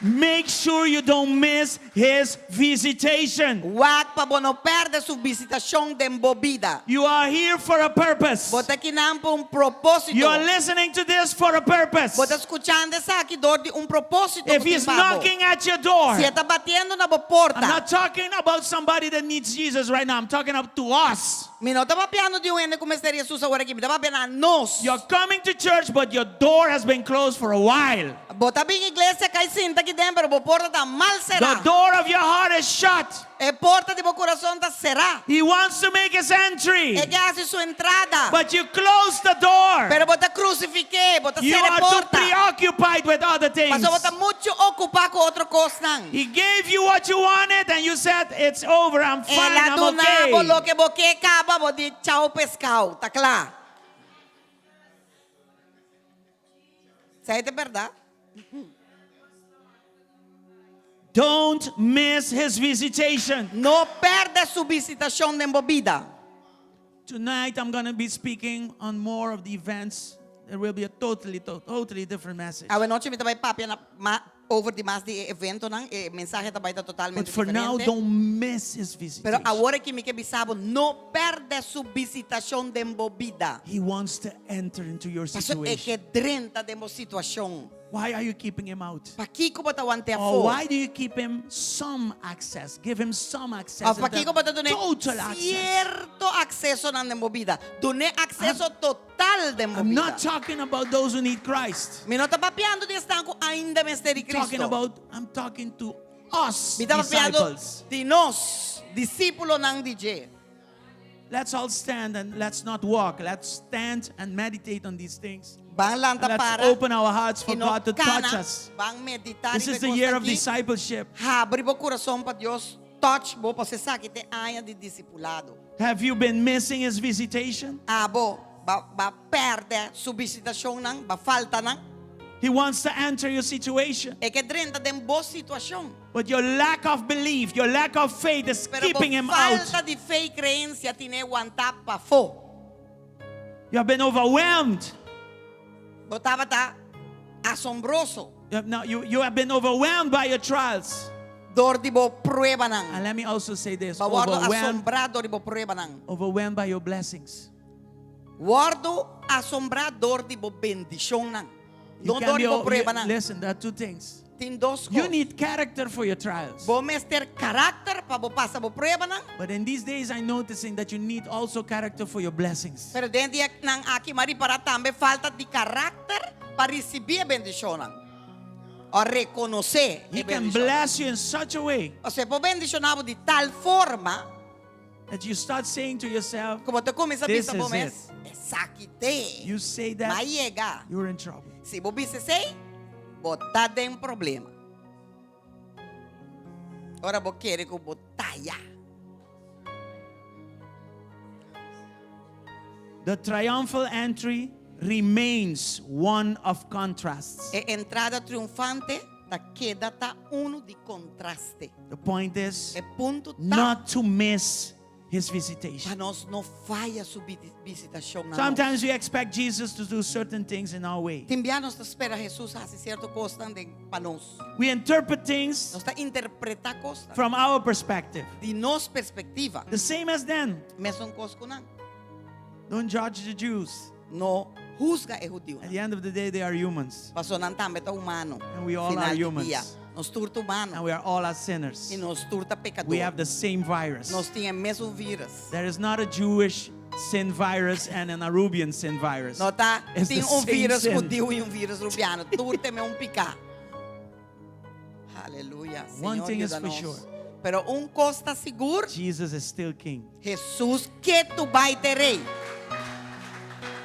Make sure you don't miss his visitation. Wak pa bo no pèrdè su visitashon den bo bida. You are here for a purpose. Bo ta akinan pa un propósito. You are listening to this for a purpose. Bo ta skuchando esaki dor di un propósito If ku tin he's pa bo. knocking at your door, Si e ta batiendo na bo porta. I'm not talking about somebody that needs Jesus right now. I'm talking up to us. Mi no ta papiando di un hende ku mester Hesus awor aki. Mi ta papia na nos. You're coming to church, but your door has been closed for a while. Bo ta bin iglesia kai sinta aki den, pero bo porta ta mal será. The door of your heart is shut. E porta di bo kurason ta será. He wants to make his entry. E ke hasi su entrada. But you close the door. Pero bo ta krusifik'é, bo. Bo ta You sera are too porta. preoccupied with other things. Paso bo ta muchu okupá ku otro kosnan. He gave you what you wanted and you said, it's over, I'm fine, El a I'm duna bo okay. loke bo ke kaba, bo di chao peskao, ta kla. Esei ta bèrdat. Don't miss his visitation. No pèrdè su visitashon den bo bida. Tonight I'm gonna be speaking on more of the events. There will be a totally, totally different message. Awe nochi mi ta bai papia na ma over di mas di e eventonan. E mensahe ta bai ta But totalmente for now, diferente. don't miss his Pero visitation. awor aki mi ke bisa bo, no pèrdè su visitashon den bo bida. He wants to enter into your Pasobra e situation. ke drenta den bo situashon. Why are you keeping him out? Pakiko bo ta want'é Or afó? why do you keep him some access? Give him some access. Of pakiko bo ta dun'é Total access. sierto aksesonan den bo bida? Dun'é akseso total den bo I'm bida. not talking about those who need Christ. Mi no ta papiando di esnan ku ainda mester di I'm talking Cristo. about, I'm talking to us Mi ta papiando disciples. di nos, disípulonan di dje. Let's all stand and let's not walk. Let's stand and meditate on these things. Ban lanta And let's para open our hearts for i no God to kana. touch us. Ban meditá This riba is e the year of kosnan aki. discipleship. Habri bo kurason pa Dios touch bo pa bo sa ki ta e aña di disipulado. Have you been missing his visitation? Abo ba ba pèrdè su visitashonnan, ba falta nan. He wants to enter your situation. E ke drenta den bo situashon. But your lack of belief, your lack of faith is Pero bo keeping him out. falta di fe i kreensia tin'é wantá pafó. You have been overwhelmed. Bo tabata asombroso. You have, now, you, you have been overwhelmed by your trials. Dor di bo pruebanan. And let me also say this. Bo a wòrdu Overwhelmed, asombrá dor di bo pruebanan. overwhelmed by your blessings. Wòrdu asombrá dor di bo bendishonnan. You No can dor be di bo o- you- pruebanan. listen, there are two things. Tin dos You kos. need character for your trials. Bo mester karakter pa bo pasa bo pruebanan. But in these days, I'm noticing that you need also character for your blessings. Pero den dianan aki m'a ripará tambe falta di karakter pa risibí e bendishonnan. O rekonosé He e can bendishonnan. bless you in such a way Osea, e por bendishoná bo di tal forma that you start saying to yourself, ku bo ta kuminsá This bisa bo is mes, Esaki t'e. You say that, M'a yega. you're in trouble. Si bo bisa esei, bo ta den problema. Ora bo kere ku bo ta ya. The triumphal entry remains one of contrasts. E entrada triunfante ta keda ta unu di kontraste. The point is E punto ta not to miss his pa visitation. nos no faya su visitashon na nos. Sometimes we expect Jesus to do certain things in our way. Tin bia nos ta spera Jesus hasi sierto kosnan den pa nos. We interpret things Nos ta interpretá kosnan from our perspective. di nos perspektiva. The same as then. Mesun kos ku nan. Don't judge the Jews. No husga e hudiunan. At the end of the day, they are humans. Paso nan tambe ta humano. And we all Final are di humans. dia, nos tur ta humano. And we are all as sinners. I nos tur ta pekador. We have the same virus. Nos tin e mesun vírus. There is not a Jewish sin virus and an Arubian sin virus. No ta It's tin the un same vírus sin. hudiu i un vírus rubiano. Tur tin e mesun piká. Aleluya. One Señor, thing is yuda for nos. sure. Pero un kos ta sigur. Jesus is still king. Jesus ketu bai ta rei.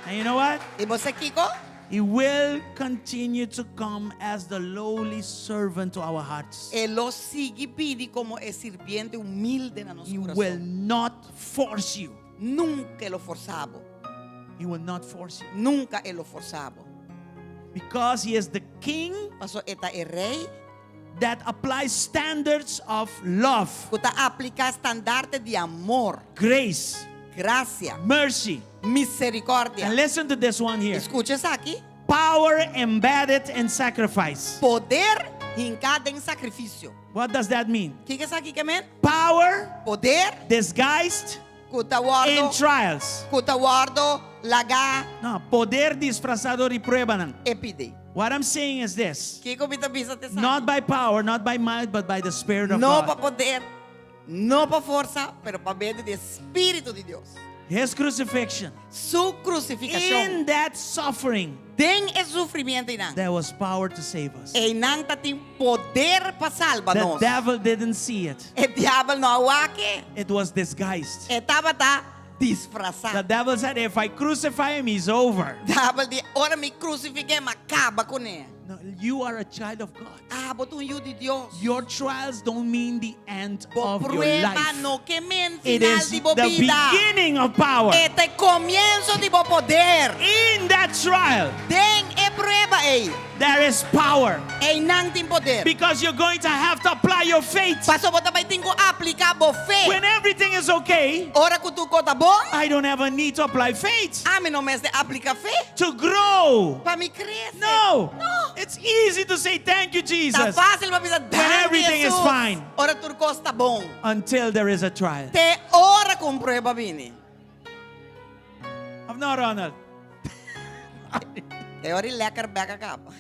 And you know what? I bo sa kiko? He will continue to come as the lowly servant to our hearts. E lo sigui bini komo e sirbiente humilde na nos He kurason. will not force you. Nunka e lo forsa bo. He will not force you. Nunka e lo forsa bo. Because he is the king Paso e ta e rei that applies standards of love, ku ta apliká standarte di amor, grace, grasia, mercy. miserikòrdia. And listen to this one here. Skucha esaki. Power embedded in sacrifice. Poder hinká den sakrifisio. What does that mean? Kiko esaki ke men? Power Poder disguised ku ta in wòrdu trials. ku ta wòrdu lagá No, poder disfrazá dor di pruebanan. e pide. What I'm saying is this. Kiko mi ta bisa ta esaki? Not by power, not by might, but by the Spirit of No God. pa poder, no pa forsa, pero pa medio di Spiritu di Dios. His crucifixion. Su krusifikashon. In that suffering, Den e sufrimiento einan. there was power to save us. Einan tatin poder pa salba The nos. devil didn't see it. E diabel no a wak e. It was disguised. E tabata disfrasá. The devil said, If I crucify him, he's over. Diabel di, Ora mi krusifik'é, m'a kaba kuné. No, you are a child of God. Abo ta un yu di Dios. Your trials don't mean the end Bo of your prueba life. no ke men It final is di bo the bida. beginning of power. E ta e komienso di bo poder. In that trial, Den e prueba ei, there is power. einan tin poder. Because you're going to have to apply your faith. Paso bo ta bai tin ku apliká bo fe. When everything is okay, Ora ku tur kos ta bon, I don't have a need to apply faith ami no mester apliká fe to grow. pa mi krese. No. No. It's easy to say thank you, Ta Jesus, fásil pa bisa When everything is Jesus. fine. Ora tur kos ta bon. until there is a trial. Te ora ku un prueba bini. Of no, Ronald. Te ora lekker bek a kaba.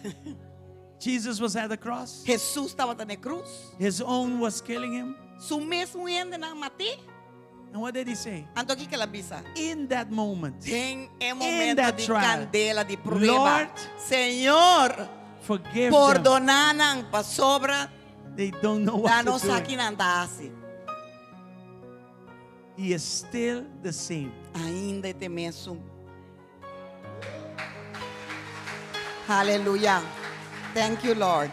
Jesus was at the cross. Jesus tabata na krus. His own was killing him. Su mes hendenan a mat'é. And what did he say? Anto kiko el a bisa. In that moment, Den e In momento that di trial, kandela di prueba. Lord, Señor, forgive them. pordoná nan pasobra They don't know what nan no to sa do. ki nan ta hasi. He is still the same. Ainda e ta e mesun. Hallelujah. Thank you, Lord.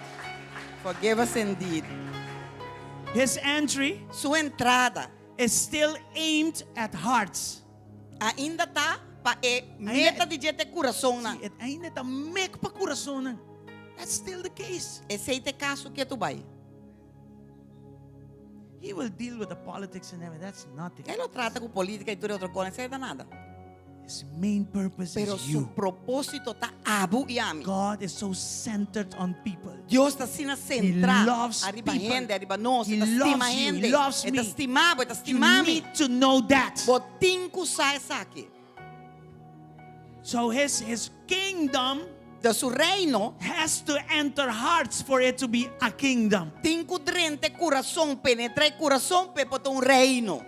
Forgive us indeed. His entry Su entrada is still aimed at hearts. ainda ta pa e meta di dje ta kurasonnan. E ainda ta mek pa kurasonnan. That's still the case. Esei ta e kaso ketu bai. He will deal with the politics and everything. That's nothing. E lo trata ku polítika i tur otro kos, esei ta nada. His main purpose Pero is su you. propósito ta abo i ami. God is so centered on people. Dios ta asina sentrá He loves ariba people. hende, ariba nos, He e ta stima loves you. hende. He loves E ta me. stima bo, e ta You stima mi. need to know that. Bo tin ku sa esaki. So his, his kingdom Dus su reino has to enter hearts for it to be a kingdom. tin ku drenta kurason, penetrá e kurason p'e por ta un reino.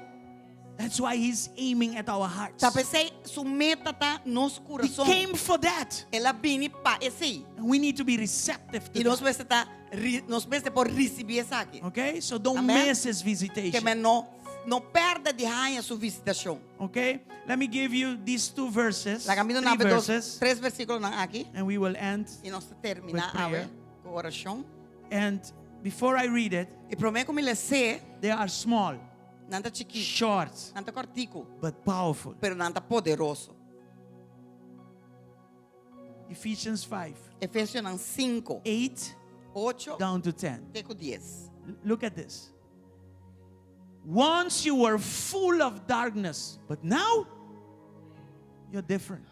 That's why he's aiming at our hearts. Ta p'esei su meta ta nos He kurason. came for that. El a bini pa esei. And we need to be receptive to I nos that. mester ta nos mester por risibí esaki. Okay? So don't Amen. miss his Ke visitation. men no no pèrdè di haña su visitashon. Okay? Let me give you these two verses. Laga mi Three duna dos, verses. tres versíkulonan aki And we will end. i nos ta terminá With prayer. awe ku orashon. And before I read it, I promé ku mi les'é, they are small, nan ta chikitu, short, nan ta kòrtiku, but powerful. pero nan ta poderoso. Ephesians 5, Efesionan 5, 8 8 down to 10. te ku 10. Look at this. Once you were full of darkness, but now you're different.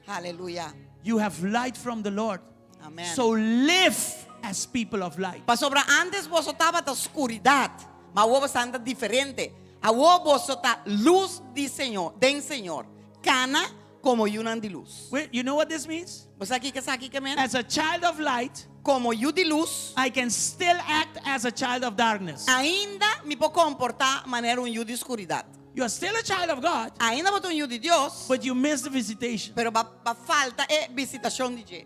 Aleluya. You have light from the Lord. Amen. So live as people of light. Pasobra antes boso tabata skuridat, ma awor boso ta diferente. Awor boso ta lus di Señor, den Señor. Kana komo yunan di lus. Wait, you know what this means? Bo sa kiko esaki ke men? As a child of light, Komo yu di lus, I can still act as a child of darkness. ainda mi por komportá manera un yu di skuridat. You are still a child of God, Ainda bo ta un yu di Dios, but you missed the visitation. pero b'a b'a falta e visitashon di dje.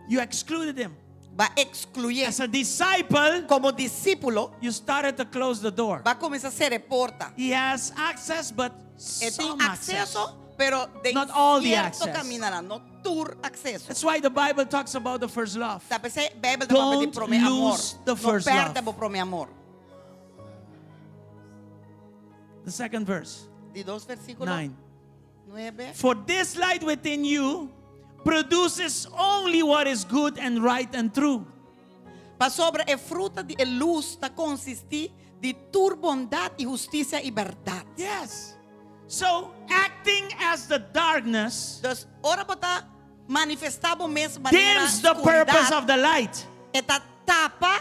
You excluded him. B'a ekskluyé. As a disciple, Komo disípulo, you started to close the door. b'a kuminsá sera e porta. He has access, but E tin some access. akseso, pero den Not all the sierto access. kamindanan, no tur akseso. That's why the Bible talks about the first love. Ta p'esei Beibel ta papia di Don't promé amor. lose the No first pèrdè love. bo promé amor. The second verse, Di dos versíkulo 9. 9. For this light within you produces only what is good and right and true. Pasobra e fruta di e lus ta konsistí di tur bondat i hustisia i bèrdat. Yes. So, acting as the darkness Dus ora bo ta manifestá bo mes manera dims the purpose of the light. E ta tapa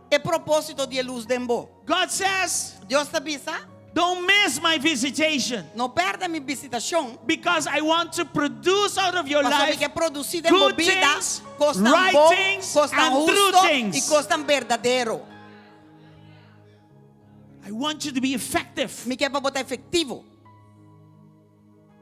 e propósito di e lus den bo. God says, Dios ta bisa, Don't miss my visitation no pèrdè mi visitashon. because I want to produce out of your Pasobra mi life ke produsí den bo good bida things, kosnan right bon, things, kosnan and true husto things. i kosnan berdadero. I want you to be effective. Mi ke pa bo ta efektivo.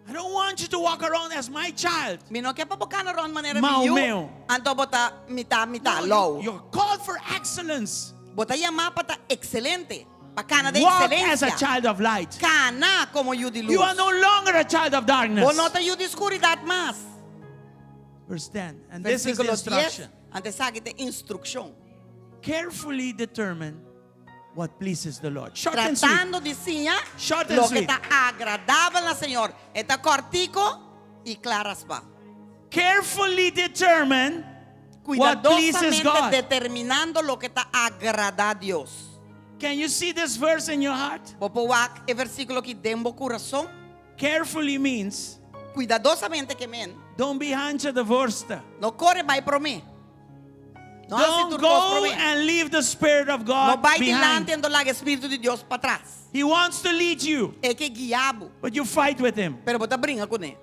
I don't want you to walk around as my child. Mi no ke pa bo kana rònt manera Mau mi yu, meu. anto bo ta mitá mitá, No, lou. you, you're called for excellence. Bo ta yamá pa ta ekselente. Pa kana den Walk as a ekselensia. child of light. Kana komo yu di You are lus. no longer a child of Bo darkness. no ta yu di skuridat mas. Verse 10. And this is the Versíkulo 10. instruction. Anto esaki ta e instrukshon. Carefully determine what pleases the Lord. Short and sweet. Tratando di siña Short and loke sweet. ta agradabel na Señor. E ta kòrtiko i kla raspá. Carefully determine what pleases Kuidadosamente God. determinando loke ta agradá Dios. Can you see this verse in your heart? Bo por wak e versíkulo aki den bo kurason? Carefully means Kuidadosamente ke men. don't be hancha de voorste. No kore bai promé. No hasi Don't tur kos go promé. and leave the Spirit of No God bai behind. dilanti anto laga e Spiritu di Dios patras. He wants to lead you, E ke guia bo, but you fight with him. pero bo ta bringa kuné.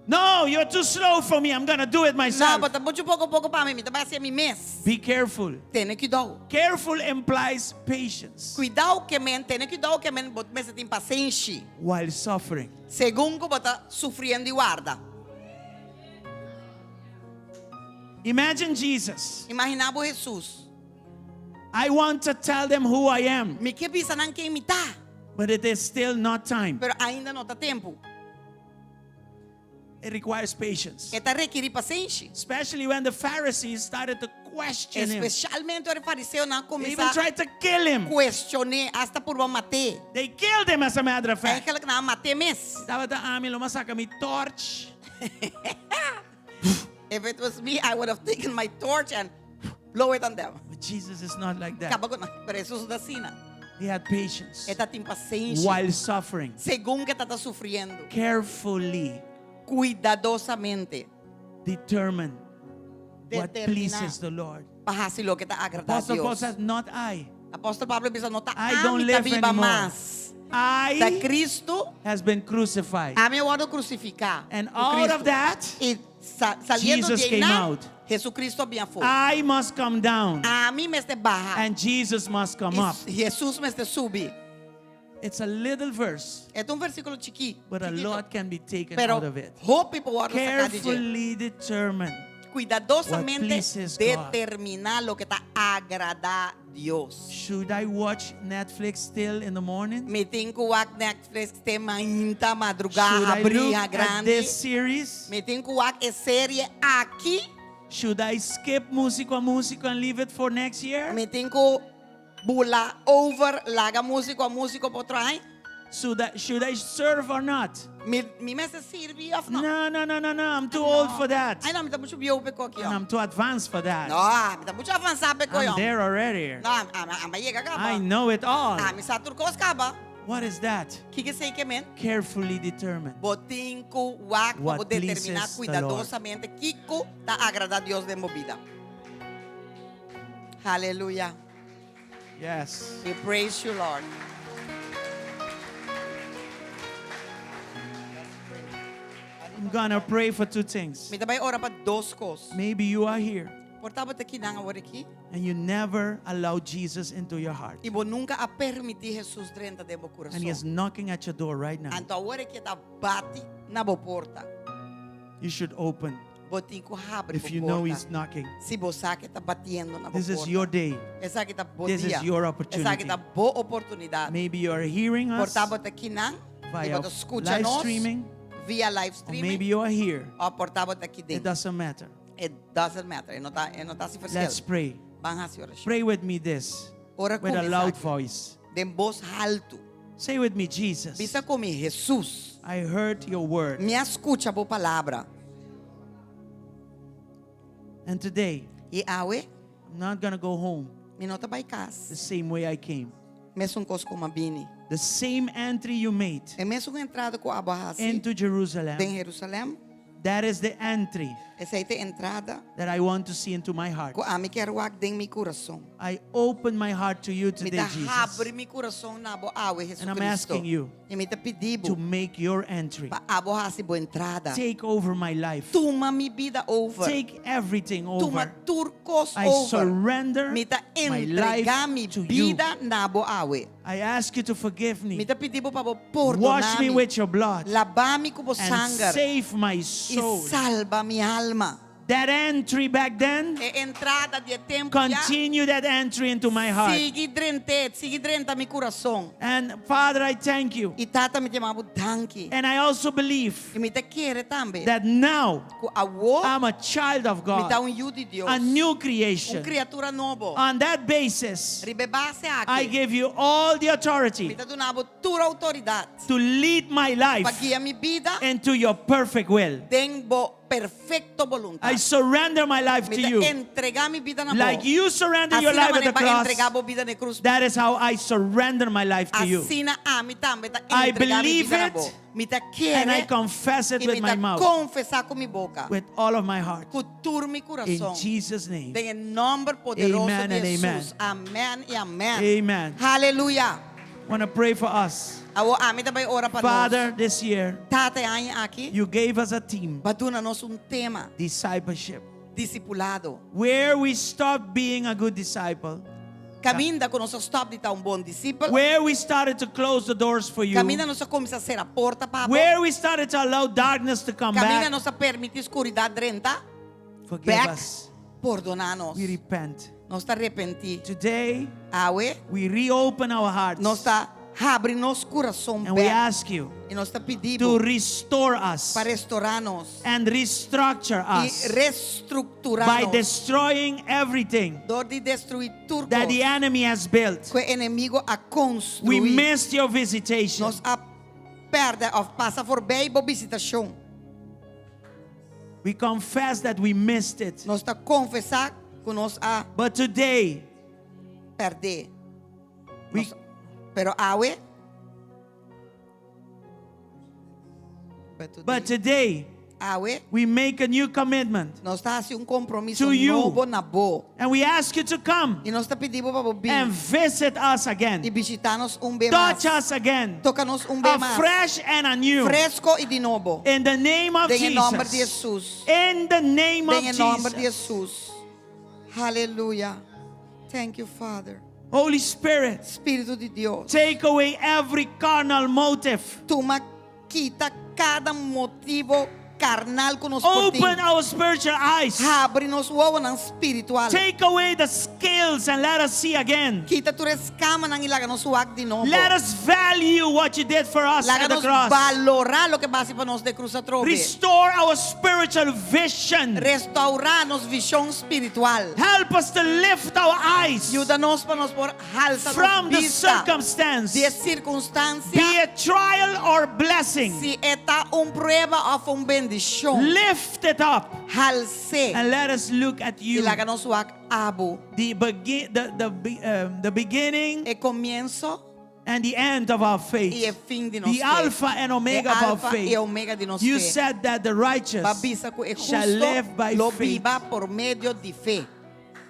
No, you're too slow for me. I'm going to do it No, myself. bo ta muchu poko poko pa mi, mi ta bai hasi mi mes. Be careful. Tene kuidou. Careful implies patience Kuidou ke men, tene kuidou ke men, bo mester tin pasenshi. while suffering. Segun ku bo ta sufriendo i warda. Imagine Jesus. Imaginá bo Hesus. I want to tell them who I am. Mi ke bisa nan ken mi ta. But it is still not time. Pero ainda no ta tempu. It requires patience. E ta rekirí pasenshi. Especially when the Pharisees started to question him. Espesialmente ora e fariseonan a They even kuminsá tried to kill him. kuestion'é, asta purba mat'é. They killed him as a matter of fact. Eigenlijk nan a mat'é mes. Tabata ami lo m'a saka mi torch. If it was me, I would have taken my torch and blow it on them. But Jesus is not like that. Kaba ku nan. Pero Jesus no ta asina. He had patience E ta tin pasenshi. while suffering. Segun ku e ta sufriendo. Carefully Kuidadosamente. determine what Determiná pleases the Lord. Pa hasi loke ta agradá Apostle Paul Dios. said, Not I. Apòstel Pablo a bisa, No ta I don't ami ta live biba anymore. mas. Ta I Cristo has been crucified. ami a wòrdu krusifiká. And ku out Cristo. of that, I sa saliendo Jesus di came einan, out. Jesucristo a bin afó. I must come down Ami mester baha. and Jesus must come I up. Jesus mester subi. It's a little verse, E ta un versíkulo chikí, but a chikito. lot can be taken Pero out of it. hopi por wòrdu saká di dje. Carefully determine what Kuidadosamente pleases God. determiná loke ta agradá Dios. Should I watch Netflix still in the morning? Mi tin ku wak Netflix te mainta madrugá Should I habrí look at grandi. this series? Mi tin ku wak e serie aki. Should I skip Músico a Músico and leave it for next year? Mi tin ku bula over laga Músico a Músico pa otro aña. Should I, should I serve or not? Mi, mi mester sirbi of no? No, no, no, no, no. I'm too old for that. Ay no, mi ta muchu bieu p'e kos aki. And I'm too advanced for that. No, mi ta muchu avansá p'e kos. I'm there already. No, ami a yega kaba. I know it all. Ami sa tur kos kaba. What is that? Kiko esei ke men? Carefully determine. Bo tin ku wak pa bo What determiná pleases the Lord. kuidadosamente kiko ta agradá Dios den bo bida. Haleluya. Yes. We praise you, Lord. I'm gonna pray for two things. Mi ta bai ora pa dos kos. Maybe you are here Por ta bo ta akinan awor aki and you never allow Jesus into your heart. i bo nunka a permití Jesus drenta den bo And he is kurason. knocking at your door right now. Anto awor aki e ta bati na bo porta. You should open Bo tin ku habri if bo you know porta. he's knocking. Si bo sa ku e ta batiendo na bo This is porta. your day. Esaki ta bo This dia. is your opportunity. Esaki ta bo oportunidat. Maybe you are hearing Por us ta bo ta akinan via i bo ta skucha live nos streaming. via live Or streaming. maybe you are here. Òf por ta bo ta aki den. It doesn't matter. It doesn't matter. E no ta, e no ta hasi verschil. Let's pray. Ban hasi orashon. Pray with me this Ora with a ku mi loud esaki. voice. Den bos haltu. Say with me, Jesus. Bisa ku mi, Jesus. I heard your word. Mi a skucha bo palabra. And today, I awe, I'm not going to go home mi no ta bai kas. the same way I came. Mesun kos ku m'a bini. The same entry you made E mesun entrada ku abo a hasi into Jerusalem. den Jerusalem. That is the entry Esei ta e entrada that I want to see into my heart. ku ami kier wak den mi kurason. I open my heart to you Mi today, ta Jesus, habri mi kurason na bo awe, And I'm Jesucristo. asking you I mi ta pidi bo to make your entry. pa abo hasi bo entrada. Take over my life. Tuma mi bida over. Take everything Tuma over. tur kos I over. surrender Mi ta my life entregá mi to you. bida na bo awe. I ask you to forgive Mi me. ta pidi bo pa bo pordoná Wash me mi. with your blood Laba mi ku bo and sanger. save my I soul. salba mi alma. That entry back then, E entrada di e tempu ya. continue that entry into my heart. Sigui drent'é, sigui drenta mi kurason. And Father, I thank you. I Tata mi ta yama bo danki. And I also believe I mi ta kere tambe that now ku awor I'm a child of mi ta God, un yu di Dios, a new un creation. kriatura nobo. On that basis, Riba e base I aki, give you all the mi authority ta duna bo tur outoridat to lead my pa life guia mi bida into your perfect will. den bo perfecto I boluntat. surrender my life Mi to ta you. entregá mi bida na bo. Like you surrender your Asina life at the manera bo a entregá cross, bo bida na e krus. that is how I surrender my life to you. Asina ami tambe ta I entregá mi believe bida na it bo. Mi ta And I kere confess it i with mi my ta mouth, konfesá ku mi boka, with all of my heart. ku tur mi In kurason. Jesus' name. Den e nòmber poderoso Amen di and amen. Hesus. Amèn i amèn. Amen. Haleluya. Want to pray for us. Awor ami ta bai ora pa nos. Father, this year, Tata e aña aki, you gave us a theme Bo a duna nos un tema, discipleship. disipulado. Where we stopped being a good disciple, Kaminda ku nos a stòp di ta un bon disipel, where we started to close the doors for you, kaminda nos a kuminsá sera porta pa bo, where we started to allow darkness to come kaminda back, nos a permití skuridat drenta, forgive bèk, us. pordoná nos. We repent. Nos ta arepentí. Today, Awe, we reopen our hearts nos ta habri nos kurason and we bèk ask you i nos ta pidi to bo restore us pa restorá nos and restructure i us restrukturá by nos destroying everything dor di destruí tur that the kos enemy has built. ku e enemigo a We konstruí. missed your visitation. Nos a pèrdè òf pasa forbei bo bisitashon. We confess that we missed it. Nos ta konfesá ku nos a But today, pèrdè. we Pero awe, but today, but today awe we make a new commitment nos ta hasi un kompromiso To you. nobo na bo. and we ask you to come I nos ta pidi bo pa bo bin and visit us i again. bishitá nos un be mas. Touch us again. Toka nos un be mas. Afresh and anew. Fresko i di nobo. In the name of Den e nòmber di Jesus. Hesus. In the name of Den e nòmber di Jesus. Hesus. Haleluya. Thank you, Father. Holy Spirit, Spiritu di Dios. take away every carnal motive. Tuma kita kada motivo karnal ku nos por tin. Open our spiritual eyes. Habri nos wowonan spiritual. Take away the scales and let us see again. Kita tur e skamanan i laga nos wak di nobo. Let us value what you did for us Laga at the nos cross. valorá loke bo a hasi pa nos den krus atrobe. Restore our spiritual vision. Restourá nos vishon spiritual. Help us to lift our eyes Yuda nos pa nos por halsa nos from the bista circumstance. di e sirkunstansia. Be it trial or blessing. Si e ta un prueba òf un bendishon. Lift it up Hals'é and let us look at i you. laga nos wak abo. The, begin, the, the beginning E komienso and the end of our faith. i e fin di nos The fe. Alpha and Omega E of our Alpha faith. i Omega di nos You fe. said that the righteous Bo a bisa ku e shall hustu live by lo faith. biba por medio di fe.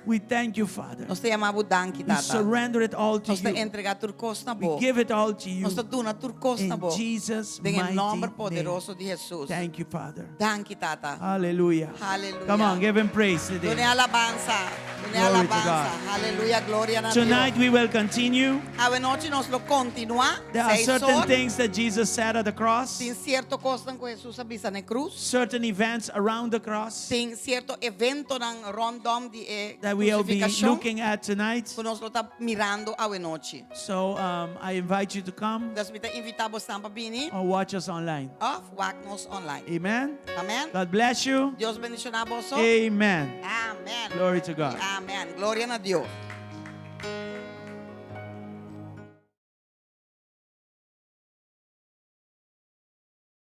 We thank you, Father. Nos ta yama bo danki, We Tata. surrender it all to Nos ta you. entregá tur kos na We bo. give it all to you. Nos ta duna tur kos na In bo. Jesus' Den e mighty nòmber name. poderoso di Hesus. Thank you, Father. Danki, Tata. Hallelujah. Hallelujah. Come on, give him praise today. Dun'é alabansa. Dun'é Glory to alabansa. God. Aleluya, gloria na Tonight Dios. we will continue. Awe nochi nos lo kontinuá. There are Seis certain or. things that Jesus said at the cross, Tin sierto kosnan ku Hesus a bisa na krus. certain events around the cross Tin sierto eventonan rondom di e that we will be krusifikashon looking at tonight. ku nos lo ta mirando awe nochi. So um, I invite you to come Dus mi ta invitá boso pa bini or watch us online. òf wak nos online. Amen. Amèn. God bless you. Dios bendishoná boso. Amen. Amèn. Glory to God. Amèn. Gloria na Dios.